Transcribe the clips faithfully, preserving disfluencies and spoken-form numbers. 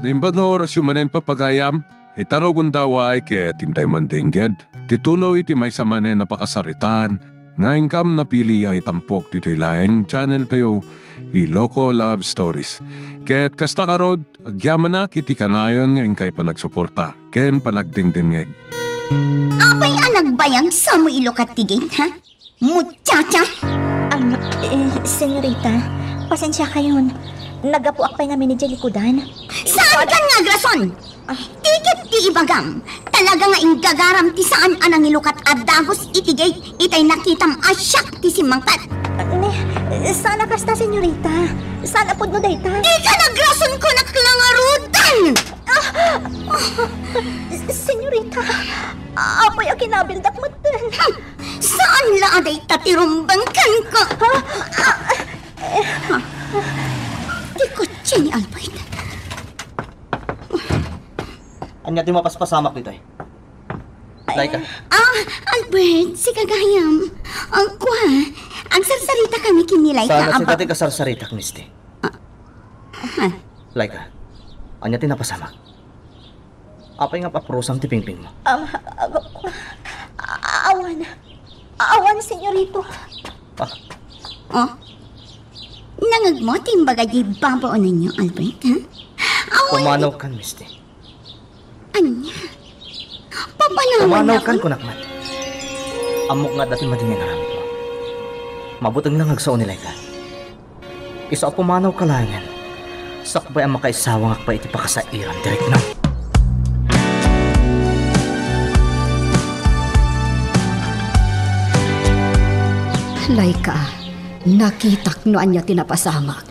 Naimbag nga orasyo manen, papagayam, ita rugonda, uray ket intay mandengngeg ti tuloy ti maysa manen a pakasaritaan nga inkam napili a itampok ditoy laeng channel tayo, Iloko Love Stories. Ket kasta ngarud, agyamanak iti kanayon nga inkay panagsuporta ken panagdengdengngeg. Apay a nagbayag sa mo ilukat ti gate, ha? Muchacha! Am, eh, senyorita, pasensiakayon. Naggapuak pay ngamin idiay likudan. Saan kan nga agrason? Tikit ti ibagam. Talaga nga inggagaram ti saan a nangilukat a dagus iti gate itay nakitam a siak ti simmangpet. Ni, saan a kasta, senyorita. Saan a pudno dayta. Dika nagrason, kunak la ngaruden! Ah! Senyorita, apay a kinabildak metten. Hmm, saan la a dayta ti rumbeng kenka? Ha? Ah, eh. Ha? Ti kotse ni Albert. Ania ti mapaspasamak ditoy? Laika. Ah, Albert, sika gayam. Ang kwa, agsarsaritaka kami ken ni Laika. Saan a sika ti kasarsaritak, Misty? Ah. Ha? Laika, ania ti napasamak? Apay nga paprusam ti pingpingmo? Am, ago, a-, awan. Awan, senyorito. Ah. Oh? Nangngegmo ti imbaga diay babaonanyo, Albert, ha? Awan. Pumanaw kan, Misty. Ania? Papanawan. Pumanaw kan, kunak met. Ammok nga adda ti madi nga inaramidmo. Mabuteng la nga agsao ni Laika. Isu a pumanawka laengen, sakbay a makaisawangak pay iti pakasairan ti riknam. Laika, nakitak no ania ti napasamak.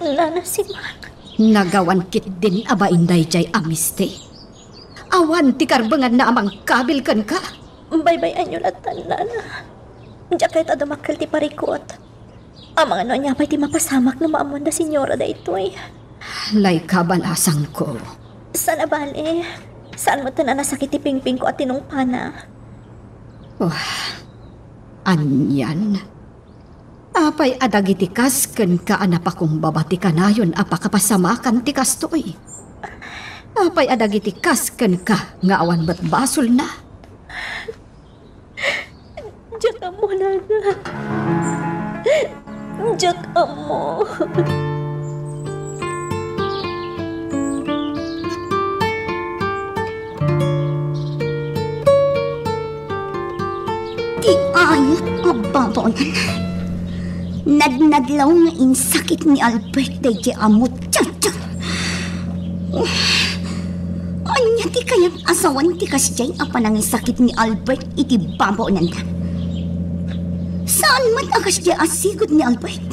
Nana Simak. Nagawan ketdin a bain daydiay a Misty. Awan ti karbenganna a mangkabil kenka. Baybay-anyo latta, nana. Diak kayat a dumakkel ti parikut. Amangan no ania pay ti mapasamak no maammuan da senyora daytoy. Laika, balasangko. Saan a bale. Saan met a nasakit ti pingpingko a tinungpana. Oh, anian. Apay a dagiti kas kenka a napakumbaba ti kanayon a pakapasamakan ti kastoy? Apay a dagiti kas kenka nga awan met basolna? Diak ammo, nana. Diak ammo. Ti ayat a babaonan. Nadnadlaw nga insakit ni Albert daydiay a muchacha. Ania ti kayat a sawen ti kasdiay a panangisakit ni Albert iti babaonanda? Saan met a kasdiay a sigud ni Albert?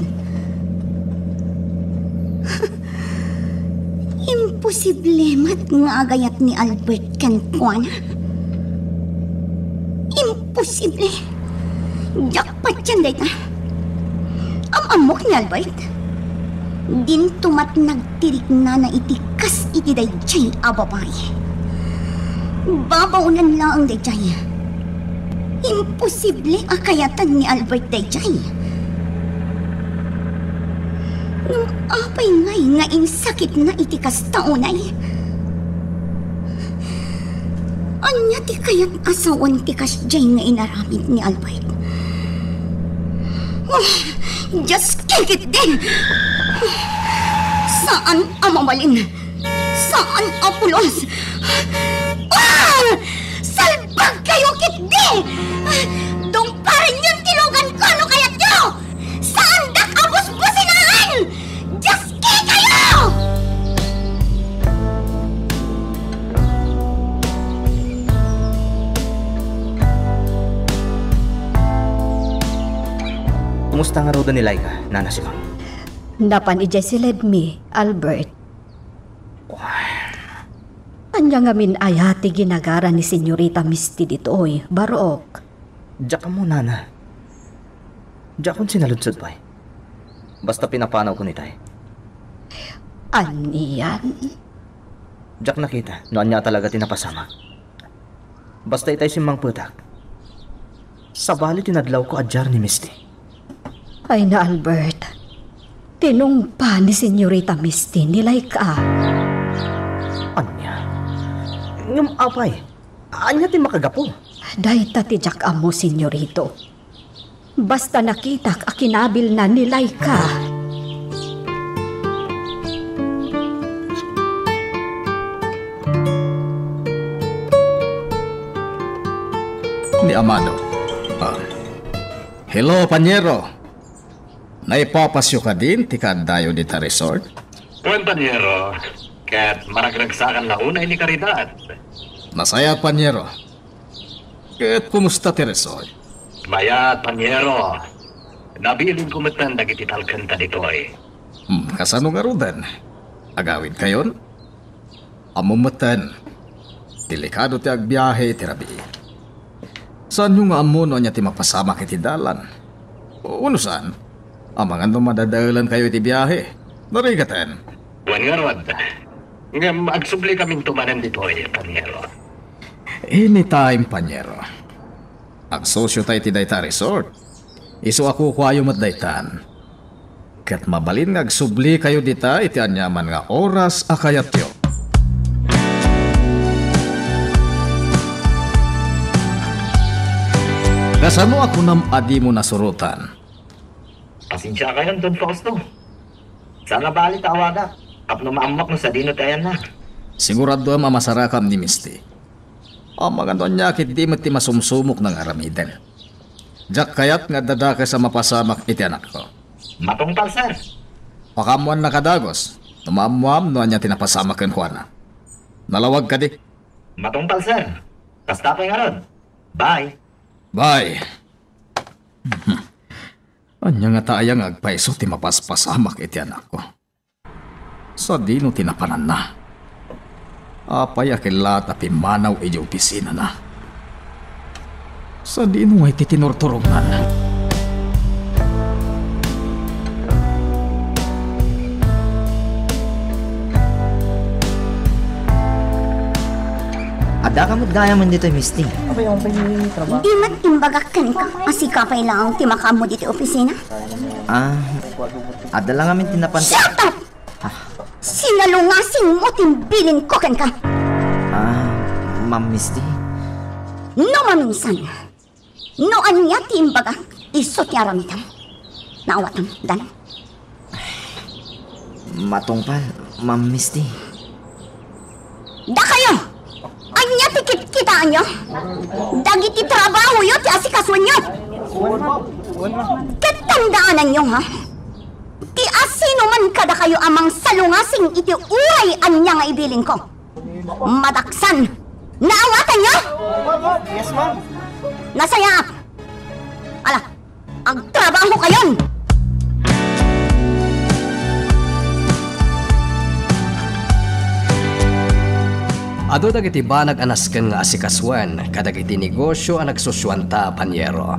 Imposible met nga agayat ni Albert kenkuana. Imposible. Diak patien dayta. Am-ammok ni Albert. Dinto met nagtiriknana iti kas iti daydiay a babai. Babaonan laeng daydiay. Imposible a kayatan ni Albert daydiay. Ngem apay ngay nga insakitna iti kasta unay? Ania ti kayat a sawen ti kasdiay nga inaramid ni Albert? Oh, Dios, kikitdi! Saan a mabalin! Saan a pulos! Ah! Salbag kayo, kitdi! Dungparenyon ti luganko no kayatyo! Saandak a busbusinaen! Dios, kikayo! Kumusta ngaruden ni Laika, Nana Simang? Napan idiay siledmi, Albert. Ania ngamin aya ti ginagara ni Senyorita Misty ditoy, Barok? Diak ammo, Nana. Diakon sinaludsod pay. Basta pinapanawkon itay. Anian? Diak nakita no ania talaga ti napasamak. Basta itay simmangpetak. Sabali ti nadlawko a diar ni Misty. Ay na, Albert. Tinungpa ni Senyorita Misty ni Laika. Ania? Ngem apay, ania ti makagapu? Dayta ti diak ammo, senyorito. Basta nakitak a kinabilna ni Laika. Ni Amado. Ah. Hello, panyero. Naipapasyo kadin ti kaaddayo dita resort? Wen, panyero, ket maragragsakan la unay ni Caridad. Nasayaat, panyero. Ket kumusta ti resort? Mayat, panyero. Nabilinko metten dagiti talkenta ditoy. Hmm, kasano ngaruden? Agawidkayon? Ammom metten, delikado ti agbiahe iti rabii. Saanyo nga ammo no ania ti mapasamak iti dalan? Wenno saan? Amangan no madadaelankayo iti biahe. Narigaten. Wen ngarud. Ngem agsublikaminto manen ditoy, panyero. Anytime, panyero. Agsosio ta iti dayta a resort. Isu a kukuayo met daytan. Ket mabalin nga agsublikayo dita iti aniaman nga oras a kayatyo. Kasano a kunam a dimo nasurotan? Pasensiakayon, Don Fausto. Saan a bali ta awadak tapno maammuak no sadino ti ayanna. Siguraduem a masarakam ni Misty. Amangan no ania ketdi met ti masumsumokna nga aramiden. Diak kayat nga adda dakes a mapasamak iti anakko. Matungpal, sir. Pakaammoannaka dagus no maammuam no ania ti napasamak kenkuana. Nalawag kadi? Matungpal, sir. Kasta pay ngarud. Bye. Bye. Ania ngata aya nga agpayso ti mapaspasamak iti anakko? Sadino ti napananna? Apay a kellaat a pimmanaw idiay opisinana? Sadino ngay ti tinurturognan? Addaka met gayam ditoy, Misty. Di met imbagak kenka a sika pay laeng ti makaammo ditoy opisina? Ah, adda la ngamin ti napan- Shut up! Ah. Sinalungasingmo ti imbilinko kenka. Ah, Ma'am Misty. No maminsan, no ania ti imbagak, isu ti aramidem. Naawatam, Dan? Matungpal, Ma'am Misty. Dakayo! Ania ti kitkitaenyo? Dagiti trabahoyo ti asikasuenyo. Ket tandaananyo, ha? Ti asinoman kadakayo a mangsalungasing iti uray ania nga ibilingko. Madaksan! Naawatanyo? Yes, ma'am. Nasayaat! Ala, agtrabahokayon! Adu dagiti banag a nasken nga asikasuen kadagiti negosio a nagsusuanta, panyero.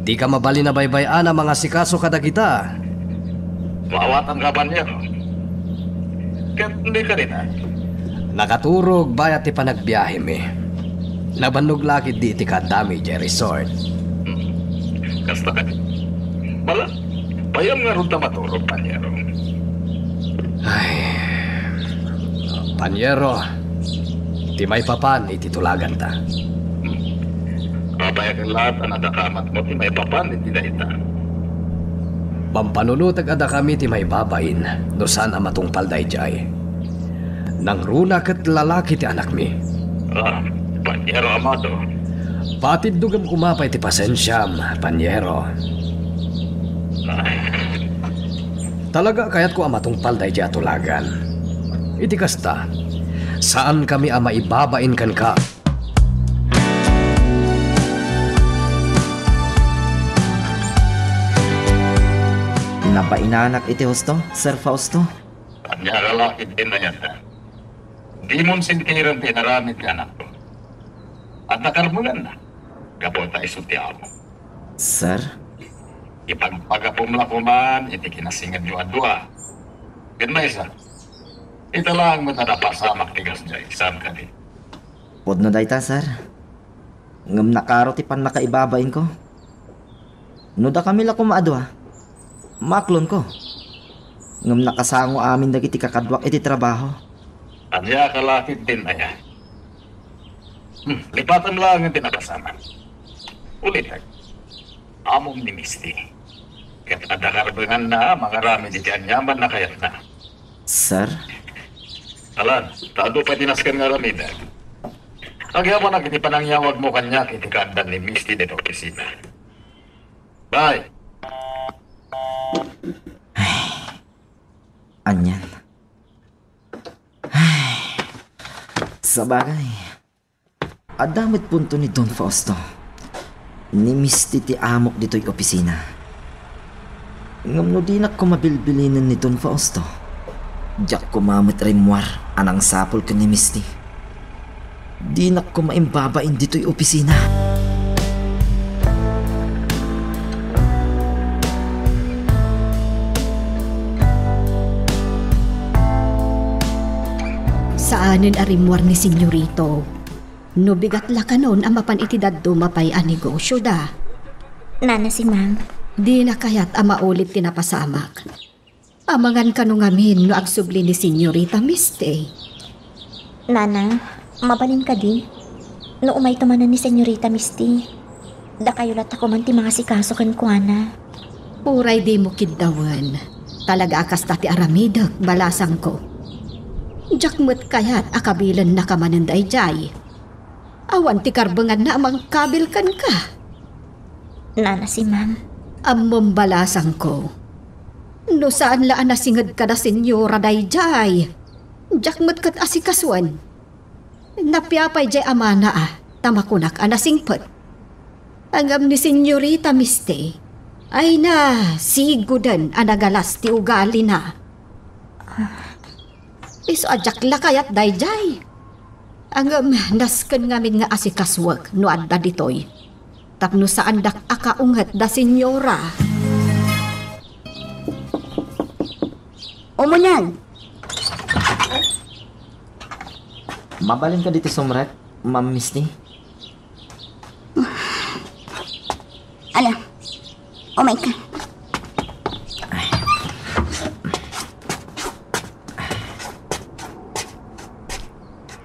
Dika mabalin a baybay-an a mangasikaso kadagita. Maawatanka, panyero. Ket dika dita. Nakaturog bayat ti panagbiahemi. Nabannog la ketdi iti kaaddami idiay resort. Hmm. Kasta kadi. Bala, payam ngarud ta maturog, panyero. Ay, panyero, ti maipapan iti tulaganta. Hmm. Apay a kellaat a nadakamatmo ti maipapan iti dayta? Mampanunotek a dakami ti maibabain no saan a matungpal daydiay. Nangruna ket lalaki ti anakmi. Ah, panyero Amado. Patiddogem koma pay ti pasensiam, panyero. Ah. Talaga a kayatko a matungpal daydiay a tulagan. Iti kasta, saankami a maibabain kenka. Nabainanak iti husto, Sir Fausto. Ania a lalaki ti inayatda? Dimon sentiren ti inaramid ti anakko. Adda karbuenganna, gapu ta isu ti amo. Sir? Ipagpagapom la koman iti kinasingedyo a dua. Ken maysa, ita laeng met a napasamak ti gasdiay, saan kadi? Pudno dayta, sir. Ngem nakaro ti pannakaibabainko. No dakami la koma a dua, maaklonko. Ngem nakasango amin dagiti kakaduak iti trabaho. Ania a kalakit din aya? Hmm, lipatem laeng ti napasamak. Ulitek, amom ni Misty. Ket adda karbenganna a mangaramid iti aniaman a kayatna. Sir? Alan, ta adu pay ti nasken nga aramidek. Agyamanak iti panangyawagmo kaniak iti kaaddan ni Misty ditoy opisina. Bye! Anian? Sabagay, adda met punto ni Don Fausto. Ni Misty ti amok ditoy opisina. Ngem no dinak koma bilbilinen ni Don Fausto, diak koma met rimmuar a nangsapul ken ni Misty. Dinak koma imbabain ditoy opisina. Saanen a rimmuar ni Senyorito. No bigat la kanon a mapan iti dadduma pay a negosioda. Nana Simang. Dina kayat a maulid ti napasamak. Amangan kano ngamin no agsubli ni Senyorita Misty? Nana, mabalin kadi? No umayto manen ni Senyorita Misty, dakayo latta koman ti mangasikaso kenkuana. Uray dimo kiddawen, talaga a kasta ti aramidek, balasangko. Diak met kayat a kabilennaka manen daydiay. Awan ti karbenganna a mangkabil kenka. Nana Simang. Ammom, balasangko. No saan la a nasinged kada senyora daydiay, diak met ket asikasuen. Napia pay diay amana a, ta makunak a nasingpet. Ngem ni Senyorita Misty, ay na, siguden a nagalas ti ugalina. Isu a diak la kayat daydiay. Ngem nasken ngamin nga asikasuek no adda ditoy. Tapno saandak a kaunget da senyora. Umuneg! Mabalin kadi ti sumrek, Ma'am Misty? Ala, umay ka.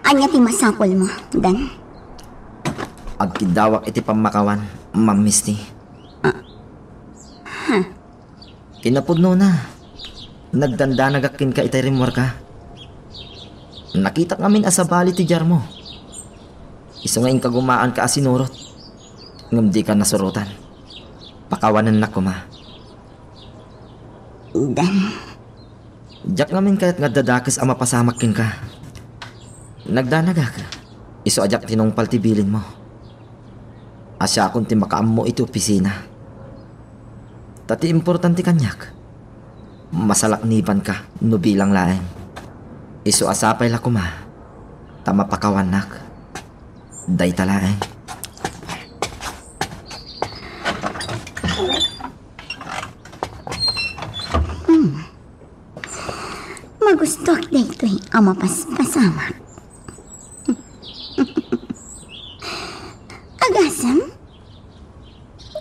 Ania ti masapulmo, Dan? Agkiddawak iti pammakawan, Ma'am Misty. Ah. Ha? Kinapudnona, nagdandanagak kenka itay rimmuarka. Nakitak ngamin a sabali ti diarmo. Isu nga inkagumaanka a sinurot, ngem dika nasurotan. Pakawanennak koma. Dan. Diak ngamin kayat nga adda dakes a mapasamak kenka. Nagdanagak, isu a diak tinungpal ti bilinmo. Siakon ti makaammo iti opisina. Ta ti importante kaniak, masalaknibanka no bilang laeng. Isu a sapay la koma ta mapakawannak. Dayta laeng. Hmm. Magustuak daytoy a mapaspasamak. Agasem,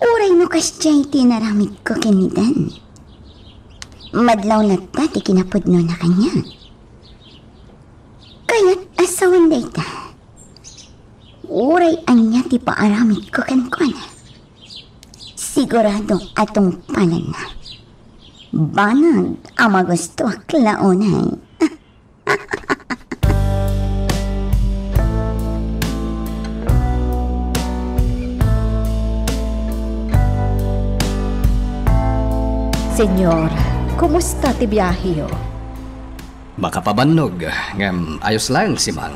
uray no kasdiay ti inaramidko ken ni Dan, madlaw latta ti kinapudnona kaniak. Kayat a sawen dayta, uray ania ti paaramidko kenkuana, sigurado a tungpalenna. Banag a magustuak la unay. Senyor, kumusta ti biaheyo? Makapabannog, ngem ayos laeng, Simang.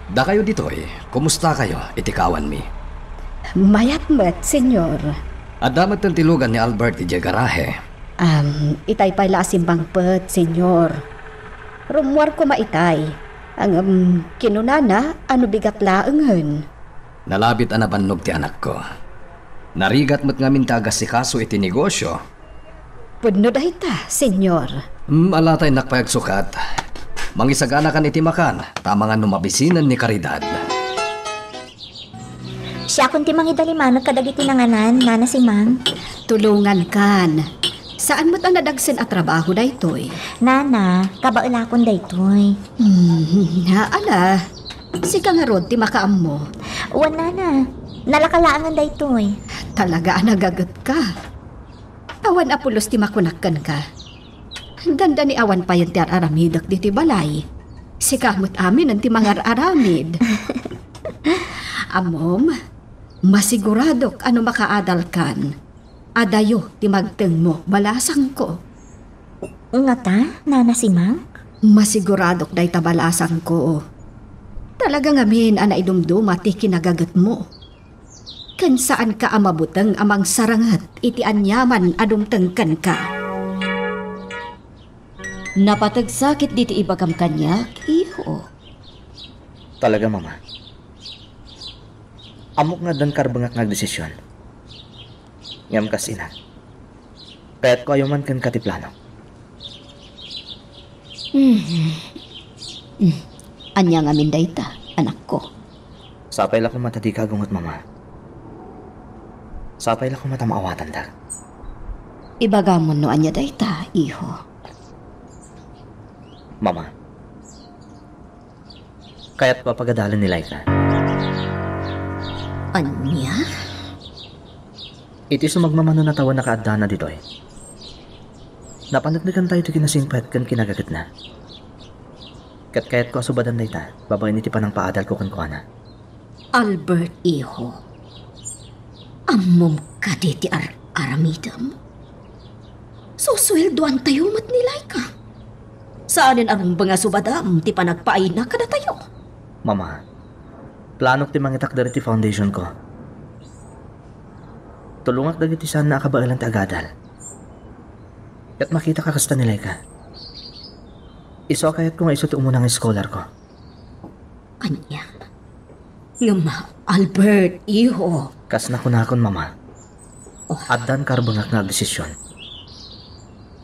Dakayo ditoy, kumustakayo iti kawanmi? Mayat met, Senyor. Adda met ti lugan ni Albert idiay garahe. Am, itay pay la a simmangpet, Senyor. Rummuar koma itay. Ngem kinunana a no bigat laengen. Nalabit a nabannog ti anakko. Narigat met ngamin ti agasikaso iti negosio. Pudno dayta, Senyor. Hmm, ala ta innak pay agsukat. Mangisaganakan iti makan, ta amangan no mabisinen ni Caridad. Siakon ti mangidalimaneg kadagiti nanganan, Nana Simang. Tulongankan. Saan met a nadagsen a trabaho daytoy? Nana, kabaelakon daytoy. Hmm, ala, sika ngarud ti makaammo. Wen, Nana, nalaka laengen daytoy. Talaga a nagagetka. Awan a pulos ti makunak kenka. Dandani awan payen ti ar-aramidek ditoy balay. Sika met aminen ti mangar-aramid. Ammom, masiguradok a no makaadalkan, adayo ti magtengmo, balasangko. Ngata, Nana Simang? Masiguradok dayta, balasangko. Talaga ngamin a naidumduma ti kinagagetmo. Ken saanka a mabuteng a mangsaranget iti aniaman a dumteng kenka. Napateg sakit diti ibagam kaniak, iho. Talaga, Mama. Ammok nga addan karbengak nga agdesisyon. Ngem kas ina, kayatko a yuman kenka ti plano. Hmm. Hmm. Ania ngamin dayta, anakko? Sapay la koma ta dika agungot, Mama. Sapay la koma ta maawatandak. Ibagamon no ania dayta, iho. Mama, kayatko a pagadalen ni Laika. Ania? Iti sumagmamano a tawen a kaaddana ditoy, napaneknekantayo ti kinasingpet ken kinagagetna. Ket kayatko a subadan dayta babaen iti panangpaadalko kenkuana. Albert, iho, ammom kadi ti ar-aramidem? Susueldoantayo met ni Laika. Saanen a rumbeng a subadam ti panagpaayna kadatayo. Mama, planok ti mangitakder iti foundation ko. Tulongak dagiti saanna a kabaelan ti agadal. Ket makitak a kasta ni Laika. Isu a kayatko nga isu ti umuna nga eskolarko. Ania? Ngem, Albert, iho. Kas nakunakon, Mama, addan karbengak nga agdesisyon.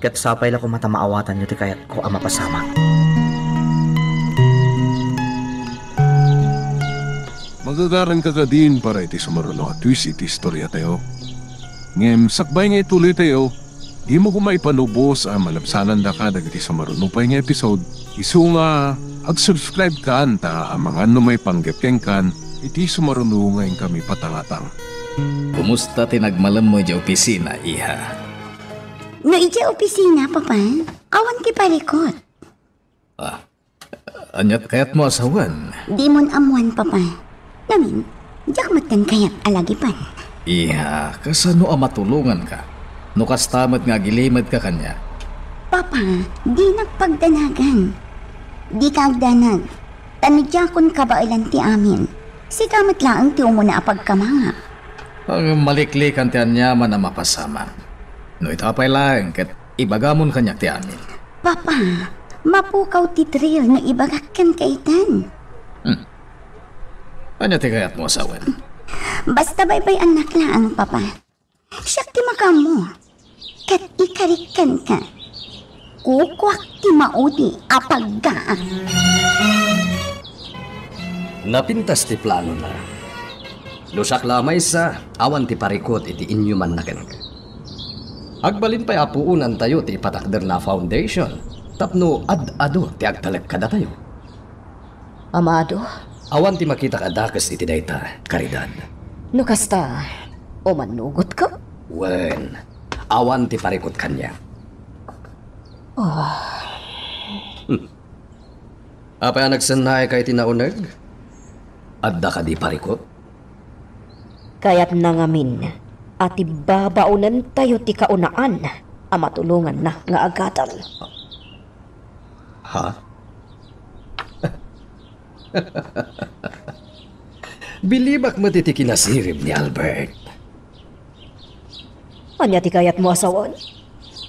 Ket sapay la koma ta maawatanyo ti kayatko a mapasamak. Magagaranka kadin para iti sumaruno a twist iti istoriatayo. Ngem sakbay nga ituloytayo, dimo koma ipanubos a malabsanandaka dagiti sumaruno pay nga episode. Isu nga, ag-subscribe kan ta amangan no maipanggep kenkan iti sumaruno nga inkami patangatang. Kumusta ti nagmalemmo idiay opisina, iha? No idiay opisina, Papa, awan ti parikut. Ah, ania ti kayatmo a sawen? Dimon ammoan, Papa. Ngamin, diak metten kayat a lagipen. Iha, kasano a matulonganka no kasta met nga agilimedka kaniak? Papa, dinak pagdanagan. Dika agdanag. Ta no diakon kabaelan ti amin, sika met laeng ti umuna a pagkamangak. Ang maliklikan ti aniaman a mapasamak. No ita pay laeng ket ibagamon kaniak ti amin. Papa, mapukaw ti thrill no ibagak kenka itan. Hmm. Ania ti kayatmo a sawen? Basta baybay-annak laeng, Papa. Siak ti makaammo. Ket ikarik kenka, kukuak ti maudi a paggaam. Napintas ti planona. No siak la a maysa, awan ti parikut iti inyumanna kenka. Agbalin pay a puonantayo ti ipatakderna a foundation tapno ad-adu ti agtalek kadatayo. Amado? Awan ti makitak a dakes iti dayta, Caridad. No kasta, umannugotka? Wen, awan ti parikut kaniak. Ah. Hmm. Apay a nagsennaayka iti nauneg? Adda kadi parikut? Kayatna ngamin a ti babaonentayo ti kaunaan a matulonganna nga agadal. Ha? Bilibak met iti kinasirib ni Albert. Ania ti kayatmo a sawen?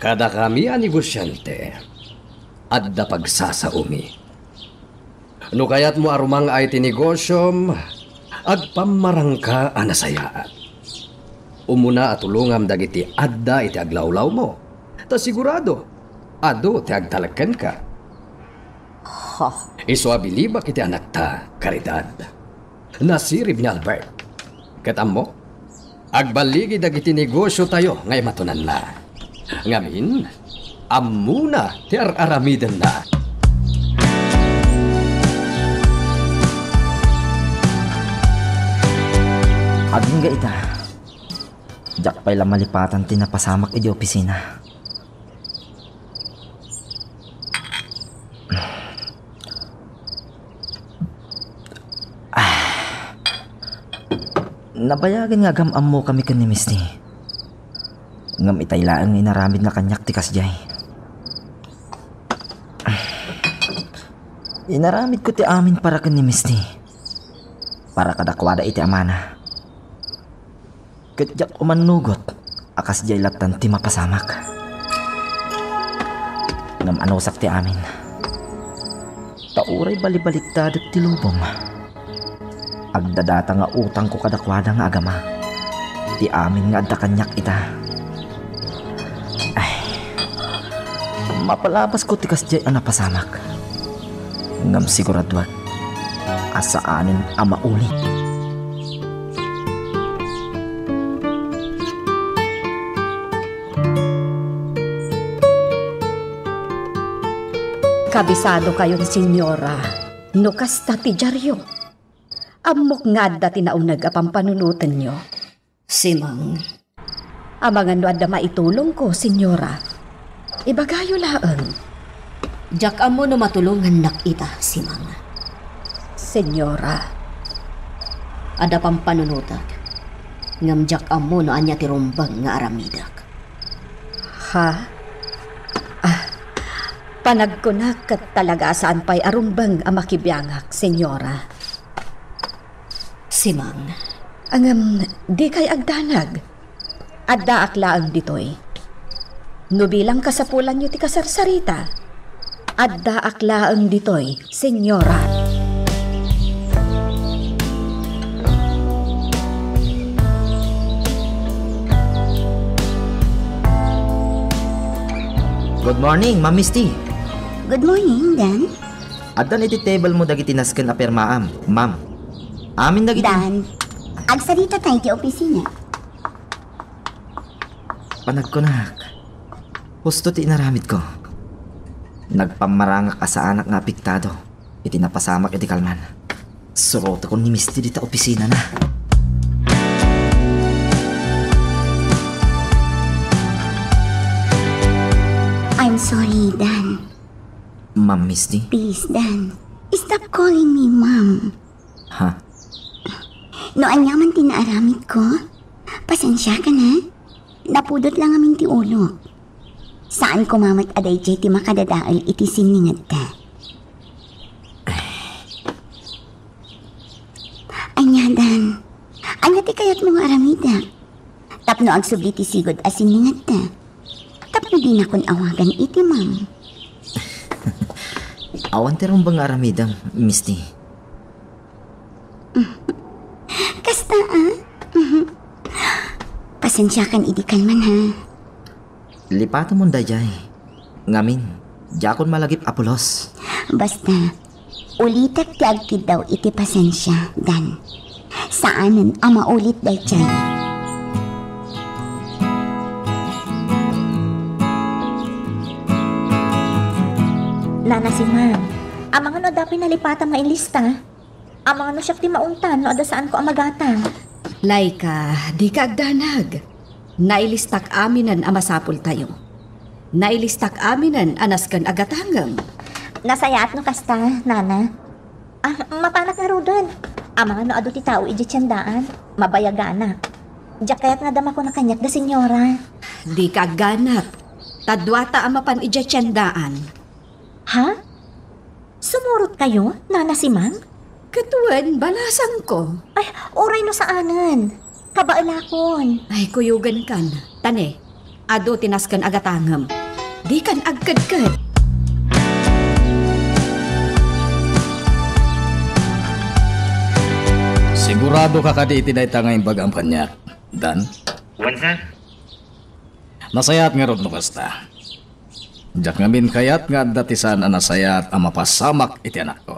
Kadakami a negosiante, adda pagsasaomi. No kayatmo a rumang-ay ti negosiom, agpammarangka a nasayaat. Umuna a tulongam dagiti adda iti aglawlawmo, ta sigurado, adu ti agtalek kenka. Ha? Isu a bilibak iti anakta, Caridad. Nasirib ni Albert. Ket ammo, agballigi dagiti negosiotayo nga imatonanna. Ngamin, ammona ti ar-aramidenna. Agingga ita. Diak pay la malipatan ti napasamak idi opisina. Ah. Nabayagen nga agam-ammokami ken ni Misty. Ngem itay laeng nga inaramidna kaniak ti kasdiay. Inaramidko ti amin para ken ni Misty. Para kadakuada iti amana. Ket diak umannugot a kasdiay lattan ti mapasamak. Ngem anusak ti amin. Ta uray balibaliktadek ti lubong. Agdadata nga utangko kadakuada nga agama ti amin nga adda kaniak ita. Ay, mapalabasko ti kasdiay a napasamak. Ngem siguraduak a saanen a maulit. Kabisadokayon, Senyora, no kasta ti diaryo. Ammok nga adda ti nauneg a pampanunotenyo. Simang. Amangan no adda maitulongko, Senyora. Ibagayo laeng. Diak ammo no matulongannak ita, Simang. Senyora. Adda pampanunotek. Ngem diak ammo no ania ti rumbeng nga aramidek. Ha? Ah, panagkunak ket talaga a saan pay a rumbeng a makibiangak, Senyora. Simang. Ngem, dikay agdanag. Addaak laeng ditoy. No bilang kasapulanyo ti kasarsarita, addaak laeng ditoy, Senyora. Good morning, Ma'am Misty. Good morning, Dan. Addan iti table mo dagiti nasken a pirmaam, ma'am. Amin dagiti Dan, agsaritatayo iti opisina. Panagkunak, husto ti inaramidko. Nagpammarangak a saanak nga apektado iti napasamak iti kalman. Surotekon ni Misty dita opisinana. I'm sorry, Dan. Ma'am Misty? Please, Dan. Stop calling me ma'am. Ha? No ania man ti naaramidko, pasensiakan, ha? Napudot la ngamin ti ulok. Saan koma met a daydiay ti makadadael iti sinningedta. Ania, Dan? Ania ti kayatmo nga aramidek? Tapno agsubli ti sigud a sinningedta. Tapno dinakon awagan iti ma'am. Awan ti rumbeng nga aramidem, Misty. Kasta, ah? Pasensiakan idi kalman, ha? Lipatemon daydiay. Ngamin, diakon malagip a pulos. Basta, ulitek ti agkiddaw iti pasensia, Dan. Saanen a maulit daydiay. Nana Simang, amangan no adda pay nalipatam nga inlista? Amangan no siak ti maungtan no adda saanko a magatang. Laika, dika agdanag. Nailistak aminen a masapultayo. Nailistak aminen a nasken a gatangem. Nasayaat no kasta, Nana. Ah, mapanak ngaruden. Amangan no adu ti tao idiay tiendaan, mabayaganak. Diak kayat nga adda makuna kaniak da Senyora. Dika agganat. Ta duata a mapan idiay tiendaan. Ha? Sumurotkayo, Nana Simang? Ket wen, balasangko. Ay, uray no saanen. Kabaelakon. Ay, kuyogenkan. Ta ne, adu ti nasken a gatangem. Dikan agkedked. Siguradoka kadi iti dayta nga imbagam kaniak, Dan? Wen, sir. Nasayaat ngarud no kasta. Diak ngamin kayat nga adda ti saan a nasayaat a mapasamak iti anakko.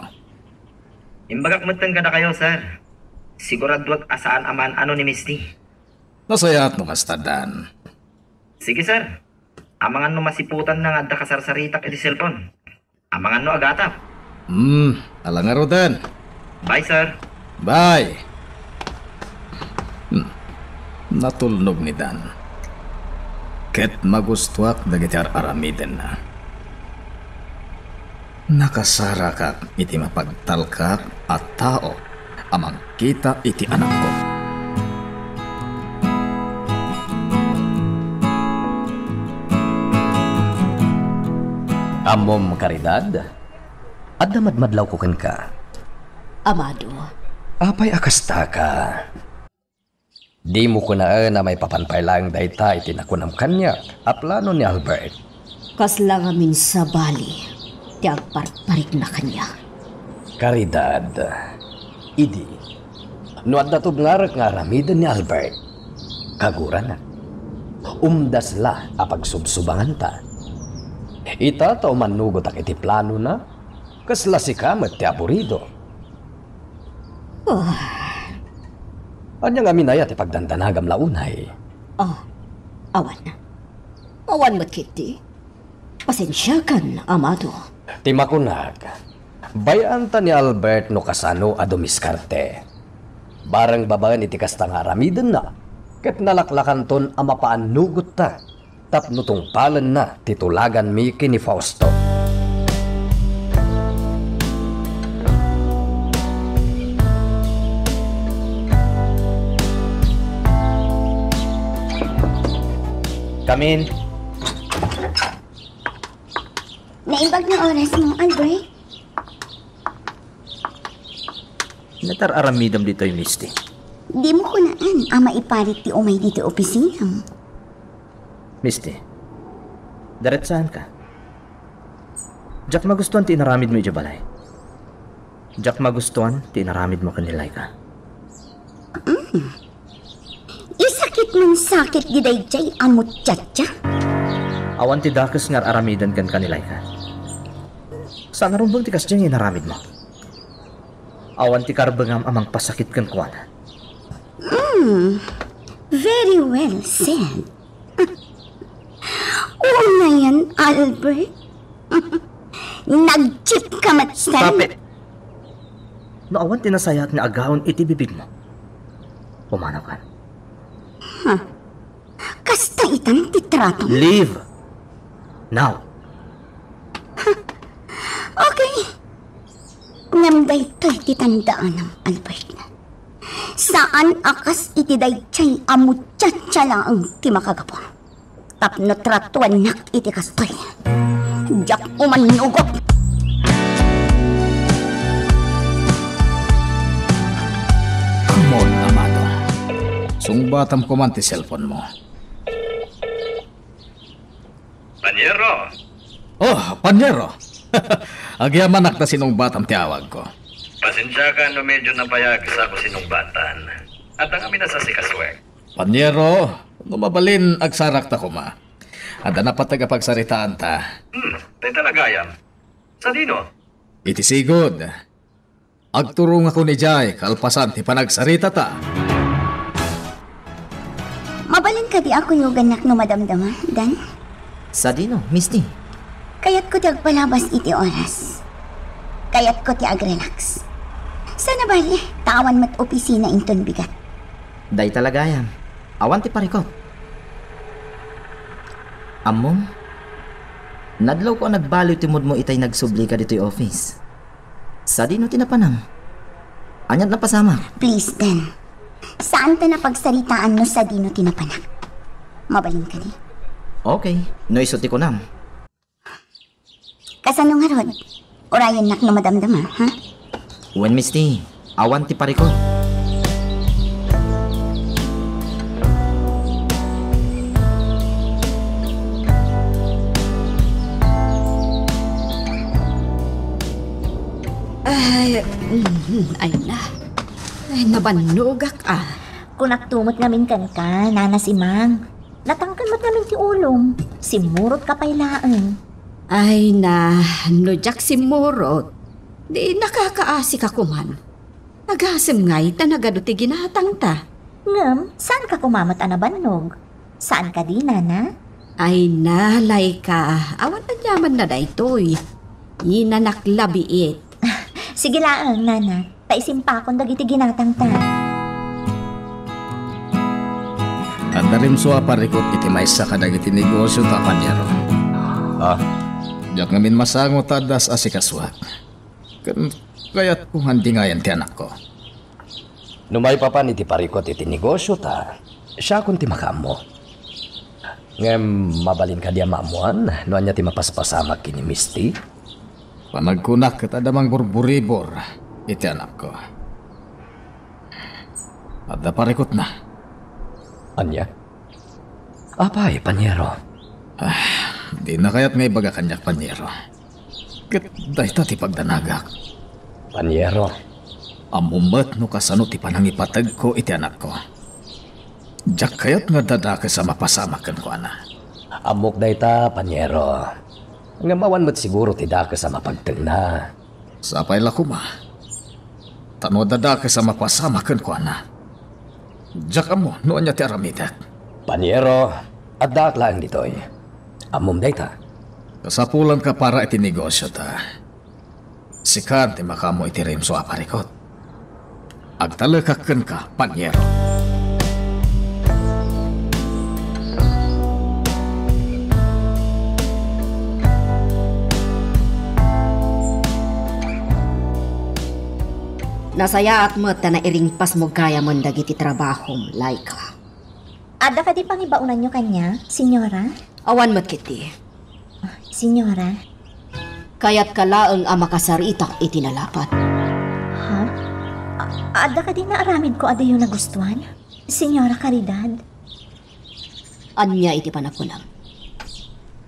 Imbagak metten kadakayo, sir. Siguraduak a saan a maan-ano ni Misty. Nasayaat no kasta, Dan. Sige, sir. Amangan no masiputanna nga adda kasarsaritak iti cellphone. Amangan no agatap. Hmm, ala ngaruden. Bye, sir. Bye. Hmm, natulnog ni Dan. Ket magustuak dagiti ar-aramidenna. Nakasarakak iti mapagtalkak a tao a mangkita iti anakko. Ammom, Caridad, adda madmadlawko kenka. Amado. Apay a kastaka? Dimo kunaen a maipapan pay laeng dayta iti nakunam kaniak a plano ni Albert. Kasla ngamin sabali ti agparparikna kaniak. Caridad, idi, no adda tubngarek nga aramiden ni Albert, kaguranak. Umdas la a pagsubsubanganta. Ita ta umannugotak iti planona, kasla sika met ti aburido. Ah. Ania ngamin aya ti pagdandanagam la unay? Ah, awan. Awan met ketdi. Pasensiakan, Amado. Ti makunak, bay-anta ni Albert no kasano a dumiskarte. Bareng babaen iti kasta nga aramidenna, ket nalaklakanton a mapaannugotta tapno tungpalenna ti tulaganmi ken ni Fausto. Come in. Naimbag nga orasmo, Albert? Ania ti ar-aramidem ditoy, Misty? Dimo kunaen a maiparit ti umay ditoy opisinam. Misty, diretsaanka. Diak magustuan ti inaramidmo idiay balay. Diak magustuan ti inaramidmo ken ni Laika. Mm. Isakit man sakit di daydiay a muchacha. Awan ti dakes nga ar-aramiden kenka ni Laika. Saan a rumbeng ti kasdiay nga inaramidmo. Awan ti karbengam a mangpasakit kenkuana. Mm. Very well said. Unayen, Albert. Nagchip ka met, Stan. Stop it! No awan ti nasayaat nga agaon iti bibigmo, pumanawka. Huh. Kasta itan ti tratom? Leave! Now! Okay. Ngem daytoy ti tandaanam, Albert. Saan a kas iti daydiay a muchacha laeng ti makagapu. Tapno tratuennak iti kastoy, diak umannugot. Come on, Amado. Sungbatam koma ti cellphone mo. Panyero! Oh, Panyero! Agyamanak ta sinungbatam ti awagko. Pasensiaka no medyo napayagsako sinungbatan. Adda ngamin a sasikasoek. Panyero, no mabalin, agsarakta koma. Adda napateg a pagsaritaanta. Hmm, dayta la gayam. Sadino? Iti sigud. Agturongakon idiay kalpasan ti panagsaritata. Mabalin kadi a kuyogannak no madamdama, Dan? Sadino, Misty? Kayatko ti agpalabas iti oras. Kayatko ti agrelax. Saan a bale, ta awan met opisina inton bigat. Dayta la gayam. Awan ti parikut. Ammom, nadlawko a nagbaliw ti moodmo itay nagsublika ditoy office. Sadino ti napanam? Aniat napasamak? Please, Dan. Saanta a pagsaritaan no sadino ti napanak. Mabalin kadi? Okay, no isu ti kunam. Kasano ngarud? Urayennak no madamdama, ha? Wen, Misty, awan ti parikut. Ay, mm, ay na. Ay, nabannogak, ah. Kunakto met ngamin kenka, Nana Simang. Natangken met ngamin ti ulom. Simmurotka pay laeng. Ay na, no diak simmurot, di nakakaasika koman. Agasem ngay ta nagadu ti ginatangta. Ngem, saanka koma met a nabannog? Saan kadi, Nana? Ay, nalay ka. Awan aniamanna daytoy. Inanak la biit. Sige laeng, nana. Ta isimpakon dagiti ginatangta. Adda rimso a parikut iti maysa kadagiti negosiota, Paniero. Ah? Diak ngamin masango ta adda as-asikasuak. Ken kayatko nga andingayan ti anakko. No maipapan iti parikut iti negosiota, siakon ti makaammo. Ngem mabalin kadi a maammuan no ania ti mapaspasamak ken ni Misty? Panagkunak ket adda mangburburibor iti anakko. Adda parikutna. Ania? Apay, Paniero? Ah, dina kayat nga ibaga kaniak, Paniero. Ket dayta ti pagdanagak. Paniero. Ammom met no kasano ti panangipategko iti anakko. Diak kayat nga adda dakes a mapasamak kenkuana. Ammok dayta, Paniero. Ngem awan met siguro ti dakes a mapagtengna. Sapay la koma. Ta no adda dakes a mapasamak kenkuana, diak ammo no ania ti aramidek. Paniero, addaak laeng ditoy. Ammom dayta. Kasapulanka para iti negosiota. Sikan ti makaammo iti rimso a parikut. Agtalekak kenka, Paniero. Nasayaat met ta nairingpasmo gayamen dagiti trabahom, Laika. Adda kadi pangibaonanyo kaniak, Senyora? Awan met ketdi. Senyora? Kayatka laeng a makasaritak iti nalapat. Ha? A-, adda kadi naaramidko a diyo nagustuan, Senyora Caridad? Ania iti panagkunam?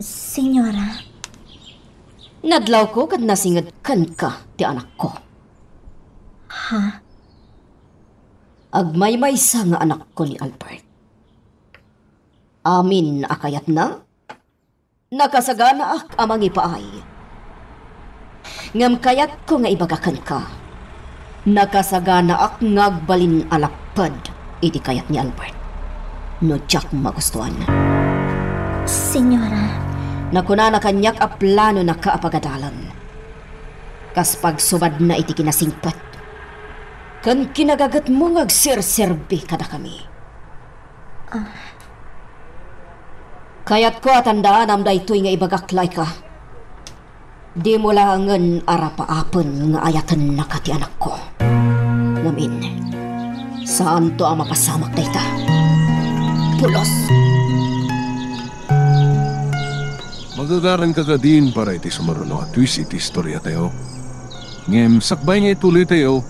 Senyora? Nadlawko ket nasinged kenka ti anakko. Ha? Agmaymaysa nga anakko ni Albert. Amin a kayatna, nakasaganaak a mangipaay. Ngem kayatko nga ibaga kenka, nakasaganaak nga agbalin a lapped iti kayat ni Albert no diak magustuan. Senyora. Nakunana kaniak a planonaka a pagadalan. Kas pagsubadna iti kinasingpet ken kinagagetmo nga agserserbi kadakami. Ah. Kayatko a tandaanam daytoy nga ibagak, Laika. Dimo laengen a rapaapen nga ayatennaka ti anakko. Ngamin, saanto a mapasamak dayta. Pulos! Magagaranka kadin para iti sumaruno a twist iti istoriatayo. Ngem sakbay nga ituloytayo,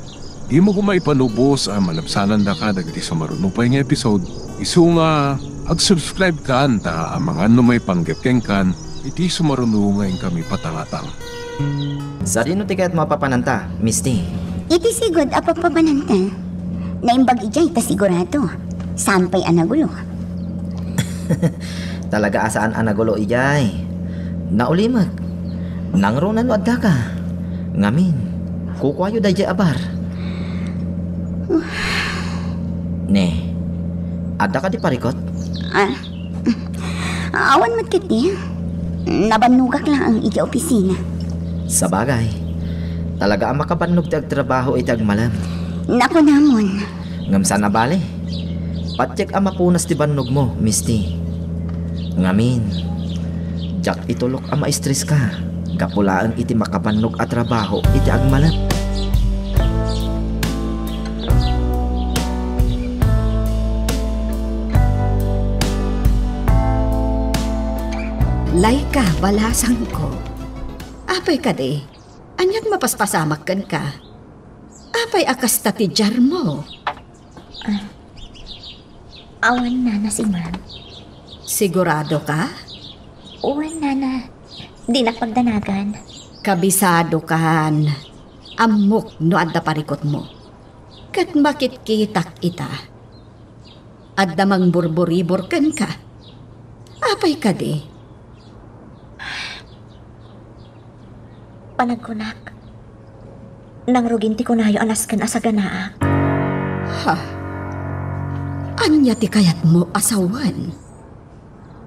dimo koma ipanubos a malabsanandaka dagiti sumaruno pay nga episode. Isu nga ag-subscribe kan ta amangan no maipanggep kenkan iti sumaruno nga inkami patangatang. Sadino ti kayatmo a papananta, Misty? Iti sigud a papapananta. Naimbag idiay ta sigurado. Saan pay a nagulo. Talaga a saan a nagulo idiay. Naulimek. Nangruna no addaka. Ngamin, kukuayo daydiay a bar. Ne, adda kadi parikut? Ah, awan met ketdi. Nabannogak laeng iti opisina. Sabagay, talaga a makabannog ti agtrabaho iti agmalem. Nakunamon. Ngem saan a bale. Patiek a mapunas ti bannogmo, Misty. Ngamin, diak itulok a maestreska gapu laeng iti makabannog a trabaho iti agmalem. Laika, balasangko. Apay kadi, aniat mapaspasamak kenka? Apay a kasta ti diarmo? Ah, awan, Nana, si Ma'am. Sigurado ka? Wen, Nana. Dinak pagdanagan. Kabisado kan. Ammok no adda parikutmo. Ket makitkitak ita. Adda mangburburibor kenka. Apay kadi? Panagkunak, nangrugin ti kunayo a nasken a saganaak. Ha? Ania ti kayatmo a sawen?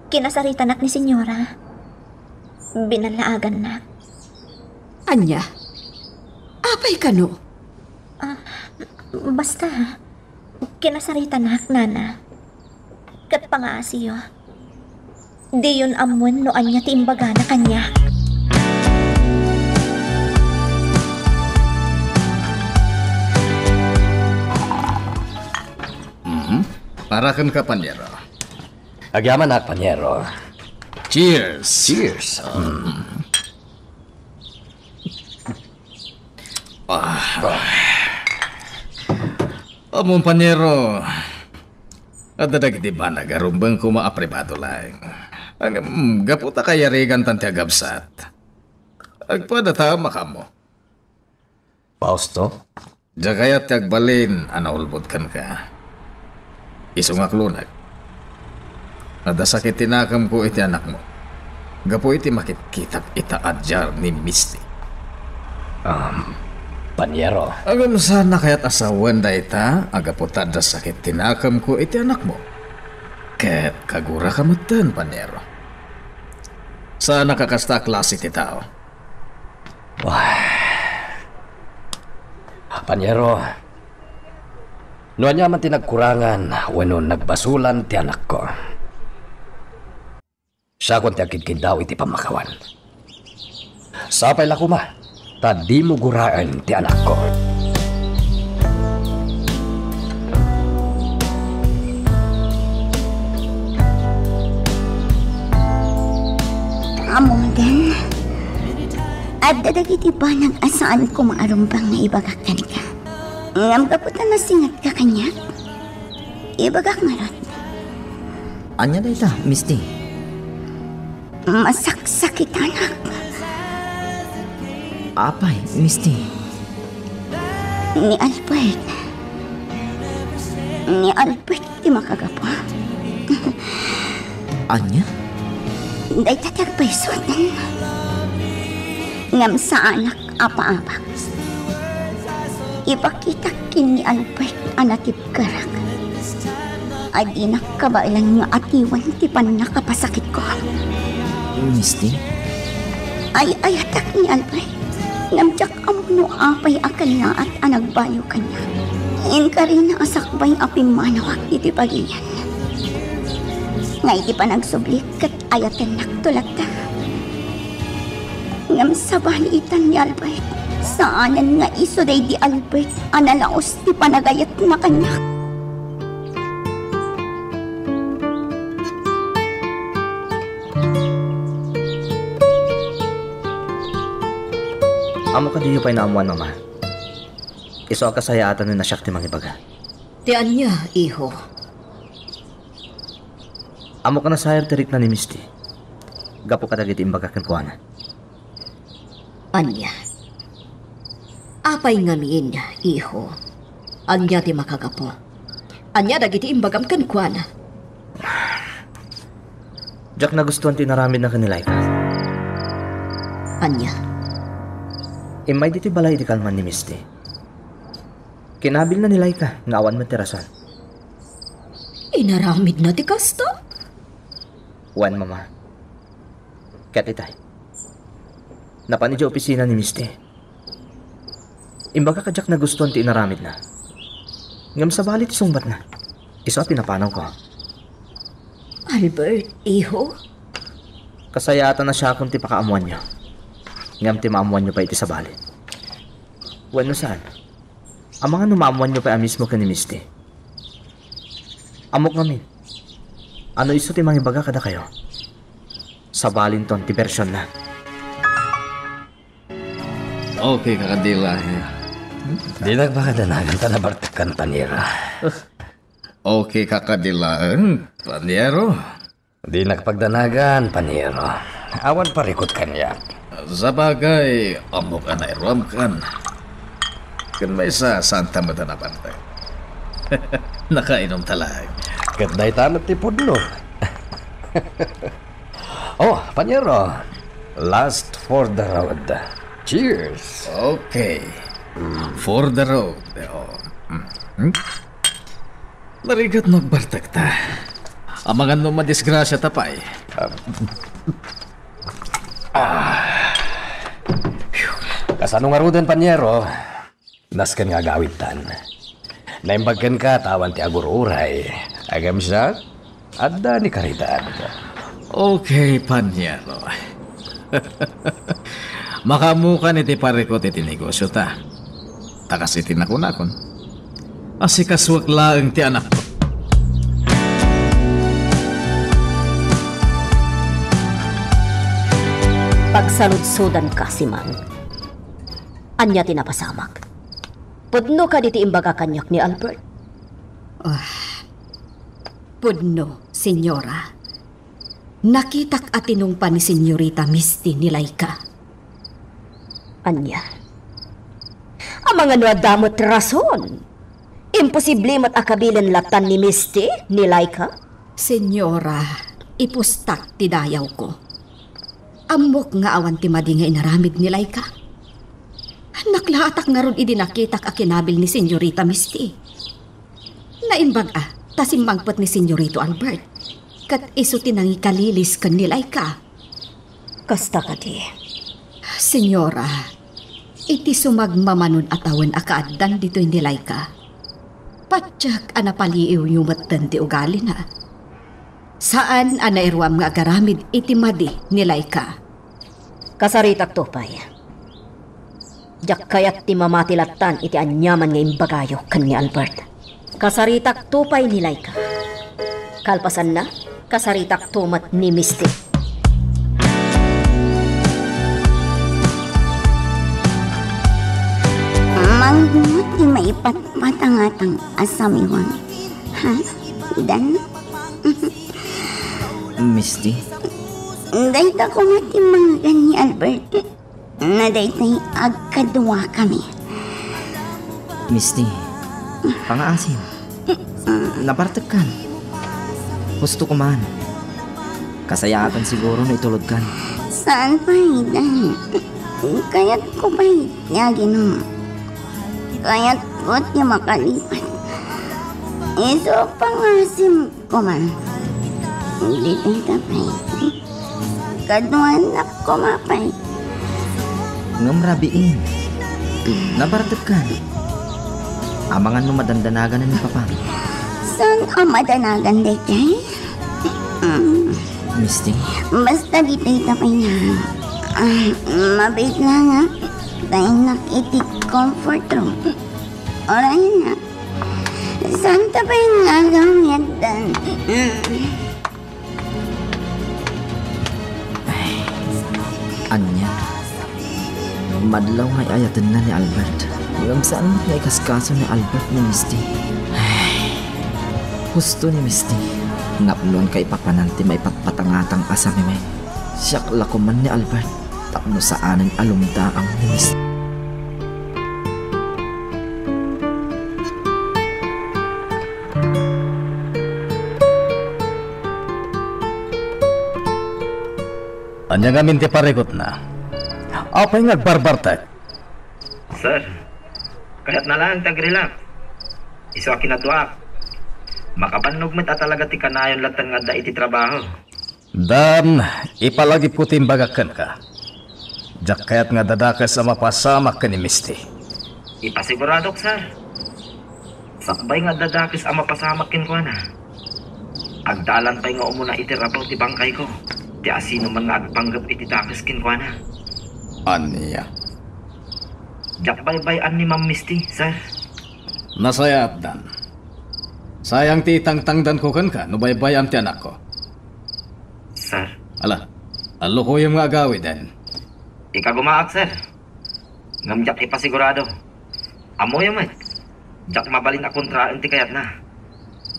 Kinasaritanak ni Senyora. Binallaagannak. Ania? Apay kano? Ah, basta, kinasaritanak, Nana. Ket pangaasiyo, diyon ammoen no ania ti imbagana kaniak. Mhm. Para kenka, Paniero. Agyamanak, Paniero. Cheers. Cheers. Mm. Ah. Ammom, Paniero, adda dagiti banag a rumbeng koma a pribado laeng. Ngem, gapu ta kayarigantan ti agabsat, agpada ta makaammo. Fausto? Diak kayat ti agbalin a naulbod kenka. Isu nga aklonek. Adda sakit ti nakemko iti anakmo. Gapu iti makitkitak ita a diar ni Misty. Um, Paniero. Ngem saanna kayat a sawen dayta a gapu ta adda sakit ti nakemko iti anakmo. Ket kaguraka metten, Paniero. Saanak a kasta a klase ti tao. Wah. Paniero, no ania man ti nagkurangan wenno nagbasolan ti anakko, siakon ti agkidkiddaw iti pammakawan. Sapay la koma ta dimo guraen ti anakko. Ammoden, adda dagiti banag a saan koma a rumbeng nga ibagak kenka. Ngem gapu ta nasingetka kaniak, ibagak ngarud. Ania dayta, Misty? Masaksakitanak. Apay, Misty? Ni Albert. Ni Albert ti makagapu. Ania? Dayta ti agpayso. Ngem saanak a paabak. Ipakitak ken ni Albert a natibkerak a dinak kabaelan nga atiwen ti pannakapasakitko. Misty? Ay-ayatek ni Albert. Ngem diak ammo no apay a kellaat a nagbayo kaniak. Inkarina a sakbay a pimmanawak iti pagiyan. Nga iti panagsubli ket ayatennakto latta. Ngem sabali itan ni Albert. Saanen nga isu daydi Albert a nalaus ti panagayatna kaniak. Ammo kadiyo pay naammoan, Mama. Isu a kasayaatan no siak ti mangibaga. Ti ania, iho? Ammok a nasayaat ti rikna ni Misty gapu kadagiti imbagak kenkuana. Ania? Apay ngamin, iho? Ania ti makagapu? Ania dagiti imbagam kenkuana? Diak nagustuan ti inaramidna ken ni Laika. Ania? Immay ditoy balay idi kalman ni Misty. Kinabilna ni Laika nga awan met ti rason. Inaramidna ti kasta? Wen, Mama. Ket itay. Napan idiay opisina ni Misty. Imbagak a diak nagustuan ti inaramidna. Ngem sabali ti sungbatna. Isu a pinapanawko. Albert, iho? Kasayaatan a siakon ti pakaammoanyo. Ngem ti maammoanyo pay iti sabali. Wenno saan? Amangan no maammoanyo pay a mismo ken ni Misty. Ammok ngamin a no isu ti mangibaga kadakayo, sabalinton ti bersionna. Okay, kakadilaen. Dinak pakadanagan ta nabartekkan, Paniero. Okay, kakadilaen, Paniero. Dinak pagdanagan, Paniero. Awan parikut kaniak. Sabagay, ammok a nairuamkan. Ken maysa, saanta met a nabartek. Nakainom ta laeng. Ket dayta met ti pudno. Oh, Paniero. Last for the road. Cheers. Okay. For the road. Oh. Mm. Hmm? Narigat no agbartekta. Amangan no madisgrasiata pay. Ah. Kasano ngaruden, panyero? Nasken nga agawidtan. Naimbag kenka ta awan ti agur-uray. Ngem siak, adda ni Caridad. Okay, panyero. Makaammokan iti parikut iti negosiota. Ta kas iti nakunakon, asikasuek laeng ti anakko. Pagsaludsodanka, Simang. Ania ti napasamak? Pudno kadi ti imbaga kaniak ni Albert? Ah, pudno, senyora. Nakitak a tinungpa ni Senyorita Misty ni Laika. Ania? Amangan no adda met rason. Imposible met a kabilen latan ni Misty ni Laika? Senyora, ipustak ti dayawko. Ammok nga awan ti madi nga inaramid ni Laika. Naklaatak ngarud idi nakitak a kinabil ni Senyorita Misty. Naimbag a, ta simmangpet ni Senyorito Albert. Ket isu ti nangikalilis ken ni Laika. Kasta kadi. Senyora, iti sumagmamano a tawen a kaaddan ditoy ni Laika, patiek a napaliiwyo metten ti ugalina. Saan a nairuam nga agaramid iti madi ni Laika. Kasaritakto pay. Diak kayat ti mamati lattan iti aniaman nga imbagayo ken ni Albert. Kasaritakto pay ni Laika. Kalpasanna, kasaritakto met ni Misty. Mangno ti maipatpatangatang a samiwang. Ha? Dan? Misty? Dayta koma ti manggan ni Albert. Na daytoy agkaduakami. Misty, pangaasim. Nabartekkan. Husto koman. Kasayaatan siguro no itulodkan. Saan pay, Dan? Kayatko pay ti aginom. Kayatko ti makalipat. Isu pangasim Koma, ditoy ka pay. Kaduanak koma pay. Ngem rabiin, nabartekkan. Amangan no madandanagan ni Papa. Saan a madanagan daytoy? Mm. Misty. Basta ditoy ka pay nga. Ah, mabiit la nga. Kainak iti comfort room. Uray na. Saan ta pay nga agawid, Dan? Ania? Madlaw nga ay-ayatenna ni Albert. Ngem saan met nga ikaskaso ni Albert ni Misty. Husto ni Misty. Napnoan kaipapanan ti maipatpatangatang a samiweng. Siak la koman ni Albert tapno saanen a lumdaang ni Misty. Ania ngamin ti parikutna? Apay nga agbarbartek? Sir, kayatna laeng ti agrelax. Isu a kinaduak. Makabannog met a talaga ti kanayon latta nga adda iti trabaho. Dan, ipalagipko ti imbagak kenka. Diak kayat nga dadakes a mapasamak ken ni Misty. Ipasiguradok, sir. Sakbay nga adda dakes a mapasamak kenkuana, agdalan pay nga umuna iti rabaw ti bangkayko ti asinoman nga agpanggep iti dakes kenkuana. Ania? Diak baybay-an ni Ma'am Misty, sir. Nasayaat, Dan. Sayang ti itangtangdanko kenka no baybay-am ti anakko. Sir. Ala, allukoyem nga agawiden. Ikagumaak, sir. Ngem diak ipasigurado. Ammoyo met, diak mabalin a kontraen ti kayatna.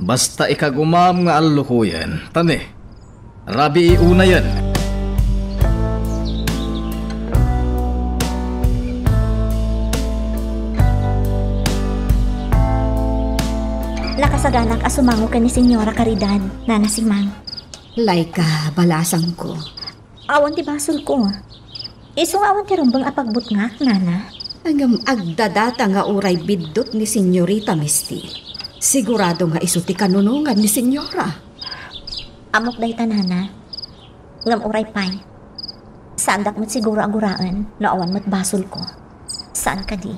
Basta ikagumam nga allukoyen, ta ne, rabii unayen. Nakasaganak a sumango ken ni Señora Caridad, Nana Simang. Laika, balasangko. Awan ti basolko. Isu nga awan ti rumbeng a pagbutngak, Nana. Ngem agdadata nga uray biddut ni Señorita Misty. Sigurado nga isu ti kanunongan ni Señora. Ammok dayta, nana. Ngem uray pay, saandak met siguro a guraen no awan met basolko. Saan kadi?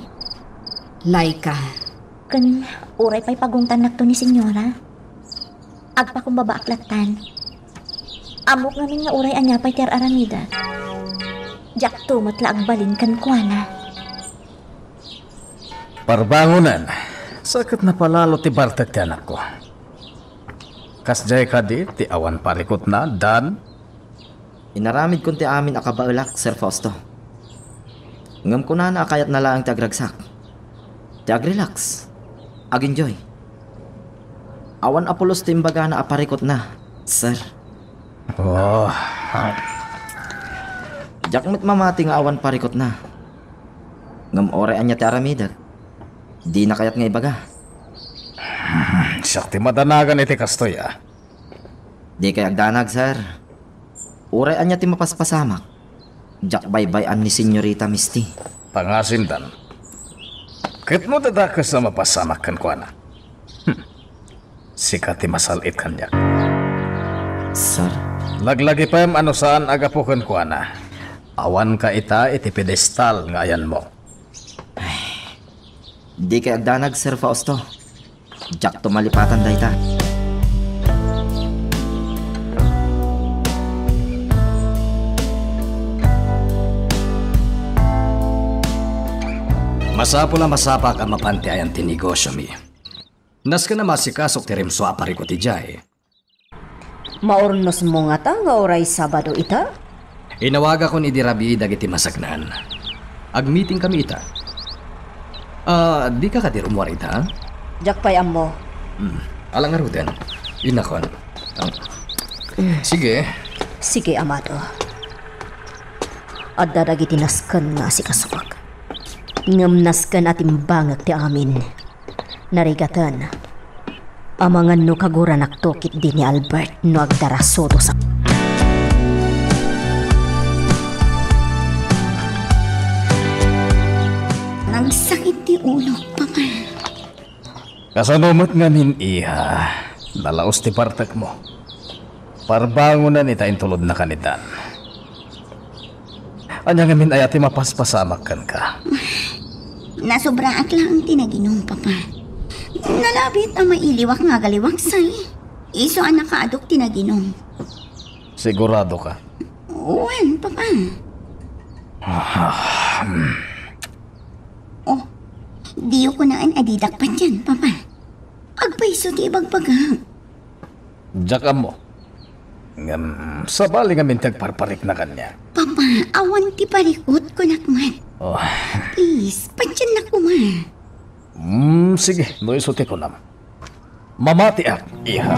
Laika. Ken uray pay pagungtannakto ni Senyora. Agpakumbabaak lattan. Ammok ngamin nga uray ania pay ti ar-aramidek, diakto met la agbalin kenkuana. Parbangonen, sa ket napalalo ti bartek ti anakko. Kasdiay kadi ti awan parikutna, Dan? Inaramidkon ti amin a kabaelak, Sir Fausto. Ngem kunana a kayatna laeng ti agragsak, ti agrelax, agenjoy. Awan a pulos ti imbagana a parikutna, sir. Oh. Diak met mamati nga awan parikutna. Ngem uray ania ti aramidek, dina kayat nga ibaga. Hmm, siak ti madanagan iti kastoy, a. Dikay agdanag, sir. Uray ania ti mapaspasamak, diak baybay-an ni Senyorita Misty. Pangasim, Dan. Ket no dadakes a mapasamak kenkuana, hmm, sika ti masal-it kaniak. Sir? Laglagipem a no saan a gapu kenkuana, awanka ita iti pedestal nga ayanmo. Dikay agdanag, Sir Fausto. Diakto malipatan dayta. Masapul a masapak a mapan ti ayan ti negosiomi. Nasken a maasikasok ti rimsua a parikut idiay. Maurnosmo ngata nga uray Sabado ita? Inawagakon idi rabii dagiti masaknaan. Agmitingkami ita. Ah, dika kadi rummuar ita? Diak pay ammo. Hmm, ala ngaruden. Innakon. Ang Sige. Sige, amado. Adda dagiti nasken nga asikasok. Ngem nasken a timbangek ti amin. Narigaten. Amangan no kaguranakto ketdi ni Albert no agdarasudo sa. Nagsakit ti ulok, Papa. Kasano met ngamin, iha? Nalaos ti bartekmo. Parbangonen ita intulodnaka ni Dan. Ania ngamin aya ti mapaspasamak kenka? Nasobraak laeng ti naginum, Papa. Nalabit a mailiwak nga agaliwaksay. Isu a nakaadok ti naginum. Sigurado ka? Wen, Papa. Ah, hmm. Oh, diyo kunaan a didak patien, Papa. Agpayso ti ibagbagak. Diak ammo. Ngem, sabali ngamin ti agparparikna kaniak. Papa, awan ti parikut, kunak met. Oh. Please, patiennak koma. Hmm, sige, no isu ti kunam. Mamatiak, iha.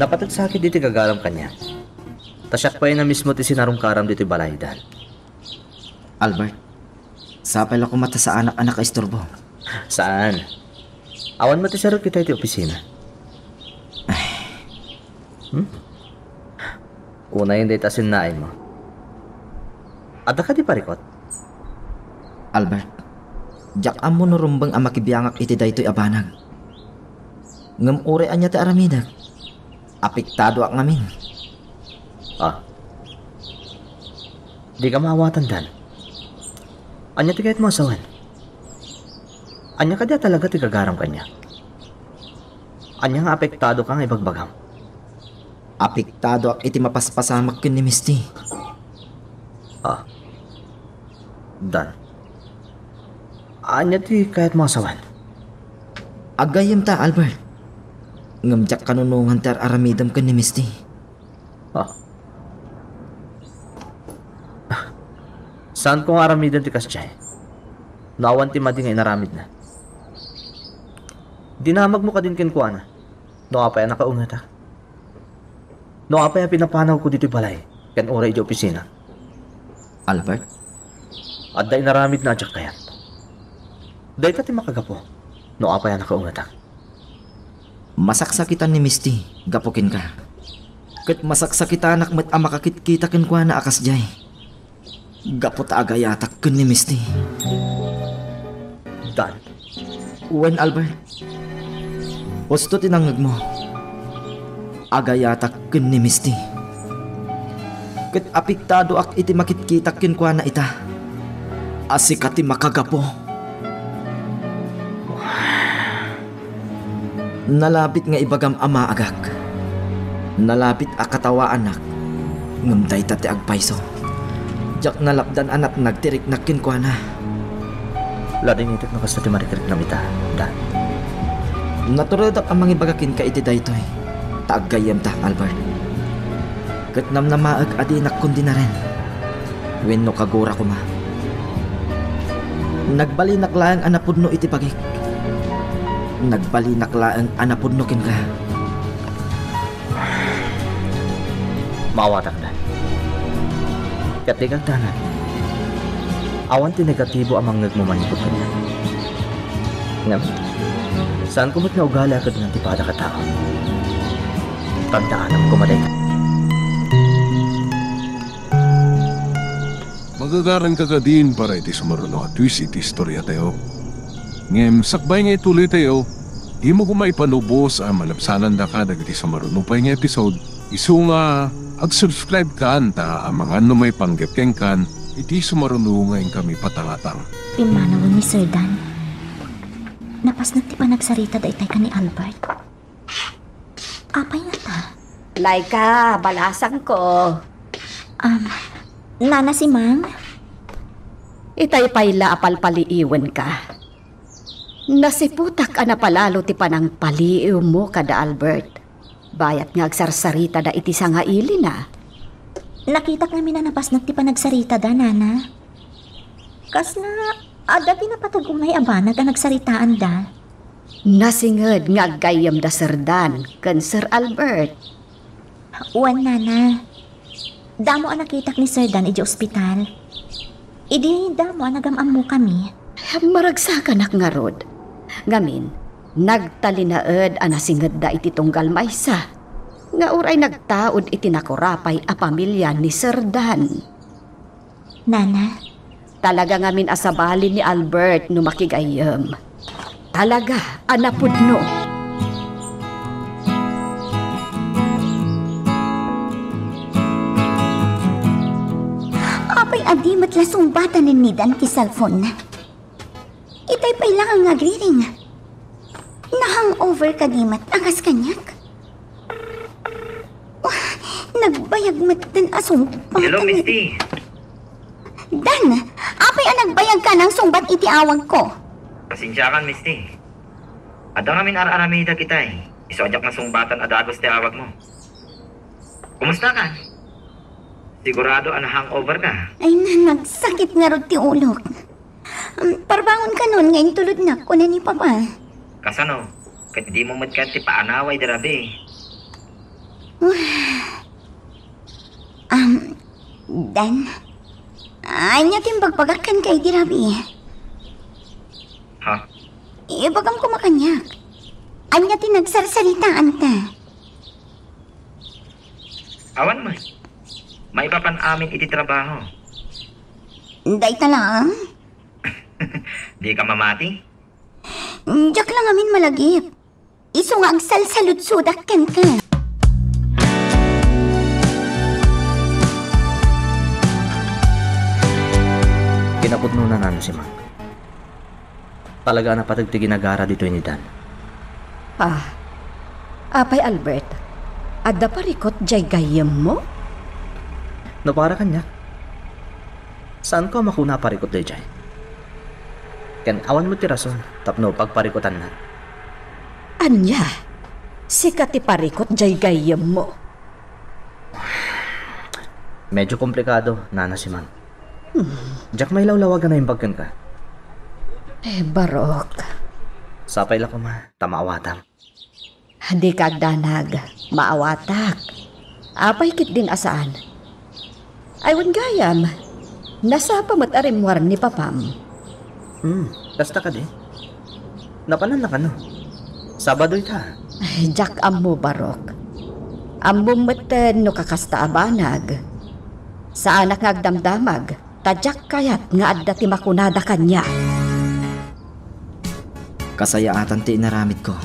Napateg sakit ditoy gagaram kaniak. Ta siak pay a mismo ti sinarungkaram ditoy balay, Dan. Albert, sapay la koma ta saanak a nakaisturbo. Saan? Awan met ti sarok ita iti opisina. Ay. Hmm? Unayen dayta a sinnaaymo. Adda kadi parikut? Albert, diak ammo no rumbeng a makibiangak iti daytoy a banag. Ngem uray ania ti aramidek, apektadoak ngamin. Ah. Dika maawatan, Dan. Ania ti kayatmo a sawen? Ania kadi a talaga ti gagaram kaniak? Ania nga apektado ka nga ibagbagam? Apektadoak iti mapaspasamak ken ni Misty. Ah. Dan. Ania ti kayatmo a sawen? Aggayyemta, Albert. Ngem diak kanunongan ti ar-aramidem ken ni Misty. Ah. Saanko nga aramiden ti kasdiay no awan ti madi nga inaramidna. Dinamagmo kadin kenkuana no apay a nakaungetak. No apay a pinapanawko ditoy balay ken uray idiay opisina. Albert? Adda inaramidna a diak kayat. Dayta ti makagapu no apay a nakaungetak. Masaksakitan ni Misty gapu kenka. Ket masaksakitanak met a makakitkita kenkuana a kasdiay gapu ta agayatak ken ni Misty. Dan. Wen, Albert. Husto ti nangngegmo. Agayatak ken ni Misty. Ket apektadoak iti makitkitak kenkuana ita. A sika ti makagapu. Nalabit nga ibagam a maagak. Nalabit a katawaanak. Ngem dayta ti agpayso. Diak nalapdan a natnag ti riknak kenkuana. Ladingitek no kasta ti marikriknam ita, Dan. Naturedak a mangibaga kenka iti daytoy, ta aggayyemta, Albert. Ket namnamaek a dinak kondinaren. Wenno kagura koma. Nagbalinak laeng a napudno iti bagik. Nagbalinak laeng a napudno kenka. Maawatak, Dan. Ket dika agdanag. Awan ti negatibo a mangngegmo manipud kaniak. Ngem, saanko met nga ugali a kedngan ti padaka a tao. Tandaanam koma dayta. Magagaranka kadin para iti sumaruno a twist iti istoriatayo. Ngem sakbay nga ituloytayo, dimo koma ipanubos a malabsanandaka dagiti sumaruno pay nga episode. Isu nga, ag-subscribe kan ta amangan no maipanggep kenkan iti sumaruno nga inkami patangatang. Pimmanawen ni Sir Dan. Napasnek ti panagsarita daytay ken ni Albert. Apay ngata? Laika, balasangko. Um, Nana Simang? Itay pay la a palpaliiwenka. Nasiputak a napalalo ti panangpaliiwmo kada Albert. Bayat nga agsarsaritada iti sangailina. Nakitak ngamin a napasnek ti panagsaritada, Nana. Kasla, adda ti napateg unay a banag a nagsaritaanda. Nasinged nga aggayyemda Sir Dan ken Sir Albert. Wen, Nana. Damo a nakitak ni Sir Dan idiay ospital. Idi damo a nagam-ammokami. Maragsakanak ngarud. Ngamin, nagtalinaed a nasingedda iti tunggal maysa nga uray nagtaud iti nakurapay a pamilia ni Sir Dan. Nana? Talaga ngamin a sabali ni Albert no makigayyem. Talaga a napudno. Apay a di met la sungbatanen ni Dan ti cellphone-na? Itay pay laeng nga agriring. Na-hangover kadi met a kas kaniak? Wah, nagbayag metten a sungbat. Hello, Misty. Dan, apay a nagbayagka nang sungbat iti awagko? Pasensiakan, Misty. Adda ngamin ar-aramidek itay. Isu a diak nasungbatan a dagus ti awagmo. Kumusta ka? Sigurado a na-hangover ka. Ay na, nagsakit ngarud ti ulok. Um, parbangon kanon nga intulodnak, kuna ni Papa. Kasano? Ket dimo met kayat ti paanaway di rabii. Um, Dan, ania ti imbagbagak kenka idi rabii? Ha? Ibagam koma kaniak. Ania ti nagsarsaritaanta? Awan met. Maipapan amin iti trabaho. Dayta laeng? Di ka mamati? Diak la ngamin malagip. Isu nga agsalsaludsodak kenka. Kinapudnona, Nana Simang. Talaga a napateg ti ginagara ditoy ni Dan. Ah, apay, Albert, adda parikut diay gayyemmo? No para kaniak, saanko a makuna a parikut daydiay. Ken awan met ti rason tapno pagparikutannak. Ania? Sika ti parikut diay gayyemmo? Medyo komplikado, Nana Simang. Hmm. Diak mailawlawag a naimbag kenka. Eh, barok. Sapay la koma, ta maawatam. Dika agdanag, maawatak. Apay ketdin a saan? Ay, wen gayam, nasapa met a rimmuar ni papam. Hmm, kasta kadi? Napananna kano? Sabado ita. Ay, diak ammo, barok. Ammom metten no kakasta a banag. Saanak nga agdamdamag, ta diak kayat nga adda ti makunada kaniak. Kasayaatan ti inaramidko.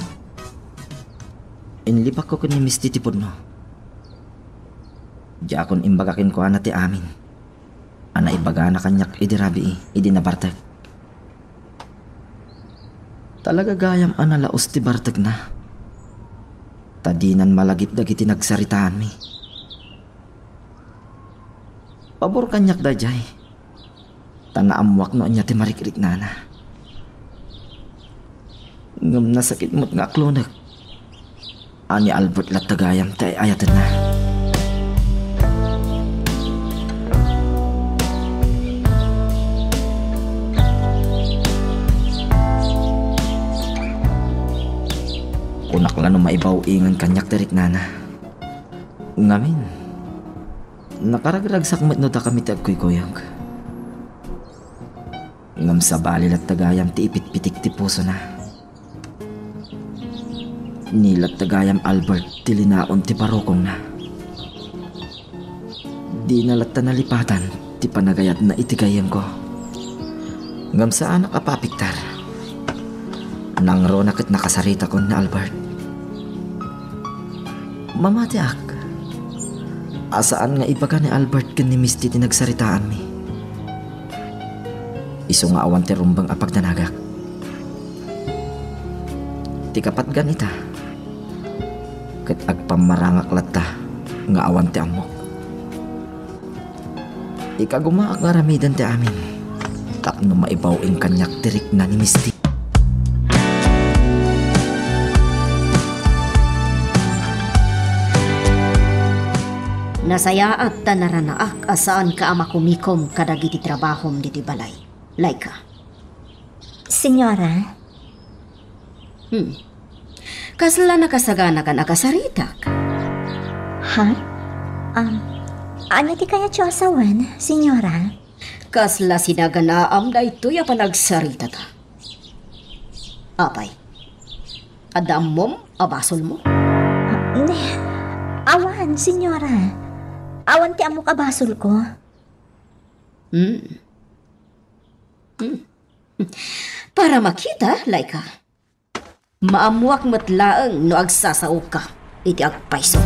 Inlibakko ken ni Misty ti pudno. Diakon imbaga kenkuana ti amin a naibagana kaniak idi rabii, idi nabartek. Talaga gayam a nalaus ti bartekna, ta dinan malagip dagiti nagsaritaanmi. Pabor kaniak daydiay, ta naammoak no ania ti marikriknana. Ngem nasakit met nga aklonek a ni Albert latta gayam ti ay-ayatenna. Kunak la no maibaw-ingen kaniak ti riknana. Ngamin, nakaragragsak met no dakami ti agkuykuyog. Ngem sabali latta gayam ti ipitpitik ti pusona. Ni latta gayam Albert ti linaon ti barukongna. Dina latta nalipatan ti panagayatna iti gayyemko. Ngem saanak a papiktar. Nangruna ket nakasaritakon ni Albert. Mamatiak a saan nga ibaga ni Albert ken ni Misty ti nagsaritaanmi. Isu nga awan ti rumbeng a pagdanagak. Ti kapatgan ita, ket agpammarangak latta nga awan ti ammok. Ikagumaak nga aramiden ti amin tapno maibaw-ing kaniak ti rikna ni Misty. Nasayaat ta naranaak a saanka a makumikom kadagiti trabahom ditoy balay, Laika. Senyora? Hmm. Kasla nakasaganakan a kasaritak? Ha? Um, ania ti kayatyo a sawen, Senyora? Kasla sinaganaam daytoy a panagsaritata. Apay, adda ammom a basolmo? Ah, ne, awan, Senyora. Awan ti ammok a basolko. Hmm. Hmm. Para makita, Laika. Maammoak met laeng no agsasaoka iti agpayso.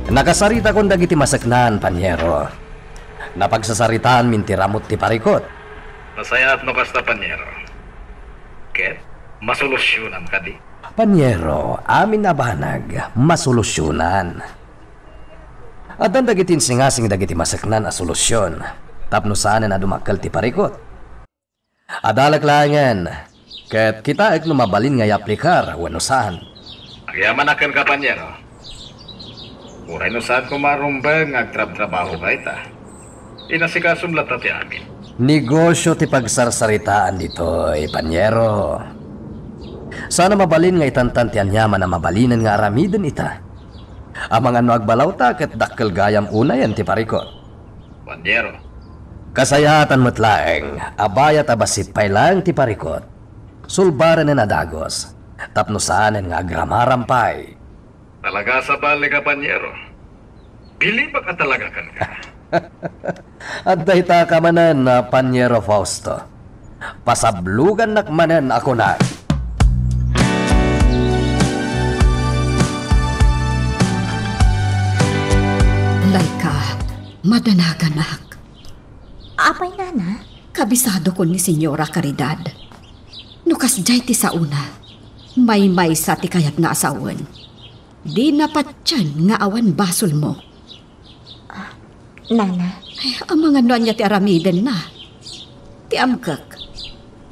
Nakasaritakon dagiti maseknan, Panyero. Napagsasaritaanmin ti ramut ti parikut. Nasayaat no kasta, Panyero. Ket masolusyonam kadi? Panyero, amin a banag, masolusyonan. Addan dagiti insingasing dagiti maseknan a solusyon tapno saanen a dumakkel ti parikut. Adalek laengen, ket kitaek no mabalin nga iaplikar wenno saan. Agyamanak kenka, Panyero. Uray no saan koma a rumbeng nga agtrabtrabaho ka ita, inasikasom latta ti amin. Negosyo ti pagsarsaritaan ditoy, Panyero. Saan a mabalin nga itantan ti aniaman a mabalinen nga aramiden ita. Amangan no agbalaw ta ket dakkel gayam unayen ti parikut. Panyero. Kasayaatan met laeng a bayat a bassit pay laeng ti parikut. Sulbarenen a dagus, tapno saanen nga agramaram pay. Talaga a sabali ka, Panyero. Bilibak a talaga kenka. Adda ita ka manen a Panyero Fausto. Pasablogannak manen a kunak. Laika, madanaganak. Apay, Nana? Kabisadokon ni Senyora Caridad. No kasdiay ti saona, maymaysa ti kayatna a sawen. Dina patien nga awan basolmo. Ah, Nana. Ay, amangan no ania ti aramidenna. Ti amkek,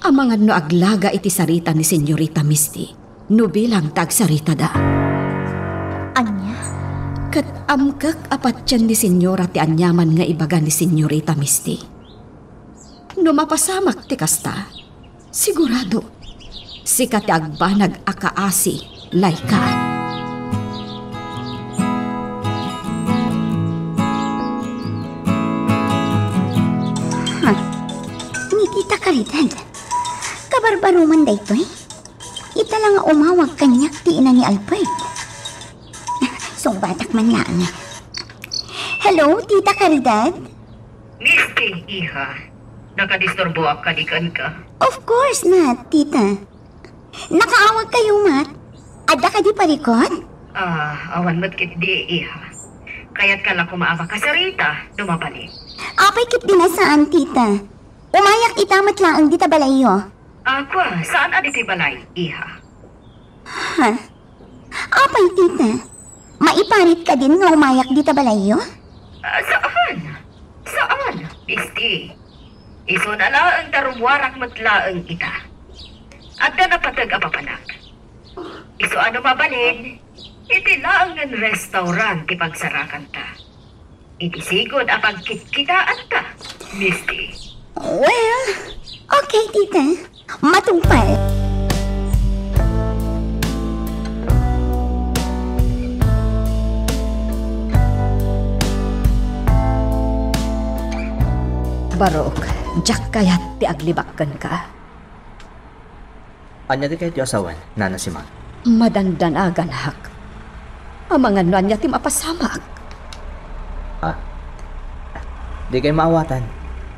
amangan no aglaga iti sarita ni Senyorita Misty no bilang ta agsaritada. Ania? Ket amkek a patien ni Senyora ti aniaman nga ibaga ni Senyorita Misty. No mapasamak ti kasta, sigurado, sika ti agbanag a kaasi, Laika. Ha? Ni Tita Caridad, kabarbaruman daytoy? Ita la nga umawag kaniak ti ina ni Albert. Tungbatak man laeng. Hello, Tita Caridad? Misty, iha. Nakadisturboak kadi kenka? Of course not, Tita. Nakaawag kayo, Mat? Adda kadi parikot? Ah, awan met ketdi, iha. Kayatka la koma a makasarita no mabalin. Apay ketdi a saan, Tita? Umayak ita met laeng dita balayyo. Ah, kua, saan a ditoy balay, iha? Ha? Apay, Tita? Maiparit kadin nga umayak dita balayyo? Ah, saan? Saan, Misty? Isuna laeng ta rummuarak met laeng ita. Adda napateg a papanak. Isu a no mabalin, iti laengen restaurant ti pagsarakanta. Iti sigud a pagkitkitaanta, Misty. Well, okay, Tita. Matungpal. Barok, diak kayat ti aglibak kenka. Ania ti kayatyo a sawen, Nana Simang? Madandanaganak. Amangan no ania ti mapasamak. Ah, dikay maawatan.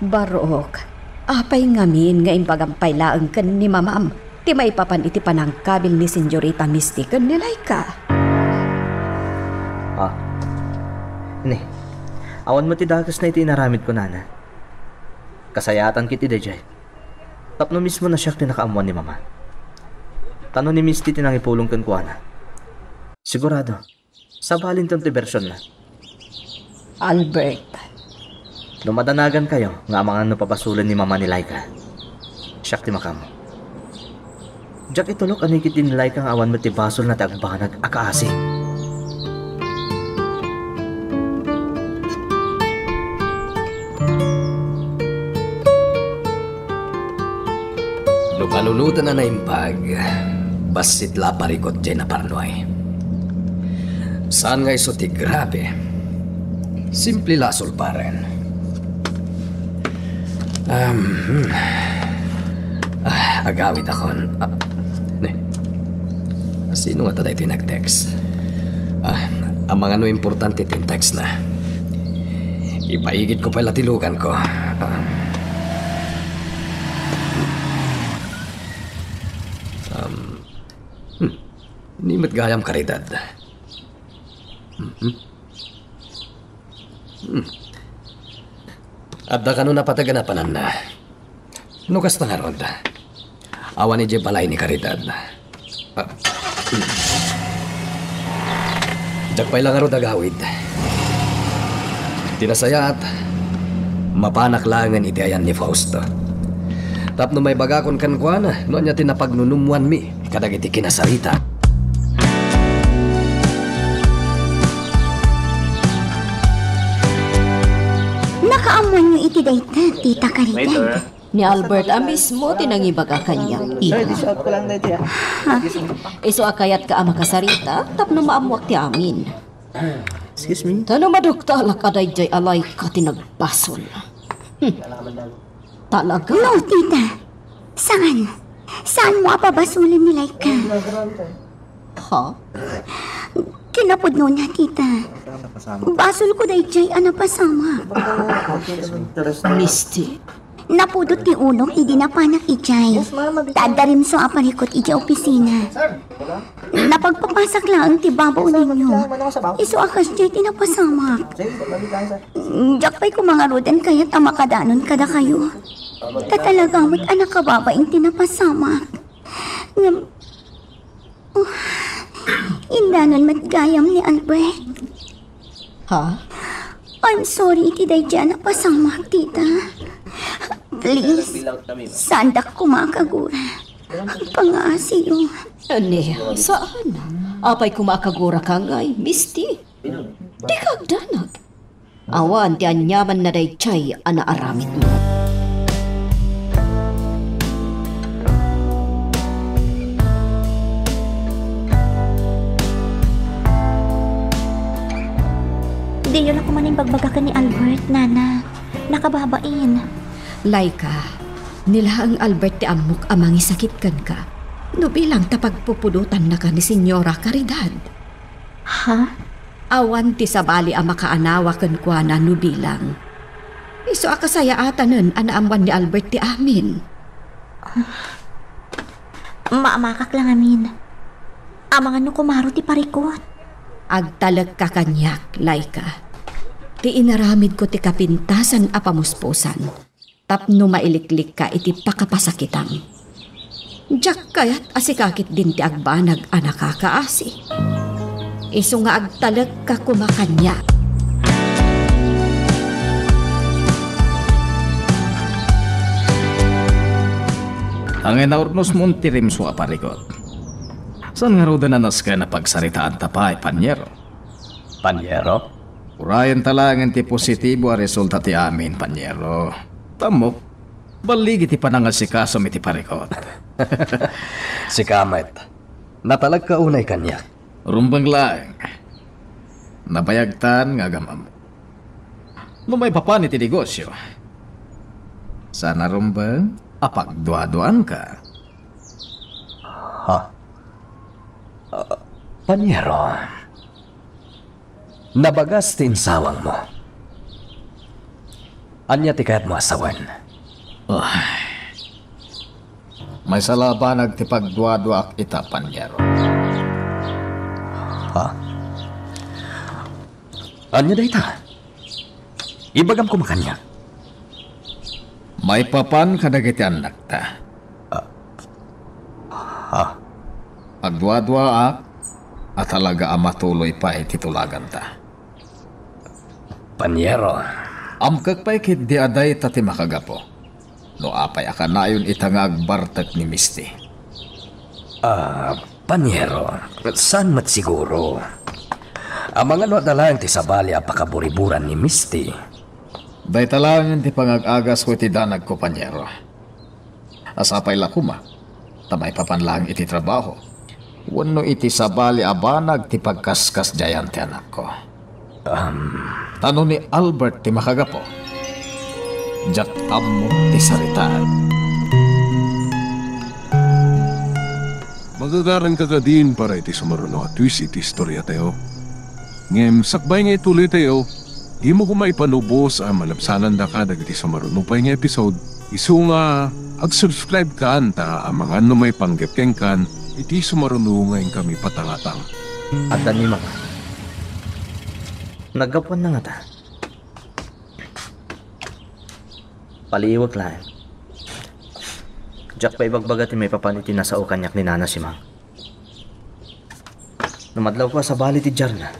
Barok, apay ngamin nga imbagam pay laeng ken ni Mamam ti maipapan iti panangkabil ni Senyorita Misty ken ni Laika? Ah, ni, awan met ti dakesna iti inaramidko, Nana. Kasayaatan ketdi daydiay. Tapno mismo a siak ti nakaammuan ni Mama. Ta no ni Misty ti nangipulong kenkuana, sigurado, sabalinton ti bersionna. Albert. No madanagankayo nga amangan no pabasolen ni Mama ni Laika, siak ti makaammo. Diak itulok a ni ketdi ni Laika nga awan met ti basolna ti agbanag a kaasi. No panunoten a naimbag, bassit la a parikot diay naparnuay. Saan nga isu ti grabe. Simple la a sulbaren. Um, hmm. Ah, agawidakon. Ah, ne. Sino ngata daytoy nag-text? Ah, amangan no importante ti text na. Ipaigidko pay la ti luganko. Ah. Um, hmm. Ni met gayam, Caridad. Mhm. Hmm. Adda kano napateg a napananna? No kasta ngarud, awan idiay balay ni Caridad. Ah, hmm. Diak pay la ngarud agawid. Ti nasayaat, mapanak laengen iti ayan ni Fausto. Tapno maibagakon kenkuana no ania ti napagnunummoanmi kadagiti kinasarita. Nakaammoanyo iti dayta, Tita Caridad. Ni Albert a mismo ti nangibaga kaniak, ina. Isu a kayatka a makasarita tapno maammoak ti amin. Excuse me? Ta no maduktalak a daydiay a Laika ti nagbasol. Hmm. Talaga? No, tita. Saan? Saanmo a pabasolen ni Laika? Ha? Kinapudnona, tita. Basolko daydiay a napasamak. Misty? Napudot ti ulok idi napanak idiay. Ta adda rimso a parikot idiay opisina. Napagpapasak laeng ti babaw ninyo. Isu a kasdiay ti napasamak. Diak pay koma ngaruden kayat a makadanon kadakayo. Ta talaga met a nakababain ti napasamak. Ngem, oh, indanon met gayam ni Albert. Ha? I'm sorry iti daydiay a napasamak, tita. Please, saandak koma a kagura. Pangaasiyo. Ania, saan? Apay koma a kaguraka ngay, Misty? Dika agdanag. Awan ti aniamanna daydiay a naaramidmo. Diyo la koma imbagbaga ken ni Albert, nana. Nakababain. Laika, ni laeng Albert ti ammok a mangisakit kenka. No bilang ta pagpupudotannaka ni Señora Caridad. Ha? Awan ti sabali a makaanawa kenkuana no bilang. Isu a kasayaatanen a naammuan ni Albert ti amin. Maamakak la ngamin. Amangan no kumaro ti parikut. Agtalekka kaniak, Laika. Ti inaramidko ti kapintasan a pamuspusan tapno mailiklikka iti pakapasakitam. Diak kayat a sika ketdin ti agbanag a nakakaasi. Isu nga agtalekka koma kaniak. Angay naurnosmon ti rimso a parikut. Saan ngaruden a nasken a pagsaritaanta pay, Panyero? Panyero? Urayenta laengen ti positibo a resulta ti amin, Panyero. Ammok, balligi ti panangasikasom iti parikut. Sika met, natalekka unay kaniak. Rumbeng laeng. Nabayagtan nga agam-am. No maipapan iti negosio, saan a rumbeng a pagduaduaanka. Ha? Ah, Panyero, nabagas ti insawangmo. Ania ti kayatmo a sawen? Ay. Maysa la a banag ti pagduaduaak ita, Panyero. Ha? Ania dayta? Ibagam koma kaniak. Maipapan kadagiti annakta. Ah. Ha? Agduaduaak a talaga a matuloy pay ti tulaganta. Panyero. Amkek pay ketdi a dayta ti makagapu. No apay a kanayon ita nga agbartek ni Misty? Ah, Panyero, saan met siguro. Amangan no adda laeng ti sabali a pakaburiburan ni Misty. Dayta laengen ti pangag-agasko iti danagko, Panyero. A sapay la koma ta maipapan laeng iti trabaho wenno iti sabali a banag ti pagkaskasdiayan ti anakko. Um. Ta no ni Albert ti makagapu, diak ammo ti saritaan. Magagaranka kadin para iti sumaruno a twist iti istoriatayo. Ngem sakbay nga ituloytayo, dimo koma ipanubos a malabsanandaka dagiti sumaruno pay nga episode. Isu nga ag-subscribe kan ta amangan no maipanggep kenkan iti sumaruno nga inkami patangatang. Adda ni Mama. Naggapuanna ngata? Paliiwek laeng. Diak pay ibagbaga ti maipapan iti nasao kaniak ni Nana Simang. No madlawko a sabali ti diarna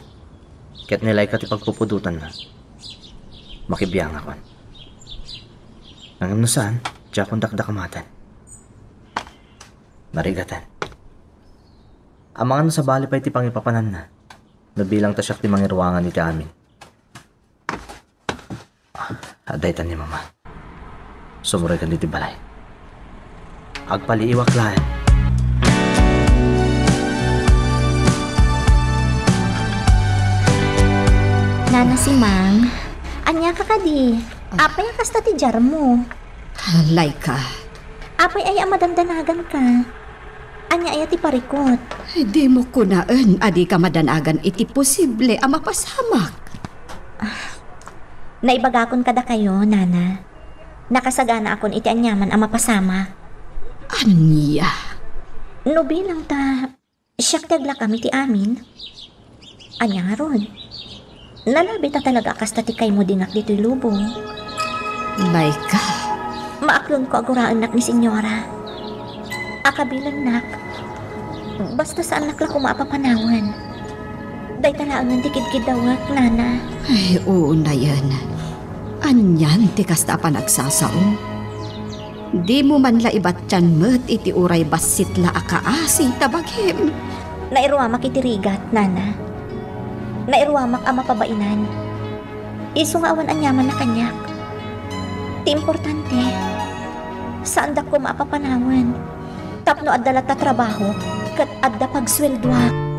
ket ni Laika ti pagpupudotanna, makibiangakon. Ngem no saan, diakon dakdakamaten. Narigaten. Amangan no sabali pay ti pangipapananna no bilang ta siak ti mangiruangan iti amin. Adda itan ni Mama. Sumuroykan iti balay. Agpaliiwak laeng. Nana Simang, ania ka kadi? Apay a kasta ti diarmo? Laika. Apay aya a madandanaganka? Ania aya ti parikut? Dimo kunaen a dika madanagan iti posible a mapasamak. Ah, naibagakon kadakayo, Nana. Nakasaganaakon iti aniaman a mapasamak. Ania? No bilang ta, siak ti aglakam iti amin. Ania ngarud? Nalabi ta talaga a kasta ti kaymo dingak ditoy lubong. Laika. Maaklonko a guraennak ni Senyora. A kabilennak, basta saannak la koma a papanawen. Dayta laengen ti kidkiddawek, Nana. Ay, unayen. Anian ti kasta a panagsasao? Dimo man la ibatian met iti uray bassit la a kaasi ta bagim. Nairuamak iti rigat, Nana. Nairuamak a mapabainan. Isu nga awan aniaman a kaniak. Ti importante, saandak koma a papanawen tapno adda latta trabahok ket adda pagsueldoak.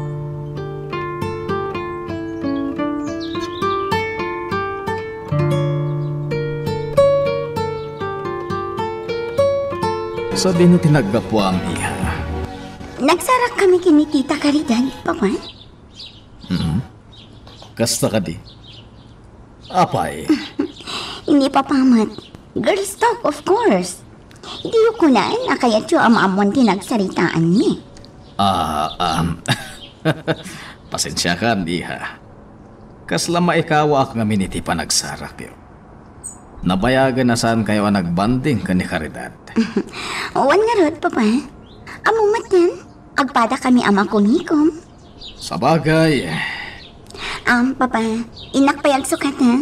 Sadino ti naggapuam, iha? Nagsarakkami ken ni Tita Caridad, Papa. Mm. Kasta kadi? Apay? Ni Papa met. Girls talk, of course. Diyo kunaen a kayatyo a maammoan ti nagsaritaanmi. Ah, um, pasensiakan, iha. Kasla maikawaak ngamin iti panagsarakyo. Nabayagen a saankayo a nagbanding ken ni Caridad. Wen ngarud, Papa. Ammo met yan, agpadakami a makumikom. Sabagay. Am, Papa, innak pay agsukat, ha?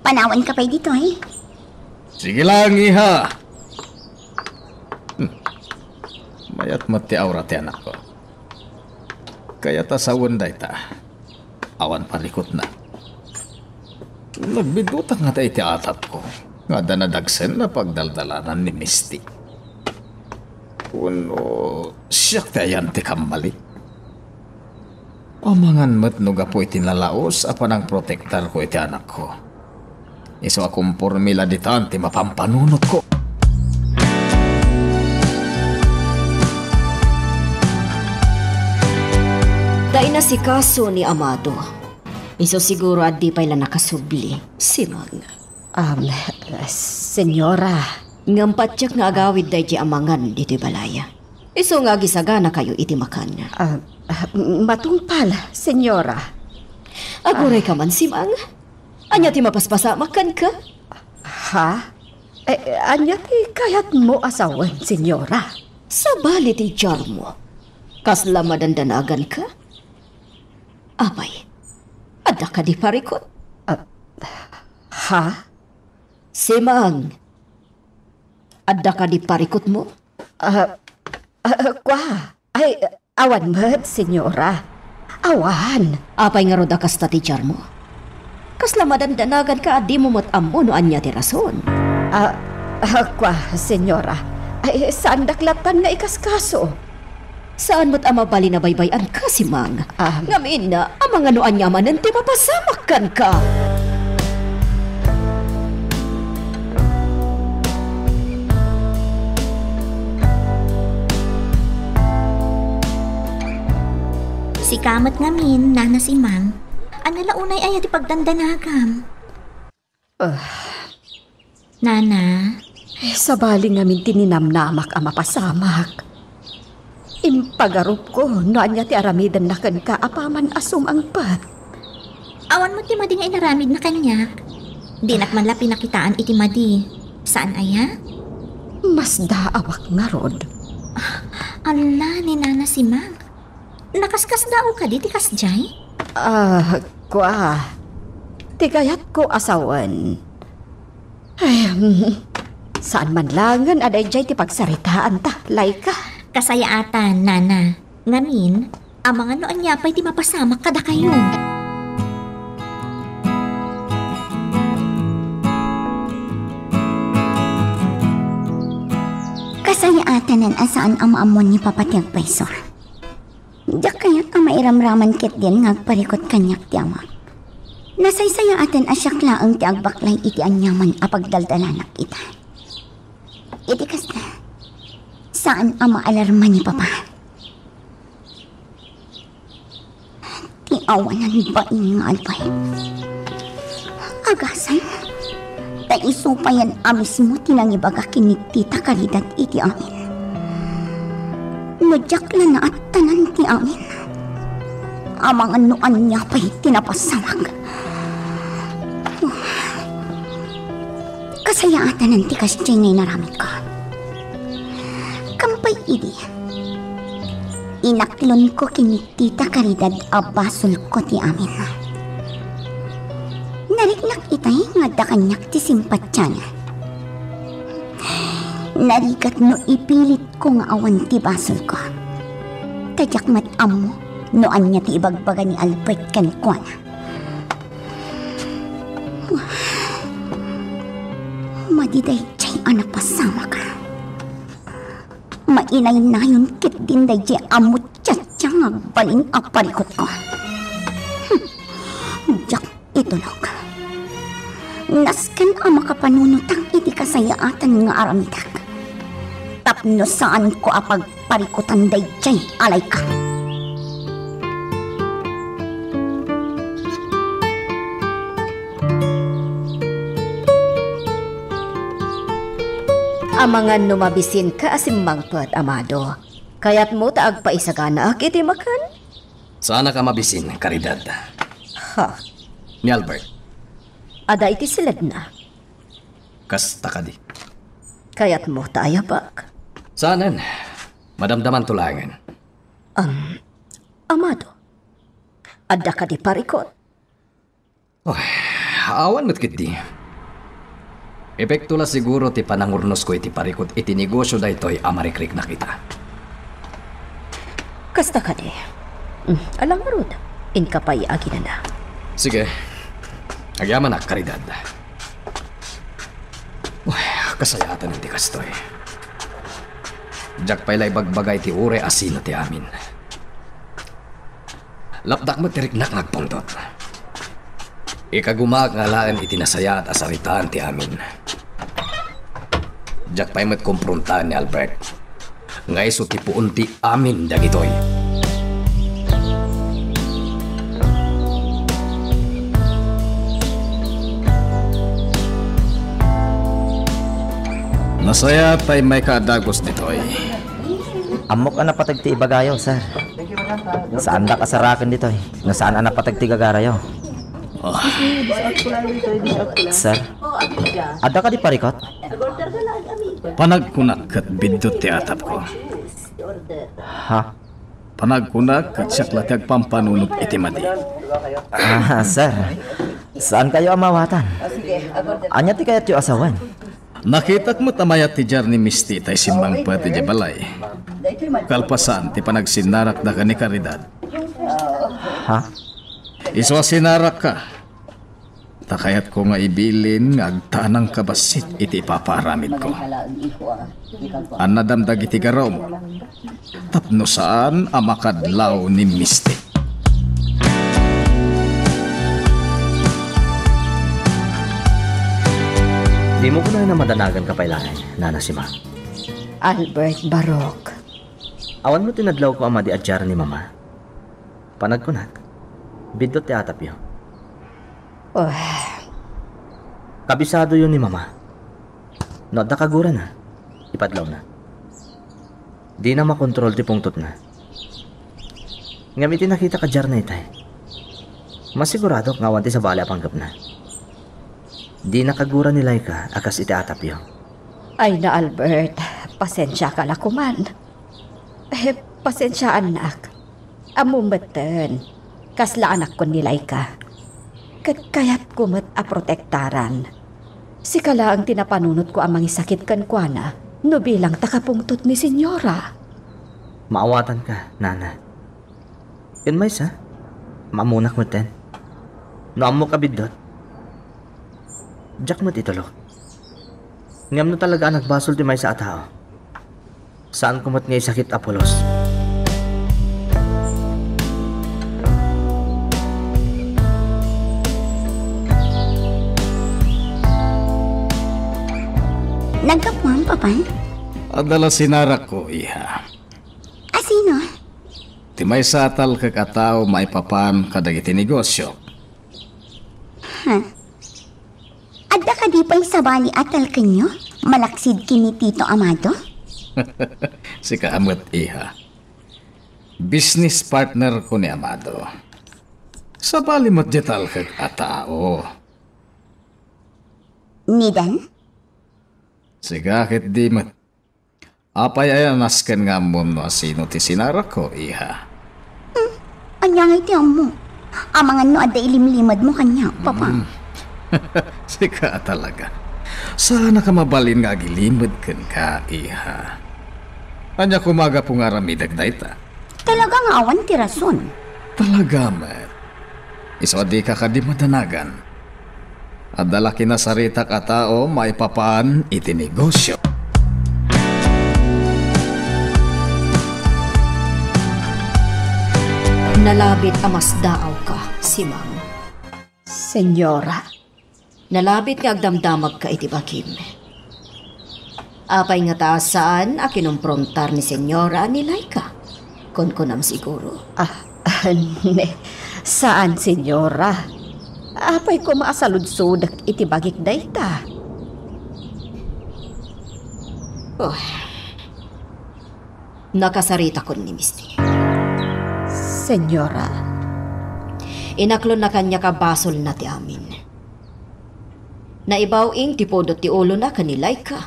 Panawanka pay ditoy. Sige lang, iha. Hmm. Mayat met ti aura ti anakko. Kayat a sawen dayta. Awan parikutna. Nagbidutak ngata iti atapko nga adda nadagsen a pagdaldalanan ni Misty. Wenno siak ti ayan ti kammali? Amangan met no gapu iti nalaus a panangprotektarko iti anakko. Isu a komporme la ditan ti mapampanunotko. Ta inasikaso ni Amado. Isu siguro a di pay la nakasubli, Simang. Um, Senyora. Ngem patiek nga agawid daydi amangan ditoy balay. Isu nga agisaganakayo iti makan. Ah, ah, matungpal, Senyora. Aguray ka man, Simang. Ania ti mapaspasamak kenka? Ha? Eh, ania ti kayatmo a sawen, Senyora? Sabali ti diarmo. Kasla madandanaganka? Apay, adda kadi parikut? Ah, ha? Simang, adda kadi parikutmo? Ah, ah, kua. Ay, awan met, Senyora. Awan. Apay ngarud a kasta ti diarmo? Kasla madandanaganka a dimo met ammo no ania ti rason. Ah, ah, kua, Senyora. Ay, saandak lattan nga ikaskaso. Saan met a mabalin a baybay-anka, Simang. Ah. Ngamin, amangan no ania manen ti mapasamak kenka. Sika met ngamin, Nana Simang. Ania la unay aya ti pagdandanagam? Ah. Nana? Eh, sabali ngamin ti ninamnamak a mapasamak. Impagarupko no ania ti aramidenna kenka apaman a sumangpet. Awan met ti madi nga inaramidna kaniak. Dinak man la pinakitaan iti madi. Saan aya? Masdaawak ngarud. Ah, ala ni Nana Simang. Nakaskasdaaw kadi ti kasdiay? Ah, kua. Ti kayatko a sawen. Ay, hmm. Saan man laengen a daydiay ti pagsaritaanta, Laika. Kasayaatan, Nana. Ngamin, amangan no ania pay ti mapasamak kadakayo. Kasayaatanan a saan a maammoan ni Papa ti agpayso. Diak kayat a mairamraman ketdin nga agparikut kaniak ti amak. Nasaysayaatan a siak laeng ti agbaklay iti aniaman a pagdaldalanak ita. Iti kasta, saan a maalarma ni Papa. Ti awanan bain nga albay. Agasem, ta isu payen a mismo ti nangibaga ken ni Tita Caridad iti amin. No diak la naattanan ti amin, amangan no ania pay ti napasamak. Kasayaatanan ti kasdiay nga inaramidko. Kampay idi, inaklonko ken ni Tita Caridad a basolko ti amin. Nariknak itay nga adda kaniak ti simpatiana. Narigat no ipilitko nga awan ti basolko. Ta diak met ammo no ania ti ibagbaga ni Albert kenkuana. Madi daydiay a napasamak. Mainaynayon ketdin daydiay a muchacha nga agbalin a parikutko. Hmm. Diak itulok. Nasken a makapanunotak iti kasayaatan nga aramidek. Tapno saanko a pagparikutan daydiay a Laika. Amangan no mabisinka a simmangpet, Amado. Kayatmo ta agpaisaganaak iti makan? Saanak a mabisin, Caridad. Ha? Ni Albert. Adda iti siledna. Kasta kadi. Kayatmo ta ayabak? Saanen. Madamdamanto laengen. Am, Amado. Adda kadi parikut? Oh, awan met ketdi. Epekto la siguro ti panangurnosko iti parikut iti negosio daytoy a marikriknak ita. Kasta kadi. Mm, ala ngarud, inka pay aginana. Sige. Agyamanak, Caridad. Uy, kasayaatan ti kastoy. Diak pay la ibagbaga iti uray a sino ti amin. Lapdak met ti riknak nga agpungtot. Ikagumaak nga alaen iti nasayaat a saritaan ti amin. Diak pay met komprontaen ni Albert nga isu ti puon ti amin dagitoy. Nasayaat ta immayka a dagus ditoy. Ammok a napateg ti ibagayo, sir. Saandak a saraken ditoy no saan a napateg ti gagarayo. Ah. Sir, adda kadi parikut? Panagkunak ket biddut ti atapko. Ha? Panagkunak ket siak la ti agpampanunot iti madi. Ah, sir. Saankayo a maawatan. Ania ti kayatyo a sawen? Nakitak met a mayat ti diar ni Misty tay simmangpet idiay balay. Kalpasan ti panagsinnarakda ken ni Caridad. Ha? Isu a sinarakka. Ta kayatko nga ibilin nga agtanangka bassit iti ipapaaramidko. Annadam dagiti garawmo tapno saan a makadlaw ni Misty. Dimo kunaen a madanaganka pay laeng, Nana Sima. Albert Barok. Awan met inadlawko a madi a diar ni Mama. Panagkunak, biddut ti atapyo. Oh. Kabisadoyo ni Mama. No adda kagurana, ipadlawna. Dina makontrol ti pungtotna. Ngem iti nakitak a diarna itay, masiguradok nga awan ti sabali a panggepna. Dina kagura ni Laika a kas iti atapyo. Ay na, Albert, pasensiaka la koman. Eh, pasensiaannak. Ammom metten, kasla anakkon ni Laika. Ket kayatko met a protektaran. Sika laeng ti napanunotko a mangisakit kenkuana no bilang takapungtot ni Senyora. Maawatanka, Nana. Ken maysa, maamunak metten. No ammok a biddut, diak met itulok. Ngem no talaga a nagbasol ti maysa a tao, saanko met nga isakit a pulos. Naggapuam, Papa? Adda la sinarakko, iha. A sino? Ti maysa a talkek a tao maipapan kadagiti negosio. Ha? Adda kadi pay sabali a talkenyo malaksid ken ni Tito Amado? Sika met, iha. Business partner ko ni Amado. Sabali met diay talkek a tao. Ni Dan? Sika ketdi met. Apay a nasken nga ammom no asino ti sinarakko, iha? Hmm, ania ngay ti ammo? Amangan no adda ilimlimedmo kaniak, Papa. Hmm. Sika a talaga. Saanak a mabalin nga agilimed kenka, iha. Ania koma a gapu nga aramidek dayta? Talaga nga awan ti rason. Talaga met. Isu a dika kadi madanagan. Adda la kinasaritak a tao maipapan iti negosio. Nalabit a masdaawka, Simang. Senyora. Nalabit nga agdamdamagka iti bagim. Apay ngata a saan a kinomprontar ni Senyora ni Laika? Kunkunam siguro. Ah, ne, saan, Senyora. Apay koma a saludsodek iti bagik dayta? Oh. Nakasaritakon ni Misty. Senyora. Inaklonna kaniak a basolna ti amin. Naibaw-ing ti pudot ti ulona ken ni Laika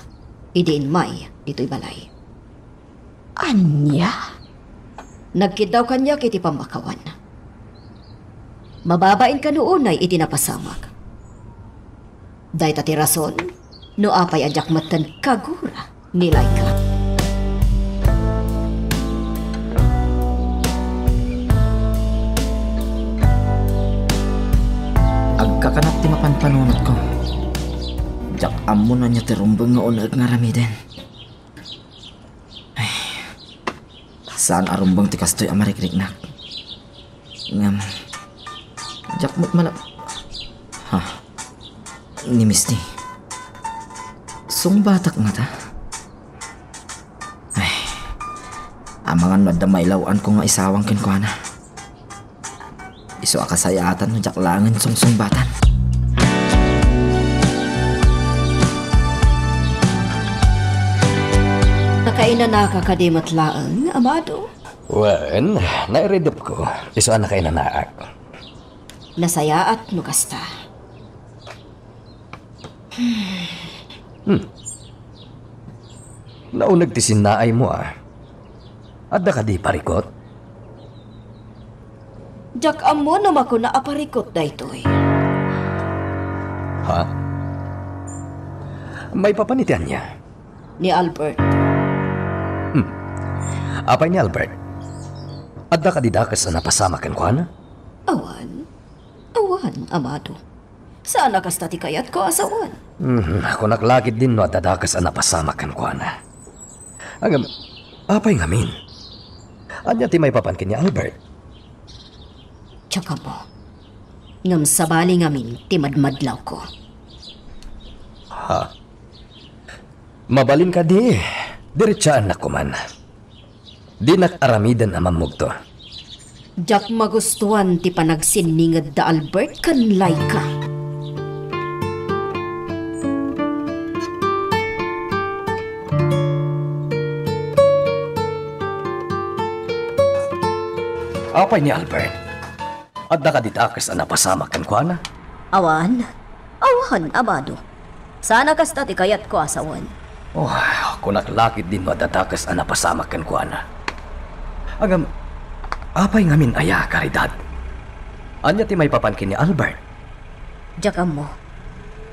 idi immay ditoy balay. Ania? Nagkiddaw kaniak iti pammakawan. Mababain kano unay iti napasamak. Dayta ti rason no apay a diak metten kagura ni Laika. Agkakanak ti mapanpanunotko. Diak ammo no ania ti rumbeng nga uneg nga aramiden. Ay, saan a rumbeng ti kastoy a marikriknak. Ngem, diak met mala-, ha? Ni Misty. Sungbatak ngata? Ay, amangan no adda mailaw-anko nga isawang kenkuana. Isu a kasayaatan no diak laengen sungsungbatan. Nakainanaka kadi met laeng, Amado? Wen, nairidepko. Isu a nakainanaak. Nasayaat no kasta. Hmm. Nauneg ti sinnaaymo, a. Adda kadi parikut? Diak ammo no makuna a parikut daytoy. Ha? Maipapan iti ania? Ni Albert. Hmm. Apay ni Albert? Adda kadi dakes a napasamak kenkuana? Awan. Awan, Amado. Saan a kasta ti kayatko a sawen. Mhm, kunak la ketdin no adda dakes a napasamak kenkuana. Ngem, apay ngamin? Ania ti maipapan ken ni Albert? Diak ammo. Ngem sabali ngamin ti madmadlawko. Ha? Mabalin kadi, diretsaannak koman. Dinak aramiden a mammugto. Diak magustuan ti panagsinninged da Albert ken Laika. Apay ni Albert? Adda kadi dakes a napasamak kenkuana? Awan. Awan, Amado. Saan a kasta ti kayatko a sawen. Oh, kunak la ketdin no adda dakes a napasamak kenkuana. Ngem, apay ngamin aya, Caridad? Ania ti maipapan ken ni Albert? Diak ammo.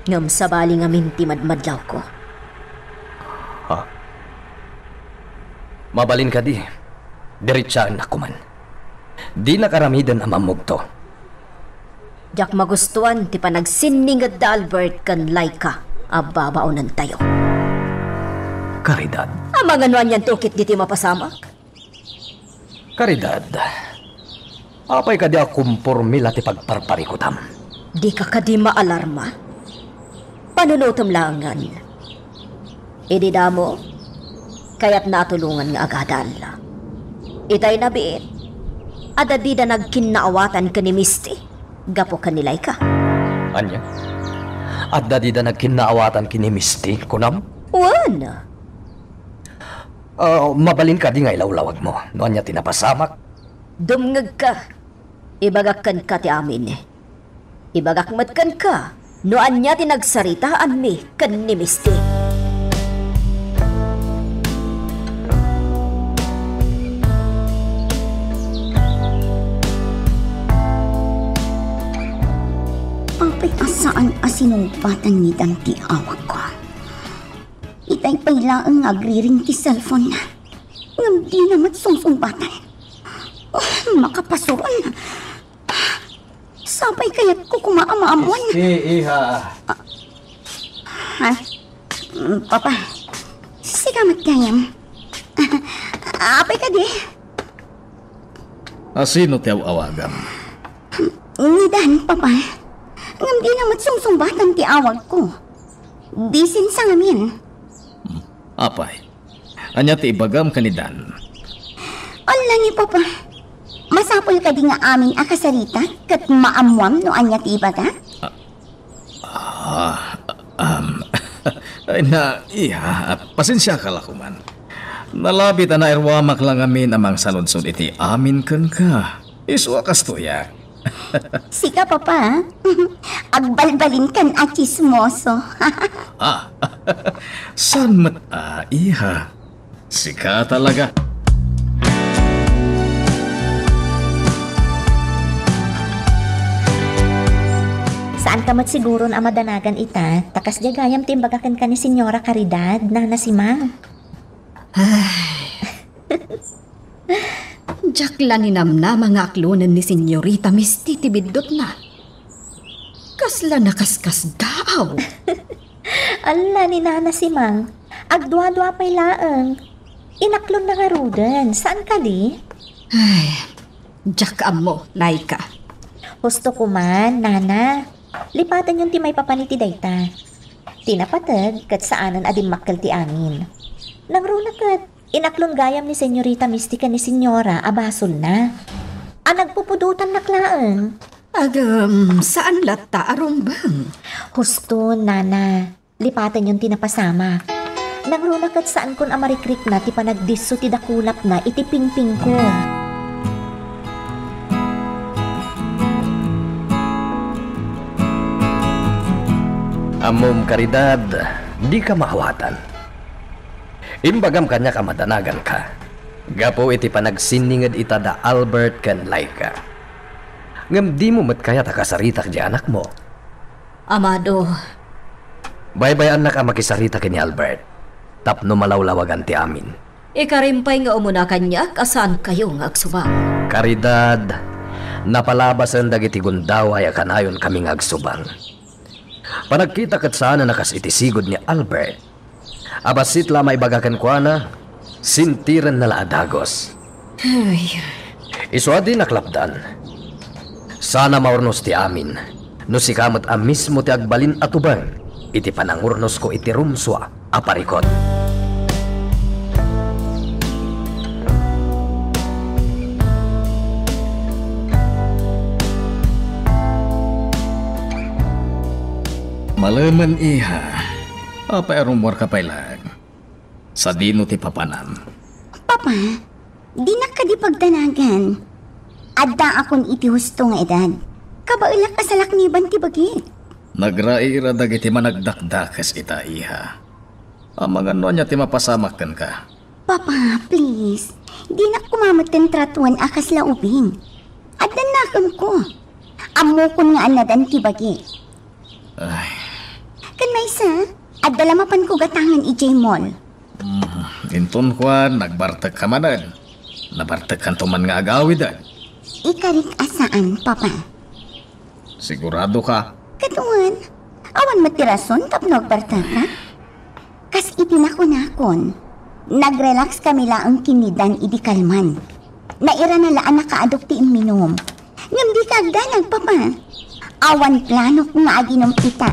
Ngem sabali ngamin ti madmadlawko. Ha? Mabalin kadi, diretsaannak koman. Dinak aramiden a mammugto. Diak magustuan ti panagsinninged da Albert ken Laika a babaonentayo. Caridad. Amangan no anianto ketdi ti mapasamak? Caridad, apay kadi a komporme la ti pagparparikutam? Dika kadi maalarma? Panunotem laengen. Idi damo, kayatna a tulongan nga agadal. Itay nabiit, adda dida nagkinnaawatan ken ni Misty gapu ken ni Laika. Ania? Adda dida nagkinnaawatan ken ni Misty, kunam? Wen. Ah, mabalin kadi nga ilawlawagmo no ania ti napasamak? Dumngegka. Ibagak kenka ti amin. Ibagak met kenka no ania ti nagsaritaanmi ken ni Misty. Apay a saan a sinungbatan ni Dan ti awagko? Itay pay laeng nga agriring ti cellphone-na. Ngem dina met sungsungbatan. Oh, makapasuron. Sapay kayatko koma a maammuan. Esti, iha. Ha? Mm, Papa, sika met gayam. Apay kadi? A sino ti aw-awagam? Ni Dan, Papa. Ngem dina met sungsungbatan ti awagko. Bisin sa ngamin. Hmm. Apay? Ania ti ibagam ken ni Dan? Ala ni Papa. Masapul kadi nga amin a kasarita ket maammuam no ania ti ibaga? Ah, um, Na, iha, pasensiaka la koman. Nalabit a nairwamak la ngamin a mangsaludsod iti amin kenka. Isu a kastoyak. Sika, Papa? Agbalbalinkan a tsismoso. Ah, saan met a, iha? Sika talaga. Saanka met siguron a madanagan ita, ta kasdiay gayam ti imbaga kenka ni Señora Caridad, Nana Simang. Ay. Diak la ninamnama nga aklonen ni Señorita Misty ti biddutna. Kasla nakaskasdaaw. Ala ni Nana Simang, agduadua pay laeng. Inaklonna ngaruden, saan kadi? Ay, diak ammo, Laika. Husto koman, Nana. Lipatenyon ti maipapan iti dayta. Ti napateg ket saanen a dimmakkel ti amin. Nangruna ket, inaklon gayam ni Señorita Misty ken ni Señora a basolna. A nagpupudotannak laeng. Agam, saan latta a rumbeng. Husto, Nana. Lipatenyon ti napasamak. Nangruna ket saankon a marikrikna ti panagdisso ti dakulapna iti pingpingko. Ammom, Caridad, dika maawatan. Imbagam kaniak a madanaganka gapu iti panagsinninged ita da Albert ken Laika. Ngem dimo met kayat a kasaritak diay anakmo? Amado. Baybay-annak a makisarita ken ni Albert tapno malawlawagan ti amin. Ikarim pay nga umuna kaniak a saankayo nga agsubang. Caridad, napalabasen dagiti gundaway a kanayon kami nga agsubang. Panagkita ket saanen a kas iti sigud ni Albert. A bassit la a maibaga kenkuana, sintirenna la a dagus. Ay. Isu a dinak lapdan. Sana maurnos ti amin, no sika met a mismo ti agbalin a tubeng iti panangurnosko iti rumsua a parikut. Malemen, iha. Apay a rummuarka pay laeng? Sadino ti papanam? Papa, dinak kadi pagdanagan. Addaakon iti husto nga edad. Kabaelak a salakniban ti bagik. Nagraira dagiti managdakdakes ita, iha. Amangan no ania ti mapasamak kenka. Papa, please. Dinak koma met ti tratuan a kasla ubing. Addan nakemko. Ammokon nga annadan ti bagik. Ay. Ken maysa, adda la mapanko gatangen idiay mall. Mm, inton kuan, nagbartekka manen. Nabartekkanto man nga agawiden. Ikarik a saan, Papa. Sigurado ka? Ket wen, awan met ti rason tapno agbartekka. Kas iti nakunakon, nag-relax kami laeng ken ni Dan idi kalman. Nairana la a nakaaduk ti imminum. Ngem dika agdanag, Papa. Awan planok nga aginum ita.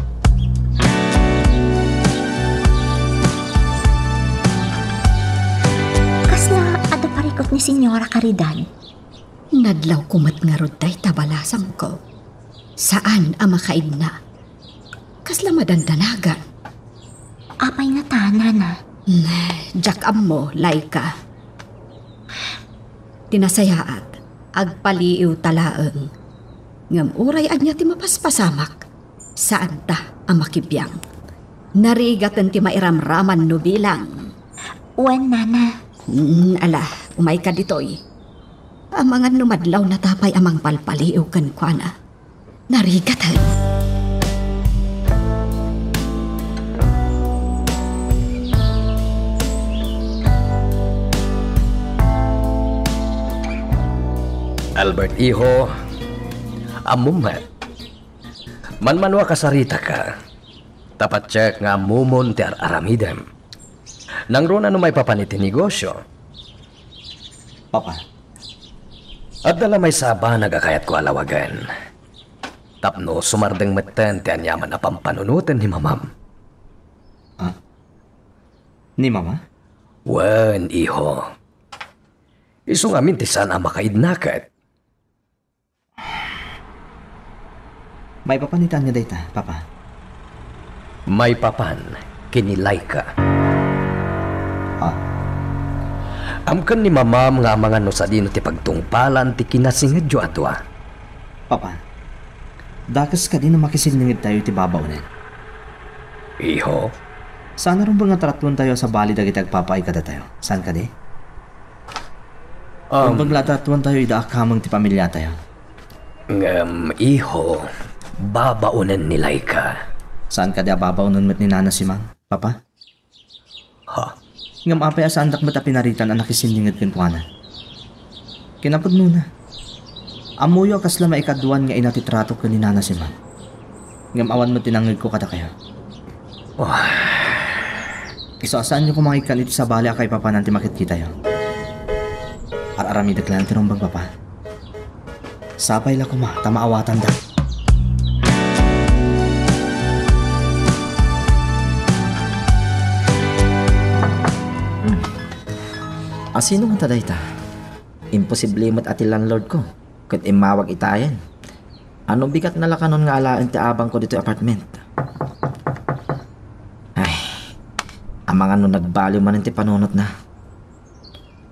Kasla adu parikut ni Señora Caridad? Nadlawko met ngarud dayta balasangko. Saan a makaidna. Kasla madandanagan. Apay ngata, Nana? Hmm, diak ammo, Laika. Ti nasayaat, agpaliiwta laeng. Ngem uray ania ti mapaspasamak, saanta a makibiang. Narigaten ti mairamraman no bilang. Wen, Nana. Hmm, ala, umayka ditoy. Amangan no madlawna ta pay a mangpalpaliiw kenkuana. Narigaten. Albert, iho, ammom met. Manmano a kasaritaka, ta patiek nga ammomon ti ar-aramidem. Nangruna no maipapan iti negosio. Papa. Adda la maysa a banag a kayatko a lawagen. Tapno sumardeng metten ti aniaman a pampanunoten ni mamam. Ah? Ni mama? Wen, iho. Isu ngamin ti saan a makaidnaket. Maipapan ita ania dayta, Papa? Maipapan ken ni Laika. Ah. Amken ni Mamam nga amangan no sadino ti pagtungpalan ti kinasingedyo a dua. Papa, dakes kadi no makisinningedtayo iti babaonen? Iho? Saan a rumbeng nga tratuentayo a sabali dagiti agpapaay kadatayo? Saan kadi? Um, Rumbeng la a tratuentayo ida a kameng ti pamiliatayo. Ngem, iho, babaonen ni Laika. Saan kadi a babaonen met ni Nana Simang, Papa? Ha? Ngem apay a saandak met a pinaritan a nakisinninged kenkuana? Kinapudnona, ammoyo a kasla maikaduan nga ina ti trato ken ni Nana Simang. Ngem awan met ti nangngegko kadakayo. Ah. Isu a saanyo koma nga ikkan iti sabali a kaipapanan ti makitkitayo. Ar-aramidek laeng ti rumbeng, Papa. Sapay la koma ta maawatanda. Hmm. Asino ngata dayta? Imposible met a ti landlord ko ket immawag itayen. Ano bigat na la kanon nga alaen ti abang ko ditoy apartment? Ay, amangan no nagbaliw manen ti panunotna.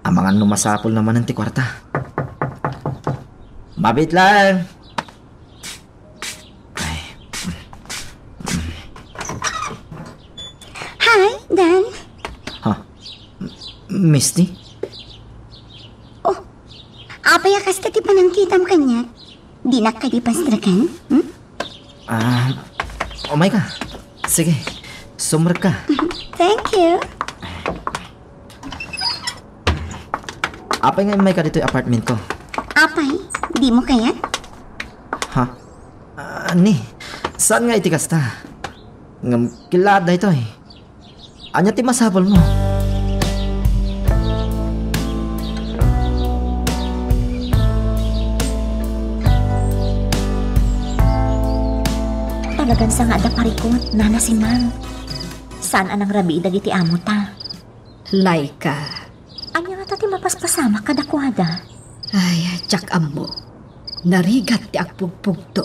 Amangan no masapulna manen ti kuarta. Mabit lang! Ay. Hi, Dan. Ha? M-, Misty? Oh, apay a kasta ti panangkitam kaniak? Dinak kadi pastreken? Hmm? Ah, umay ka. Sige, sumrek ka. Thank you. Apay nga immay ka ditoy apartment ko? Apay, dimo kayat? Ha? Ah, ni, saan nga iti kasta? Ngem kilaat daytoy. Ania ti masapulmo? Talagan sangad a parikut, Nana Simang. Saan a nangrabii dagiti amota? Laika. Ania ngata ti mapaspasamak kadakuada? Ay, diak ammo. Narigat ti agpugpugto.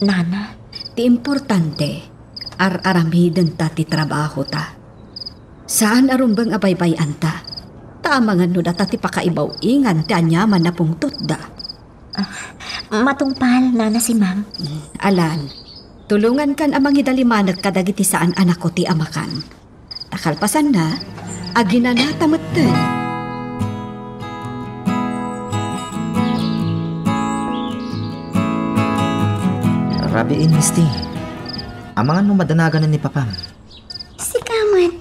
Nana. Ti importante, ar-aramidenta ti trabahota. Saan a rumbeng a baybay-anta. Ta amangan no data ti pakaibaw-ingan ti aniaman a pungtotda. Ah, matungpal, Nana Simang. Mm, alan, tulongankan a mangidalimanek kadagiti saan a nakuti a makan. Ta kalpasanna, aginanata metten. Rabiin, Misty. Amangan no madanaganen ni Papam. Sika met.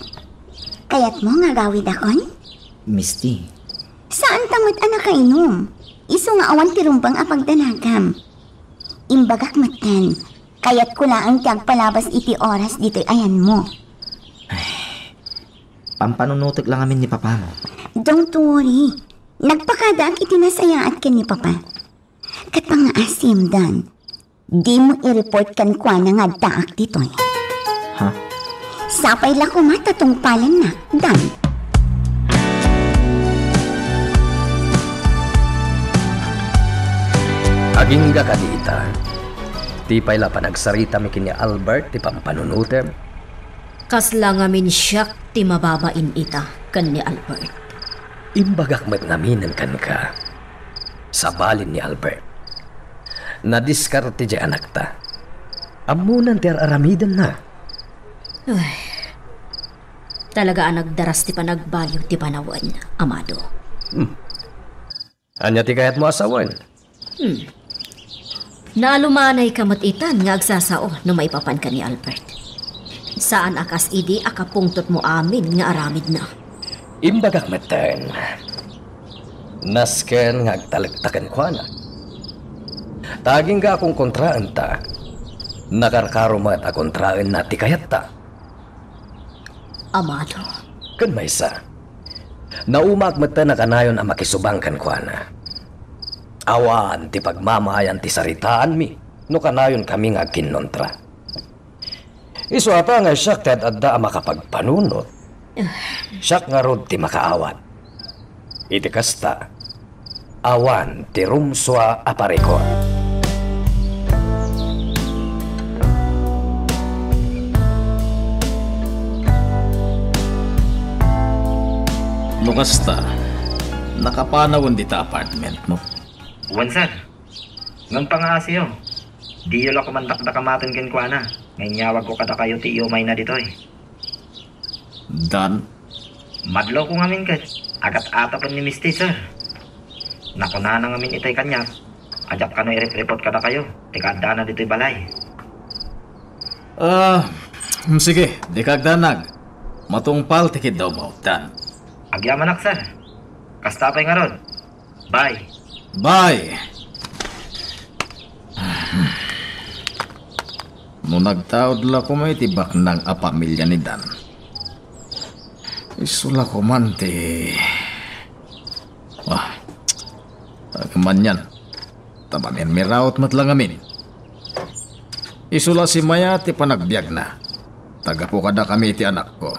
Kayatmo nga agawidakon? Misty. Saanta met a nakainum. Isu nga awan ti rumbeng a pagdanagam. Imbagak metten, kayatko laeng ti agpalabas iti oras ditoy ayanmo. Ay, pampanunotek la ngamin ni Papam. Don't worry. Nagpakadaak iti nasayaat ken ni Papa. Ket pangngaasim, Dan, dimo i-report kenkuana nga addaak ditoy. Ha? Sapay la koma ta tungpalennak, Dan. Agingga kadi ita, ti pay la panagsaritami ken ni Albert ti pampanunotem? Kasla ngamin siak ti mababain ita ken ni Albert. Imbagak met ngaminen kenka, sabalin ni Albert. Nadiskarte diay anakta. Ammonan ti ar-aramidenna. Ay, talaga a nagdaras ti panagbaliw ti panawen, Amado. Hmm. Ania ti kayatmo a sawen? Hmm. Naalumanayka met itan nga agsasao no maipapanka ni Albert. Saan a kas idi a kapungtotmo amin nga aramidna. Imbagak metten, nasken nga agtalekta kenkuana. Ta agingga a konkontraenta, nakarkaro met a kontraenna ti kayatta. Amado. Ken maysa, naumaak metten a kanayon a makisubang kenkuana. Awan ti pagmamaayan ti saritaanmi no kanayonkami nga agkinnontra. Isu a ta nga siak ti ad-adda a makapagpanunot, siak ngarud ti makaawat. Iti kasta, awan ti rumsua a parikut. No kasta, nakapanawen dita apartment mo? Wen, sir. Ngem pangaasiyo, diyo la koma dakdakamaten kenkuana nga inyawagko kadakayo ti iumayna ditoy. Dan? Madloko ngamin ket agat-atapen ni Misty, sir. Nakunana ngamin itay kaniak a diak kano iripripot kadakayo ti kaaddana ditoy balay. Ah, mm, sige, dika agdanag. Matungpal ti kiddawmo, Dan. Agyamanak, sir. Kasta pay ngarud. Bye. Bye. No nagtaud la koma iti baknang a pamilia ni Dan, isu la koman ti, ah, ania man yan. Ta mamirmiraot met la ngamin. Isu la simaya ti panagbiagna. Ta gapu kadakami iti anakko.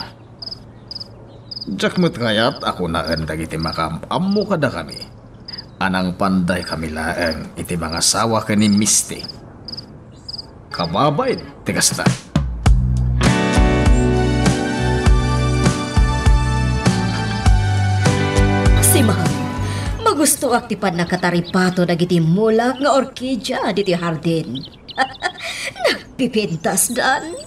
Diak met kayat a kunaen dagiti makaam-ammo kadakami a nangpandaykami laeng iti mangasawa ken ni Misty. Kababain ti kasta. Simang, magustoak ti pannakataripato dagiti mulak nga orkidia ditoy hardin. Nagpipintas, Dan.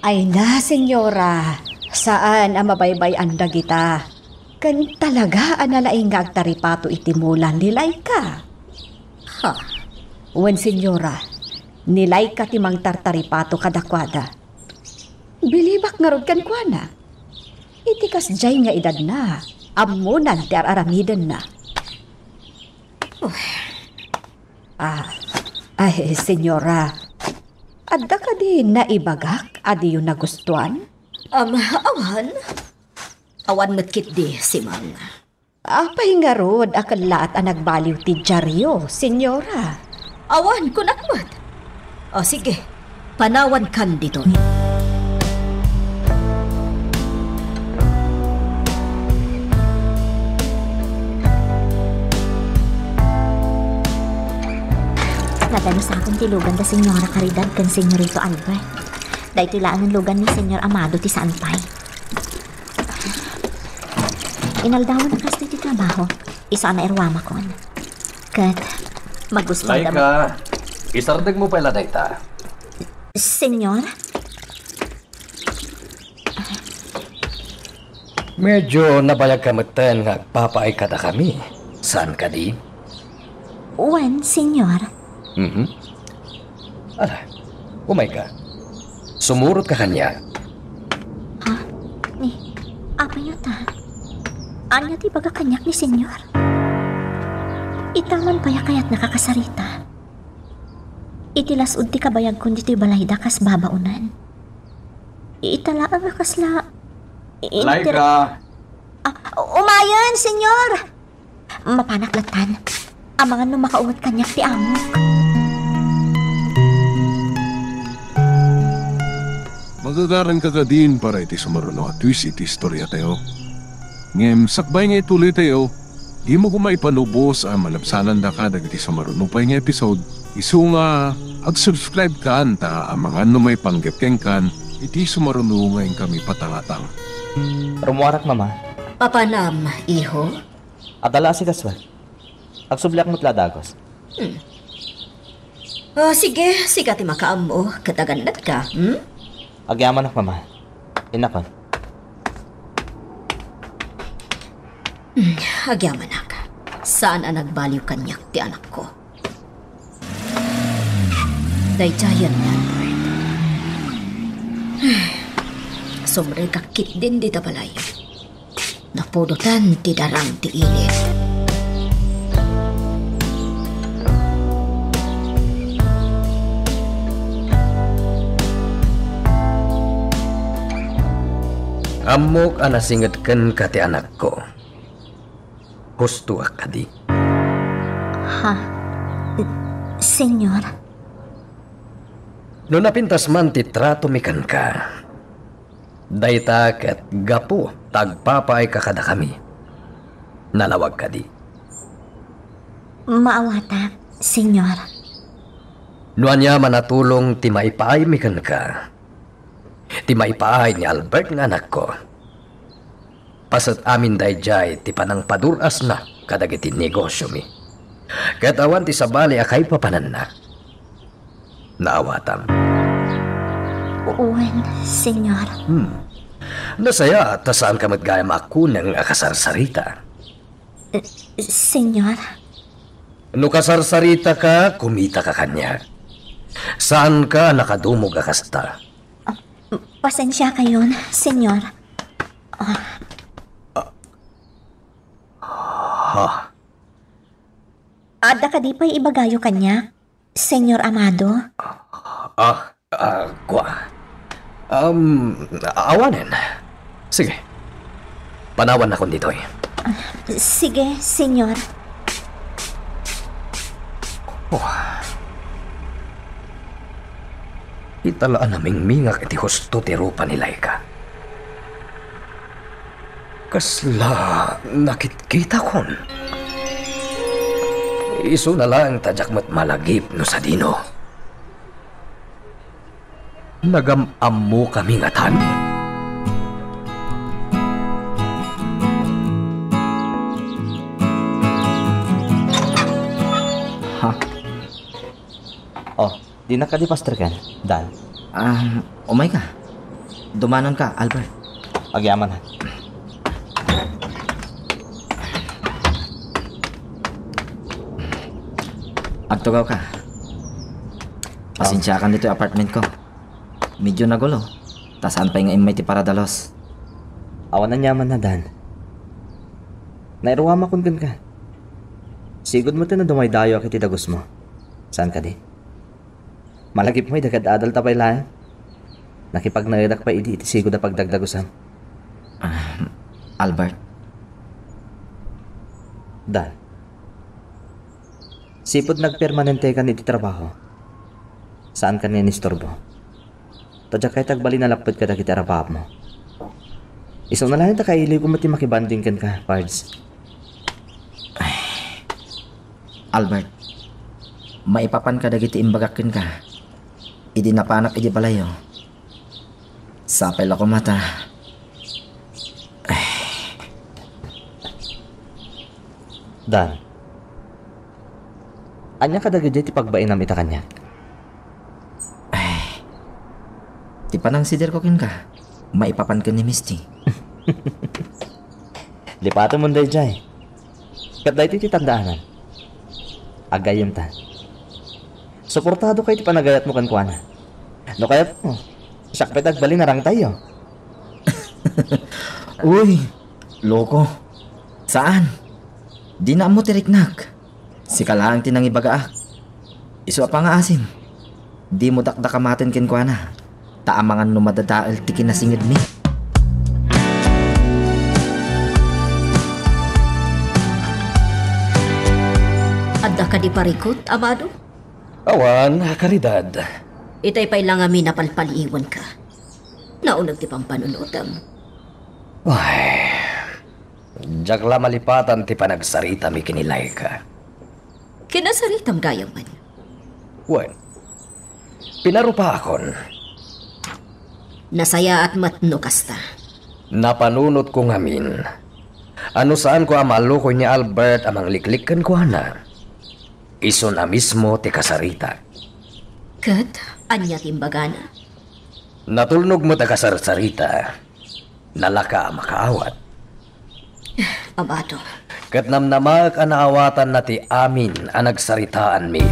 Ay na, senyora, saan a mabaybay-an dagita. Ken talaga a nalaing nga agtaripato iti mula ni Laika. Ha? Wen, senyora, ni Laika ti mangtartaripato kadakuada. Bilibak ngarud kenkuana. Iti kasdiay nga edadna, ammonan ti ar-aramidenna. Uy. Ah, ay, senyora, adda kadi naibagak a diyo nagustuan? Am, awan. Awan met ketdi, Simang. Apay ngarud a kellaat a nagbaliw ti diario, senyora? Awan, kunak met. O, sige, panawankan ditoy. Nadanusaken ti lugan da Senyora Caridad ken Senyorito Albert. Daytoy laengen lugan ni Senyor Amado ti saan pay. Inaldawan a kasta iti trabaho. Isu a nairuamakon. Ket magusto Laika, isardegmo pay la dayta. Senyor? Medyo nabayagka metten nga agpapaay kadakami. Saan kadi? Wen, Senyor. Mhm. Ala, umayka. Sumurotka kaniak. Ha? Ni, apay ngata? Ania ti ibaga kaniak ni Senyor? Ita man pay a kayatnaka kasarita. Iti las-ud ti kabayagkon ditoy balayda kas babaonan. Ita laeng a kasla inter- Laika! Ah, umayen, Senyor! Mapanak lattan. Amangan no makaunget kaniak ti amok. Magagaranka kadin para iti sumaruno a twist iti istoriatayo. Ngem sakbay nga ituloytayo, dimo koma ipanubos a malabsanandaka dagiti sumaruno pay nga episode, isu nga ag-subscribe kan ta amangan no maipanggep kenkan iti sumaruno nga inkami patangatang. Rumuarak, Mama. Papanam, iho? Adda la a sigaswek. Agsubliak met la a dagus. Hmm. O, sige, sika ti makaammo, ket agannatka, hmm? Agyamanak, Mama. Innakon. Hmm, agyamanak. Saan a nagbaliw kaniak ti anakko. Daydiayen ni Albert. Sumrekak ketdin dita balay. Napudotan ti darang ti init. Ammok a nasinget kenka ti anakko. Hustoak kadi? Ha? Senyor? No napintas man ti tratomi kenka, dayta ket gapu ta agpapaayka kadakami. Nalawag kadi? Maawatak, Senyor. No aniaman a tulong ti maipaaymi kenka, ti maipaay ni Albert nga anakko, Paset amin daydiay ti panangpadur-asna kadagiti negosiomi. Ket awan ti sabali a kaipapananna. Naawatam. Wen, Señor. Hmm. Nasayaat ta saanka met gayam a kuneng a kasarsarita. Eh, Señor? No kasarsaritaka, kumitaka kaniak. Saanka a nakadumog a kasta. Ah, pasensiakayon, Señor. Ah. Ha? Adda kadi pay ibagayo kaniak, Señor Amado? Ah, ah, kua. Um, awanen. Sige. Panawannakon ditoy. Sige, Señor. Oh. Ita la a namingmingak iti husto ti rupa ni Laika. Kasla nakitkitakon. Isuna laeng ta diak met malagip no sadino. Nagam-ammokami ngatan? Ha? Oh, dinak kadi, Pastor Ken, Dan. Ah, umayka. Dumanonka, Albert. Agyamanak. Agtugawka. Pasensiakan ditoy apartmentko. Medyo nagulo. Ta saan pay nga immay ti paradalos. Awan aniamanna, Dan. Nairuamakon kenka. Sigud met no dumaydayoak iti dagusmo. Saan kadi? Malagipmo idi kad-adalta pay laeng. Nakipagnaedak pay idi iti sigud a pagdagdagusam. Ah, Albert. Dan. Sipud nagpermanentekan iti trabaho, saanka nga inisturbo. Ta diak kayat agbalin a lapped kadagiti arababmo. Isuna laeng ta kailiwko met ti makibanding kenka, Pards. Ay, Albert, maipapan kadagiti imbagak kenka idi napanak idi balayyo. Sapay la koma ta. Ay. Dan, ania kadagiti ti pagbainam ita kaniak? Ay, ti panangsiderko kenka, maipapan ken ni Misty. Lipatemon daydiay. Ket daytoy ti tandaanan. Agayyemta. Suportadoka iti panagayatmo kenkuana. No kayatmo, siak pay ti agbalin a rangtayyo. Uy, loko. Saan? Dina ammo ti riknak. Sika laeng ti nangibagaak. Isu a pangaasim, dimo dakdakamaten kenkuana, ta amangan no madadael ti kinasingedmi. Adda kadi parikut, Amado? Awan, Karidad. Itay pay la ngamin a palpaliiwanka. Nauneg ti pampanunotem. Ay, diak la malipatan ti panagsaritami ken ni Laika. Kinasaritam gayam man. Wen, pinarupaakon. Nasayaat met no kasta. Napanunotko ngamin a no saanko a malukoy ni Albert a mangliklik kenkuana, isun a mismo ti kasarita. Ket ania ti imbagana? Natulnog met a kasarsarita. Nalaka a makaawat. Amado. Ket namnamaek a naawatanna ti amin a nagsaritaanmi.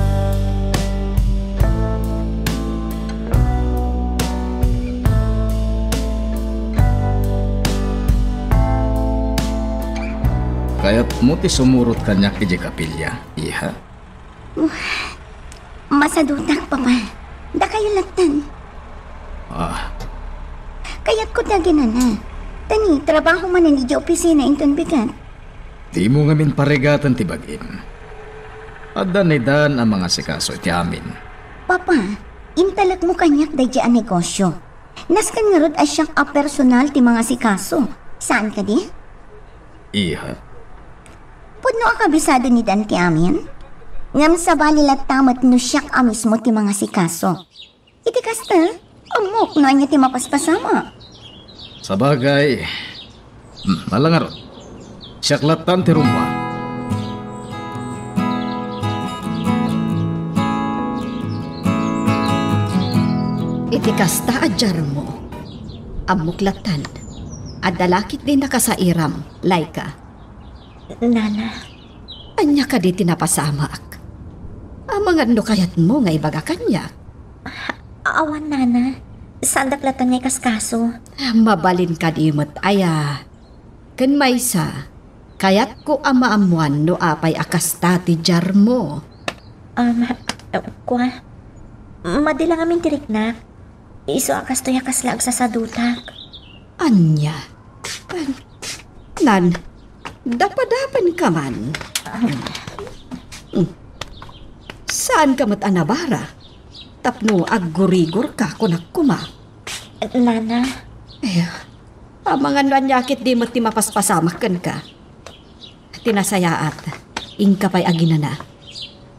Kayatmo ti sumurot kaniak idiay kapilya, iha? Masadutak, Papa. Dakayo lattan. Ah. Kayatko ti aginana. Ta ni, trabaho manen idiay opisina inton bigat. Dimo ngamin parigaten ti bagim. Adda ni Dan a mangasikaso iti amin. Papa, intalekmo kaniak daydiay a negosio. Nasken ngarud a siak a personal ti mangasikaso. Saan kadi? Iha. Pudno a kabisado ni Dan ti amin? Ngem sabali latta met no siak a mismo ti mangasikaso. Iti kasta, ammok no ania ti mapaspasamak. Sabagay, Hmm, ala ngarud. Siak lattan ti rummuar. Iti kasta a diarmo, ammok lattan, adda la ketdi nakasairam, Laika. Nana. Ania kadi ti napasamak? Amangan no kayatmo nga ibaga kaniak. Awan, Nana. Saandak lattan nga ikaskaso. Mabalin kadi met aya. Ken maysa, kayatko a maammoan no apay a kasta ti diarmo. Um, kua, madi la ngamin ti riknak. Isu a kastoy a kasla agsasadutak. Ania? Nan, dapadapanka man. Saanka met a nabara? Tapno aggurigorka, kunak koma. Nana. Eh, amangan no ania ketdi met ti mapaspasamak kenka. Ti nasayaat, inka pay aginana.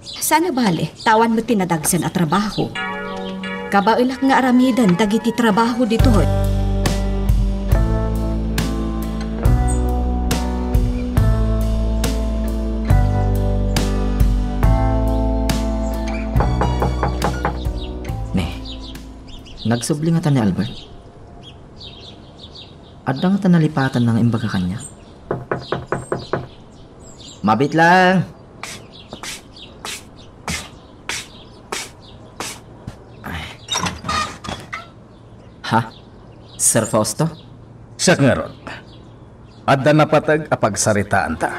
Saan a bale, ta awan met ti nadagsen a trabaho. Kabaelak nga aramiden dagiti trabaho ditoy. Ne, nagsubli ngata ni Albert? Adda ngata nalipatanna nga imbaga kaniak? Mabit lang. Ha? Sir Fausto? Siak ngarud. Adda napateg a pagsaritaanta.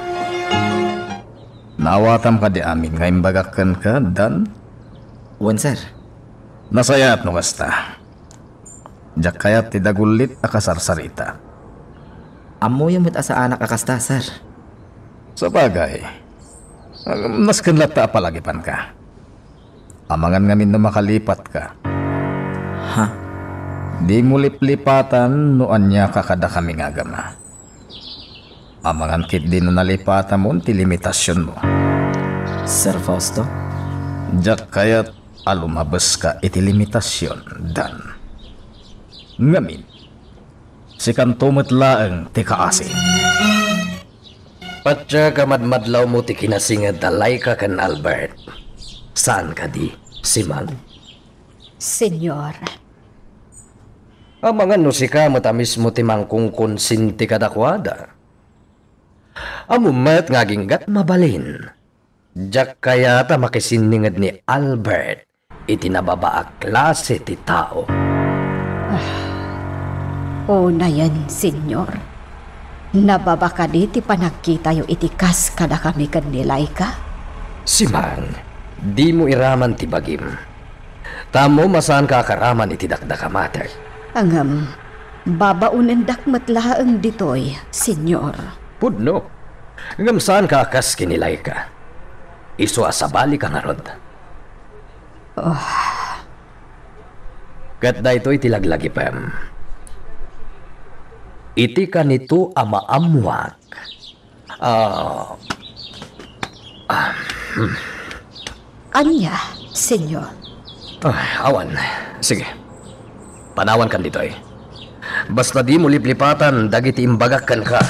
Naawatam kadi amin nga imbagak kenka, Dan? Wen, sir. Nasayaat no kasta. Diak kayat ti dagullit a kasarsarita. Ammoyo met a saanak a kasta, sir. Sabagay, nasken latta a palagipanka. Amangan ngamin no makalipatka. Ha? Dimo liplipatan no aniaka kadakami nga agama. Amangan ketdi no nalipatamon ti limitasionmo. Sir Fausto? Diak kayat a lumabeska iti limitasion, Dan. Ngamin, sikanto met laeng ti kaasi. Patiek a madmadlawmo ti kinasinged da Laika ken Albert. Saan kadi, Simang? Señor. Amangan no sika met a mismo ti mangkongkonsinti kadakuada. Ammom met nga aginggat mabalin. Diak kayat a makisinninged ni Albert iti nababa a klase ti tao. Ah, unayen, Señor. Nababa kadi ti panagkitayo iti kas kadakami ken ni Laika? Simang, dimo iraman ti bagim. Ta ammom a saanka a karaman iti dakdakamatek. Ngem, babaonendak met laeng ditoy, Señor. Pudno. Ngem saanka a kas ken ni Laika. Isu a sabalika ngarud. Oh. Ket daytoy ti laglagipem. Iti kanito a maammuak, Ah. Ah, hmm. Ania, Señor? Ah, awan. Sige. Panawankan ditoy. Basta dimo liplipatan dagiti imbagak kenka.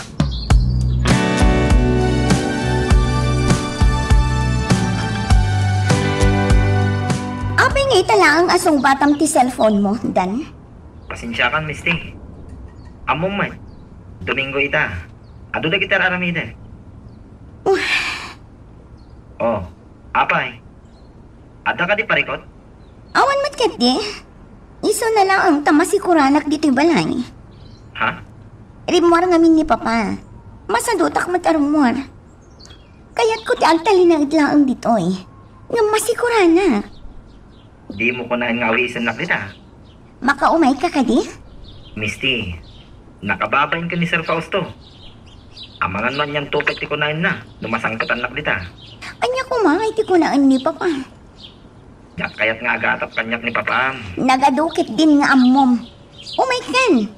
Apay nga ita laeng a sungbatam ti cellphone mo, Dan? Pasensiakan, Misti. Ammom met, Domingo ita. Adu dagiti ar-aramidek. Uh. Oh, apay? Adda kadi parikut? Awan met ketdi. Isuna laeng ta masikuranak ditoy balay. Ha? Rimmuar ngamin ni Papa. Masadutak met a rummuar. Kayatko ti agtalinaed laeng ditoy. Ngem masikuranak. Dimo kunaen nga awisennak dita. Makaumayka kadi? Misti, nakababain ken ni Sir Fausto. Amangan no anian to pay ti kunaenna no masangpetannak dita. Ania koma ngay ti kunaen ni Papa? Diak kayat nga agatap kaniak ni Papam. Nagadu ketdin nga ammom. Umaykan.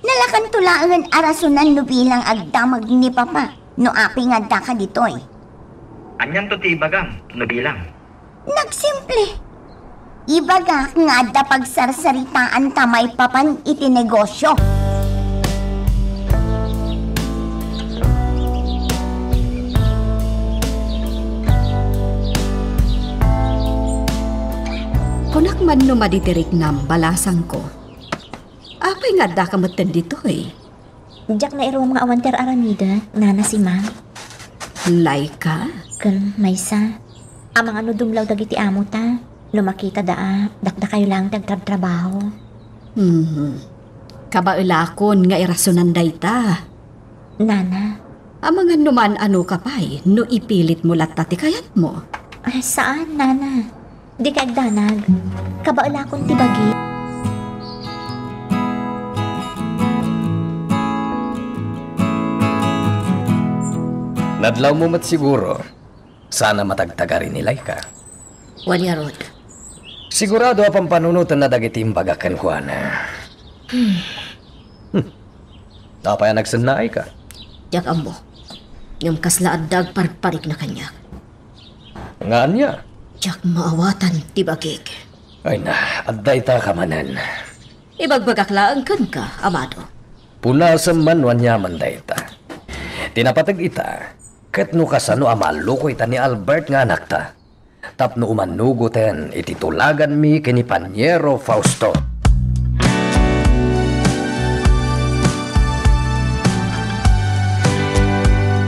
Nalakanto laengen a rasonan no bilang agdamag ni Papa no apay nga addaka ditoy. Anianto ti ibagam no bilang? Nagsimple. Ibagak nga adda pagsarsaritaanta maipapan iti negosyo. Nakman no madi ti riknam, balasangko. Apay nga addaka metten ditoy? Diak nairum nga awan ti ar-aramidek, Nana Simang. Laika? Ken maysa, amangan no dumlaw dagiti amota. No makitada a, dakdakayo laeng ti agtrabtrabaho. Mhm. Kabaelakon nga irasonan dayta. Nana. Amangan no maan-anoka pay no ipilitmo latta ti kayatmo. Ah, saan, Nana? Dika agdanag. Kabaelakon ti bagi. Nadlawmo met siguro. Saan a matagtagari ni Laika. Wen ngarud. Sigurado a pampanunotenna dagiti imbagak kenkuana. Hmm. Apay a nagsennaayka? Diak ammo. Ngem kasla adda agparparikna kaniak. Nga ania? Diak maawatan ti bagik. Ay na, adda ita ka manen. Ibagbagak laeng kenka, Amado. Punasem man no aniaman dayta. Ti napateg ita, ket no kasano a maalluko ita ni Albert nga anakta, tapno umanugoten iti tulaganmi ken ni Paniero Fausto.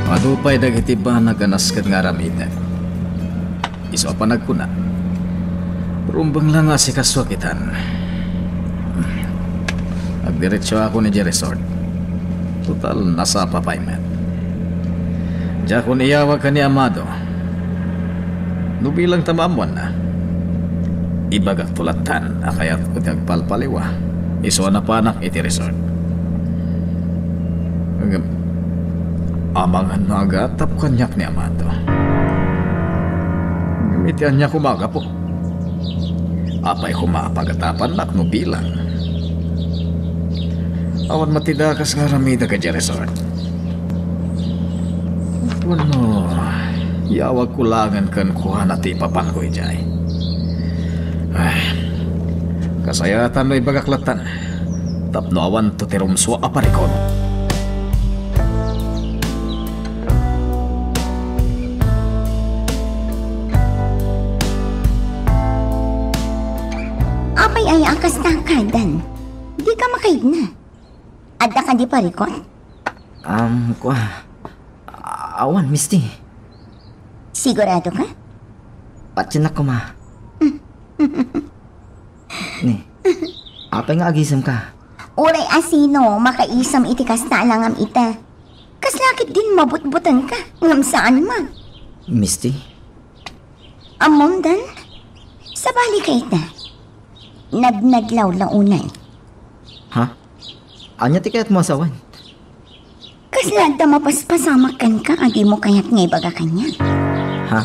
Mano pay dagiti banag a nasken nga aramidek? Isu a panagkuna, rumbeng la nga asikasuak itan. Agdiretsoakon idiay resort. Total, nasapa pay met. Diakon iyawag ken ni Amado. No bilang ta maammoanna, ibagakto lattan a kayatko ti agpalpaliwa isu a napanak iti resort. Ngem, amangan no agatap kaniak ni Amado. Ngem iti ania koma a gapu? Apay koma a pagatapannak no bilang? Awan met ti dakes nga aramidek idiay resort. Wenno, iyawagko laengen kenkuana ti ipapanko idiay. Ay, kasayaatan no ibagak lattan tapno awanto ti rumsua a parikut. Apay aya a kasta, Cardan? Dika makaidna. Adda kadi parikut? Um, kua, awan, Misty. Sigurado ka? Patiennak koma. Ni, apay nga agisemka? Uray a sino, makaisem iti kasta a langam ita. Kasla ketdin mabutbutengka, ngem saan man. Misty? Ammom, Dan? Sabali ka ita. Nadnadlaw la unay. Ha? Ania ti kayatmo a sawen? Kasla adda mapaspasamak kenka a dimo kayat nga ibaga kaniak? Ha?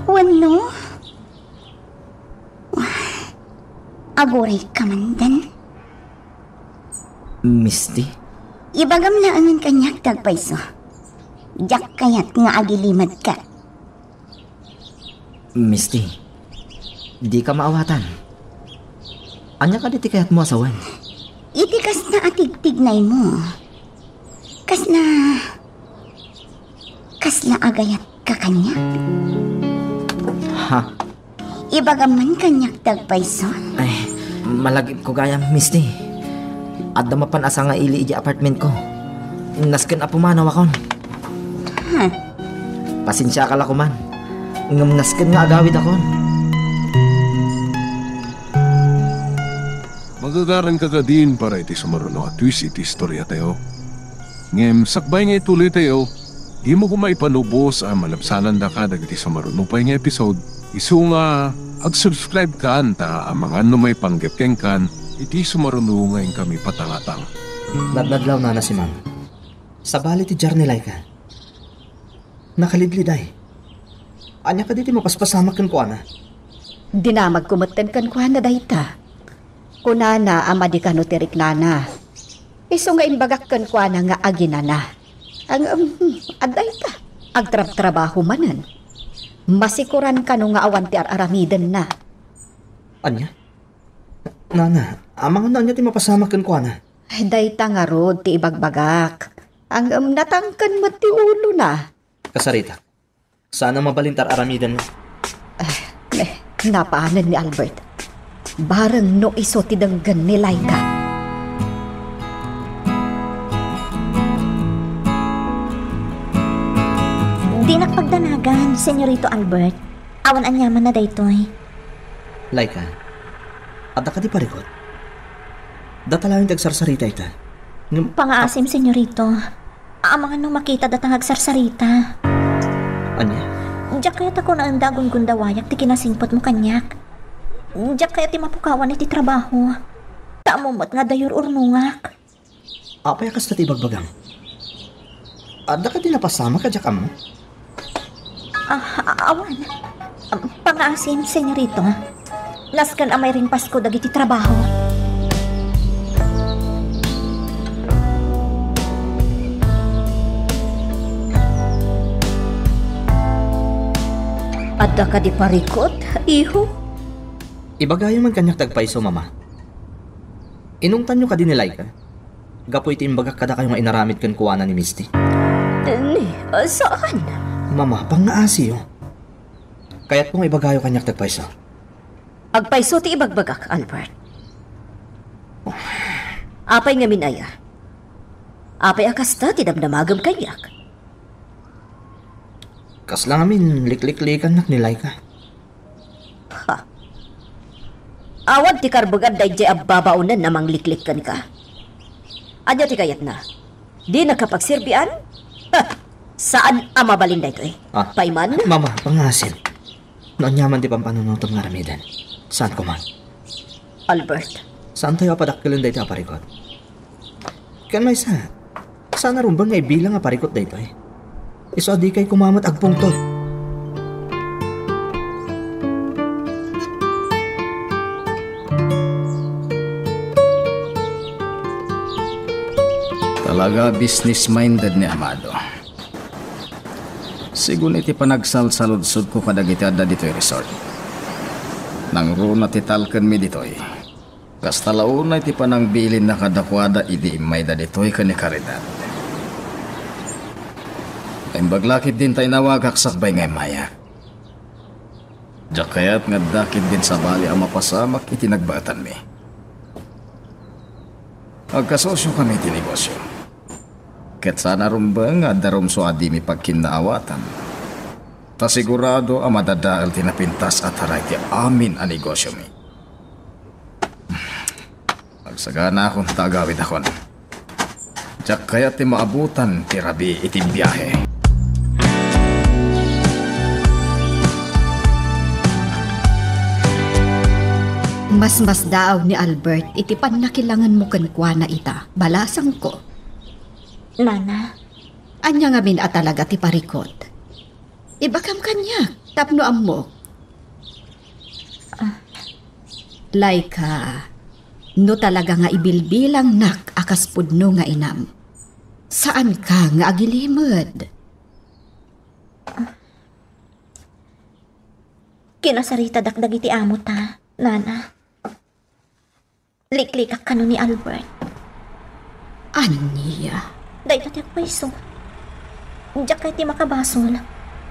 Wenno? Aguray ka man, Dan. Misty? Ibagam laengen kaniak ti agpayso. Diak kayat nga agilimed ka. Misty, dika maawatan. Ania kadi ti kayatmo a sawen? Iti kasta a tigtignaymo. Kasla, kasla agayat ka kaniak? Ha? Ibagam man kaniak ti agpayso. Ay, malagipko gayam, Misty. Adda mapan a sangaili idiay apartmentko. Nasken a pumanawakon. Ha? Pasensiaka la koman. Ngem nasken nga agawidakon. Magagaranka kadin para iti sumaruno a twist iti istoriatayo. Ngem sakbay nga ituloytayo, dimo koma ipanubos a malabsanandaka dagiti sumaruno pay nga episode, isu nga ag-subscribe kan ta amangan no maipanggep kenkan iti sumaruno nga inkami patangatang. Nadnadlaw, Nana Simang. Sabali ti diar ni Laika. Nakalidliday. Ania kadi ti mapaspasamak kenkuana? Dinamagko metten kenkuana dayta. Kunana a madi kano ti riknana. Isu nga imbagak kenkuana nga aginana. Ngem, hmm, adda ita. Agtrabtrabaho manen. Masikoran kano nga awan ti ar-aramidenna. Ania? Nana, amangan no ania ti mapasamak kenkuana? Dayta ngarud ti ibagbagak. Ngem, natangken met ti ulona. Kasaritak. Saan a mabalin ti ar-aramidenna. Ah, ne. Napanen ni Albert. Bareng no isu ti denggen ni Laika. Dinak pagdanagan, Senyorito Albert. Awan aniamanna daytoy. Laika, adda kadi parikut? Data laeng ti agsarsarita ita. Ngem Pangaasim, Senyorito. Amangan no makita data nga agsarsarita. Ania? Diak kayat a kunaenda a gungundawayak ti kinasingpetmo kaniak. Diak kayat ti mapukawan iti trabaho. Ta ammom met nga adda yur-urnongak. Apay a kasta ti ibagbagam? Adda kadi napasamak a diak ammo? Ah, a-, awan. Am, pangaasim, Senyorito. Nasken a mayringpasko dagiti trabaho. Adda kadi parikut, iho? Ibagayo man kaniak ti agpayso, Mama. Inungtanyo kadi ni Laika? Gapu iti imbagak kadakayo nga inaramid kenkuana ni Misty. Ni, ah, saan? Mama, pangngaasiyo. Kayatko nga ibagayo kaniak ti agpayso. Agpayso ti ibagbagak, Albert. Apay ngamin aya? Apay a kasta ti damdamagem kaniak? Kasla ngamin likliklikannak ni Laika. Ha? Awan ti karbugan daydiay a babaonen a mangliklik kenka. Ania ti kayatna? Dina ka pagserbian? Ha! Saan a mabalin daytoy. Ah. Payman? Mama, pangngasim. No aniaman ti pampanunotem nga aramiden, saanko man. Albert. Saantayo a padakkelen daytoy a parikut. Ken maysa, saan a rumbeng nga ibilang a parikut daytoy. Isu a dikay koma met agpungtot. Talaga business-minded ni Amado. Sigun iti panagsalsaludsodko kadagiti adda ditoy resort. Nangruna ti talkenmi ditoy. Kasta la unay ti panangbilinna kadakuada idi immayda ditoy ken ni Caridad. Naimbag la ketdin ta inawagak sakbay nga immayak. Diak kayat nga adda ketdin sabali a mapasamak iti nagbaetanmi. Agkasosiokami iti negosio. Ket saan a rumbeng nga adda rumsua a dimi pagkinnaawatan. Ta sigurado a madadael ti napintas a taray ti amin a negosiomi. Agsaganakon ta agawidakon. Diak kayat ti maabutan ti rabii iti biahe. Masmasdaaw ni Albert iti pannakilangenmo kenkuana ita, balasangko. Nana. Ania ngamin a talaga ti parikut? Ibagam kaniak tapno ammok. Ah. Laika, no talaga nga ibilbilangnak a kas pudno nga inam, saanka nga agilimed. Ah. Kinasaritadak dagiti amo ta, Nana. Liklikak kano ni Albert. Ania? Dayta ti agpayso. Diak kayat ti makabasol.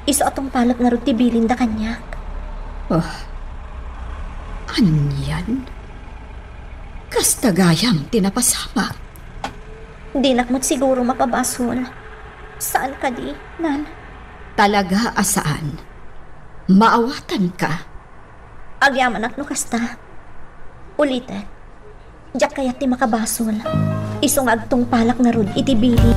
Isu a tungpalek ngarud ti bilinda kaniak. Oh. Anian? Kasta gayam ti napasamak. Dinak met siguro makabasol. Saan kadi, Nan? Talaga a saan. Maawatanka. Agyamanak no kasta. Ulitek, diak kayat ti makabasol. Isu nga agtungpalak ngarud iti bili.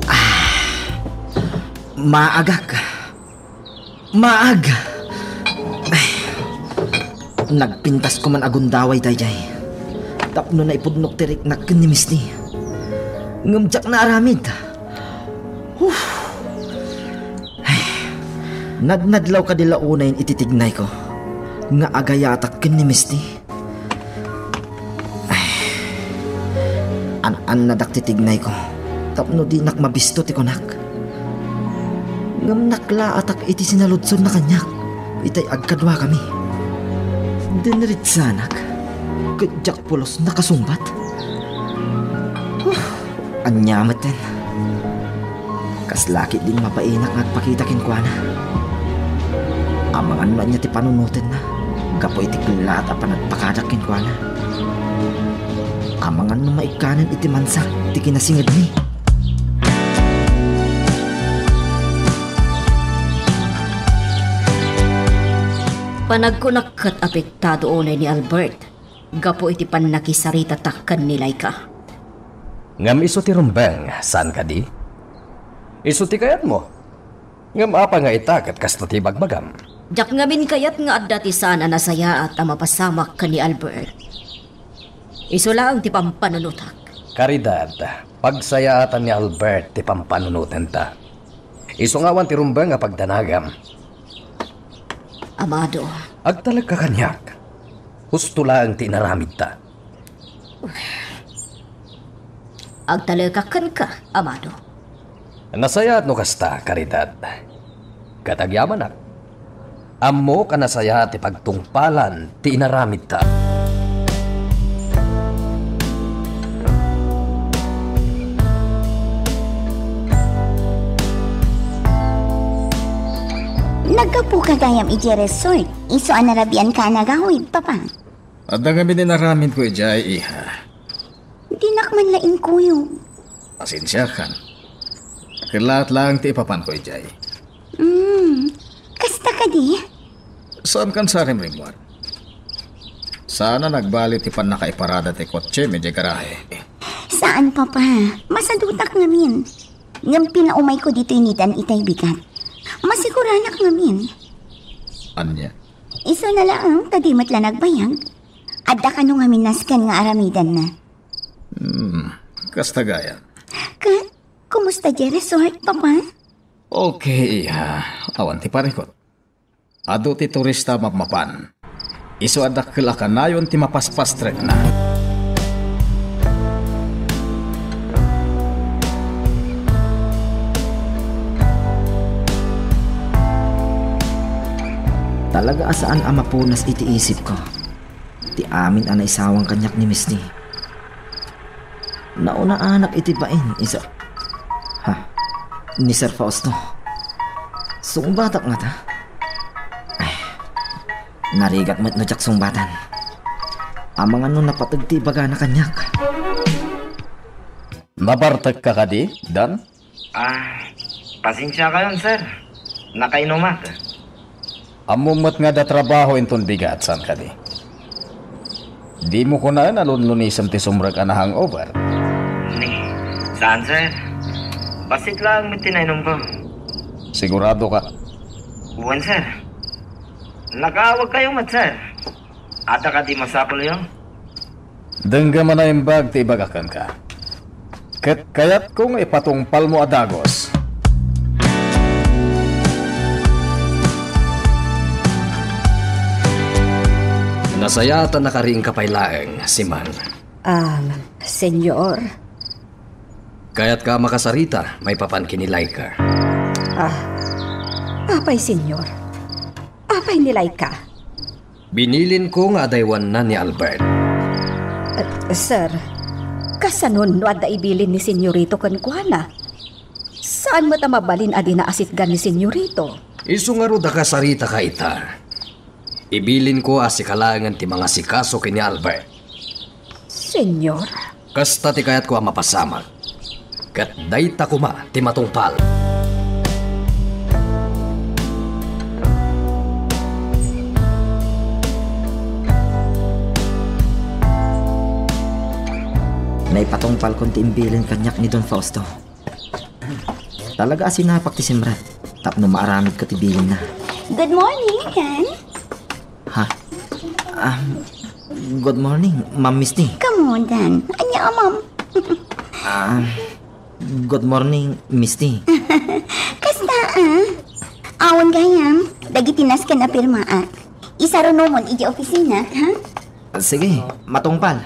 Ah, maagak. Maag! Ay, nagpintasko man a gundaway daydiay tapno naipudnok ti riknak ken ni Misty. Ngem diak naaramid. Uf! Ay, nadnadlaw kadi la unayen iti tignayko nga agayatak ken ni Misty. Ay, an-annadak ti tignayko tapno dinak mabisto ti kunak. Ngem naklaatak iti sinaludsodna kaniak itay agkaduakami. Dinritsanak ket diak pulos nakasungbat. Ania metten? Kasla ketdin mabainak nga agpakita kenkuana. Amangan no ania ti panunotenna gapu iti kellaat a panagpakadak kenkuana. Amangan no maikkanen iti mansa ti kinasingedmi. Panagkunak ket apektado unay ni Albert gapu iti pannakisaritatak ken ni Laika. Ngem isu ti rumbeng, saan kadi? Isu ti kayatmo. Ngem apay nga ita ket kasta ti ibagbagam? Diak ngamin kayat nga adda ti saan a nasayaat a mapasamak ken ni Albert. Isu laeng ti pampanunotak. Caridad, pagsayaatan ni Albert ti pampanunotenta. Isu nga awan ti rumbeng a pagdanagam. Amado. Agtalekka kaniak. Husto laeng ti inaramidta. Agtalekak kenka, Amado. Nasayaat no kasta, Caridad. Ket agyamanak. Ammok a nasayaat ti pagtungpalan ti inaramidta. Naggapuka gayam idiay resort. Isu a narabianka a nagawid, Papa. Adda ngamin inaramidko idiay, iha. Dinak man la inkuyog. Pasensiakan. Kellaat laeng ti ipapanko idiay. Hmm, kasta kadi? Saankan sarimrimmuar? Saan a nagbali ti pannakaiparada ti kotsem idiay garahe. Saan, Papa. Masadutak ngamin. Ngem pinaumayko ditoy ni Dan itay bigat. Masiguranak ngamin. Ania? Isu na laeng ta di met la nagbayag. Adda kano ngamin nasken nga aramidenna. Hmm, kasta gayam. Ket, kumusta diay resort, Papa? Okay, iha. Awan ti parikut. Adu ti turista a mapmapan. Isu a dakkel a kanayon ti mapaspastrekna. Talaga a saan a mapunas iti isipko ti amin a naisawang kaniak ni Misty. Naunaanak iti bain, isu, ha, ni Sir Fausto. Sungbatak ngata? Ay, narigat met no diak sungbatan. Amangan no napateg ti ibagana kaniak. Nabartekka kadi, Dan? Ah, pasensiakayon, sir. Nakainumak. Ammom met nga adda trabaho inton bigat, saan kadi? Dimo kunaen a lunlunisem ti sumrek a na-hangover? Ni, saan, sir. Bassit laeng met ti nainumko. Sigurado ka? Wen, sir. Nakaawagkayo met, sir. Adda kadi masapulyo? Denggem a naimbag ti ibagak kenka. Ket kayatko nga ipatungpalmo a dagus. Nasayaat a nakariingka pay laeng, Simang. Ah, Senyor. Kayatka a makasarita maipapan ken ni Laika. Ah, apay, Senyor? Apay ni Laika? Binilinko nga adaywanna ni Albert. Eh, sir, kasano no adda ibilin ni Senyorito kenkuana? Saan met a mabalin a dina asitgan ni Senyorito? Isu ngarud a kasaritaka ita. Ibilinko a sika laengen ti mangasikaso ken ni Albert. Senyor. Kasta ti kayatko a mapasamak. Ket dayta koma ti matungpal. Naipatungpalkon ti imbilin kaniak ni Don Fausto. Talaga a sinapak ti simrek tapno maaramidko ti bilinna. Good morning, Ken. Ha? Ah, good morning, Ma'am Misty. Kamudan. Anya, Ma'am? Ah, good morning, Misty. Kasta, ah? Awan gayam, dagiti nasken a pirmaak. Isarunomon iti opisina, ha? Sige, matungpal.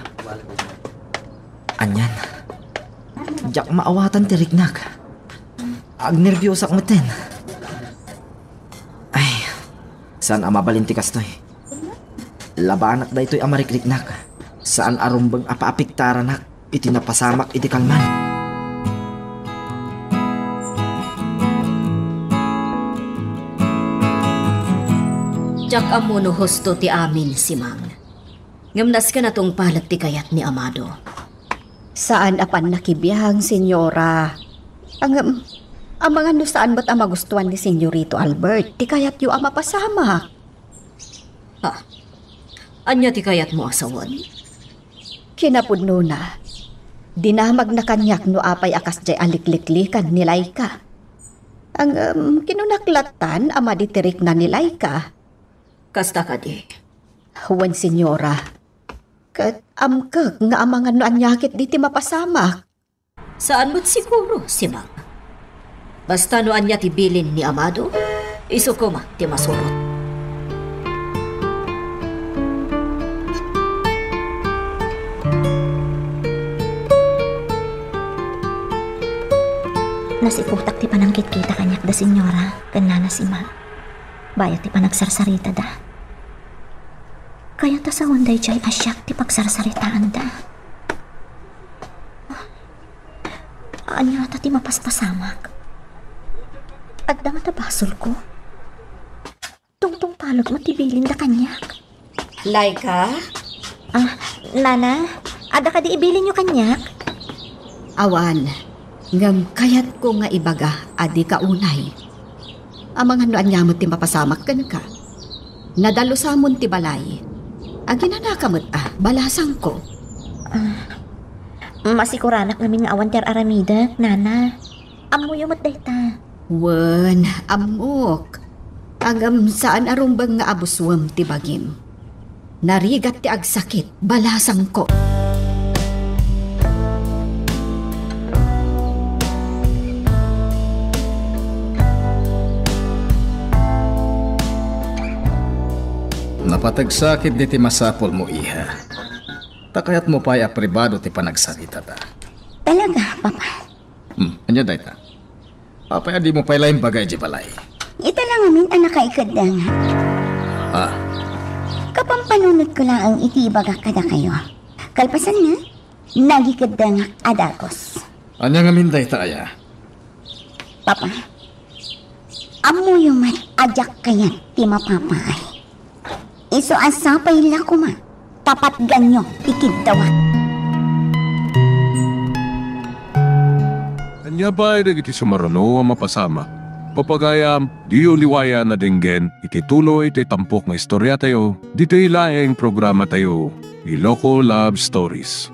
Anian, diak maawatan ti riknak. Agnerbiusak metten. Ay, saan a mabalin ti kastoy. Labanak daytoy a marikriknak. Saan a rumbeng a paapiktaranak iti napasamak iti kalman. Diak ammo no husto ti amin, Simang. Ngem nasken a tungpalet ti kayat ni Amado. Saan a pannakibiang, Senyora. Ngem, amangan no saan met a magustuan ni Senyorito Albert ti kayatyo a mapasamak. Ha? Ania ti kayatmo a sawen? Kinapudnona, dinamagna kaniak no apay a kasdiay a likliklikan ni Laika. Ngem, kinunak lattan a madi ti rikna ni Laika. Kasta kadi? Wen, Senyora. Ket amkek nga amangan no ania ketdi ti mapasamak. Saan met siguro, Simang. Basta no ania ti bilin ni Amado, isu koma ti masurot. Nasiputak ti panangkitkita kaniak da Senyora ken Nana Simang. Bayat ti panagsarsaritada. Kayat a sawen daydiay a siak ti pagsarsaritaanda. Ania ta ti mapaspasamak? Adda ngata basolko? Tungtungpalek met ti bilinda kaniak. Laika? Ah, Nana, adda kadi ibilinyo kaniak? Awan, ngem kayatko nga ibaga a dika unay. Amangan no ania met ti mapasamak kenka. Nadalusamon ti balay. Aginanaka met a, balasangko. Ah, masikuranak ngamin nga awan ti ar-aramidek, Nana. Ammoyo met dayta. Wen, ammok. Ngem saan a rumbeng nga abusuem ti bagim. Narigat ti agsakit, balasangko. Napateg sa ketdi ti masapulmo, iha. Ta kayatmo pay a pribado ti panagsaritada. Talaga, Papa? Hmm, ania dayta? Apay a dimo pay la imbaga idiay balay? Ita la ngamin a nakaikeddengak. Ah. Kapampanunotko laeng iti ibagak kadakayo. Kalpasanna, nagikeddengak a dagus. Ania ngamin dayta aya? Papa, ammoyo met a diak kayat ti mapapaay. Isu a sapay la koma, tapatganyo ti kiddawak. Ania pay dagiti sumaruno a mapasamak? Papagayam, diyo liwayan a denggen iti tuloy ti tampok nga istoriatayo, ditoy laeng programatayo, Iloko Love Stories.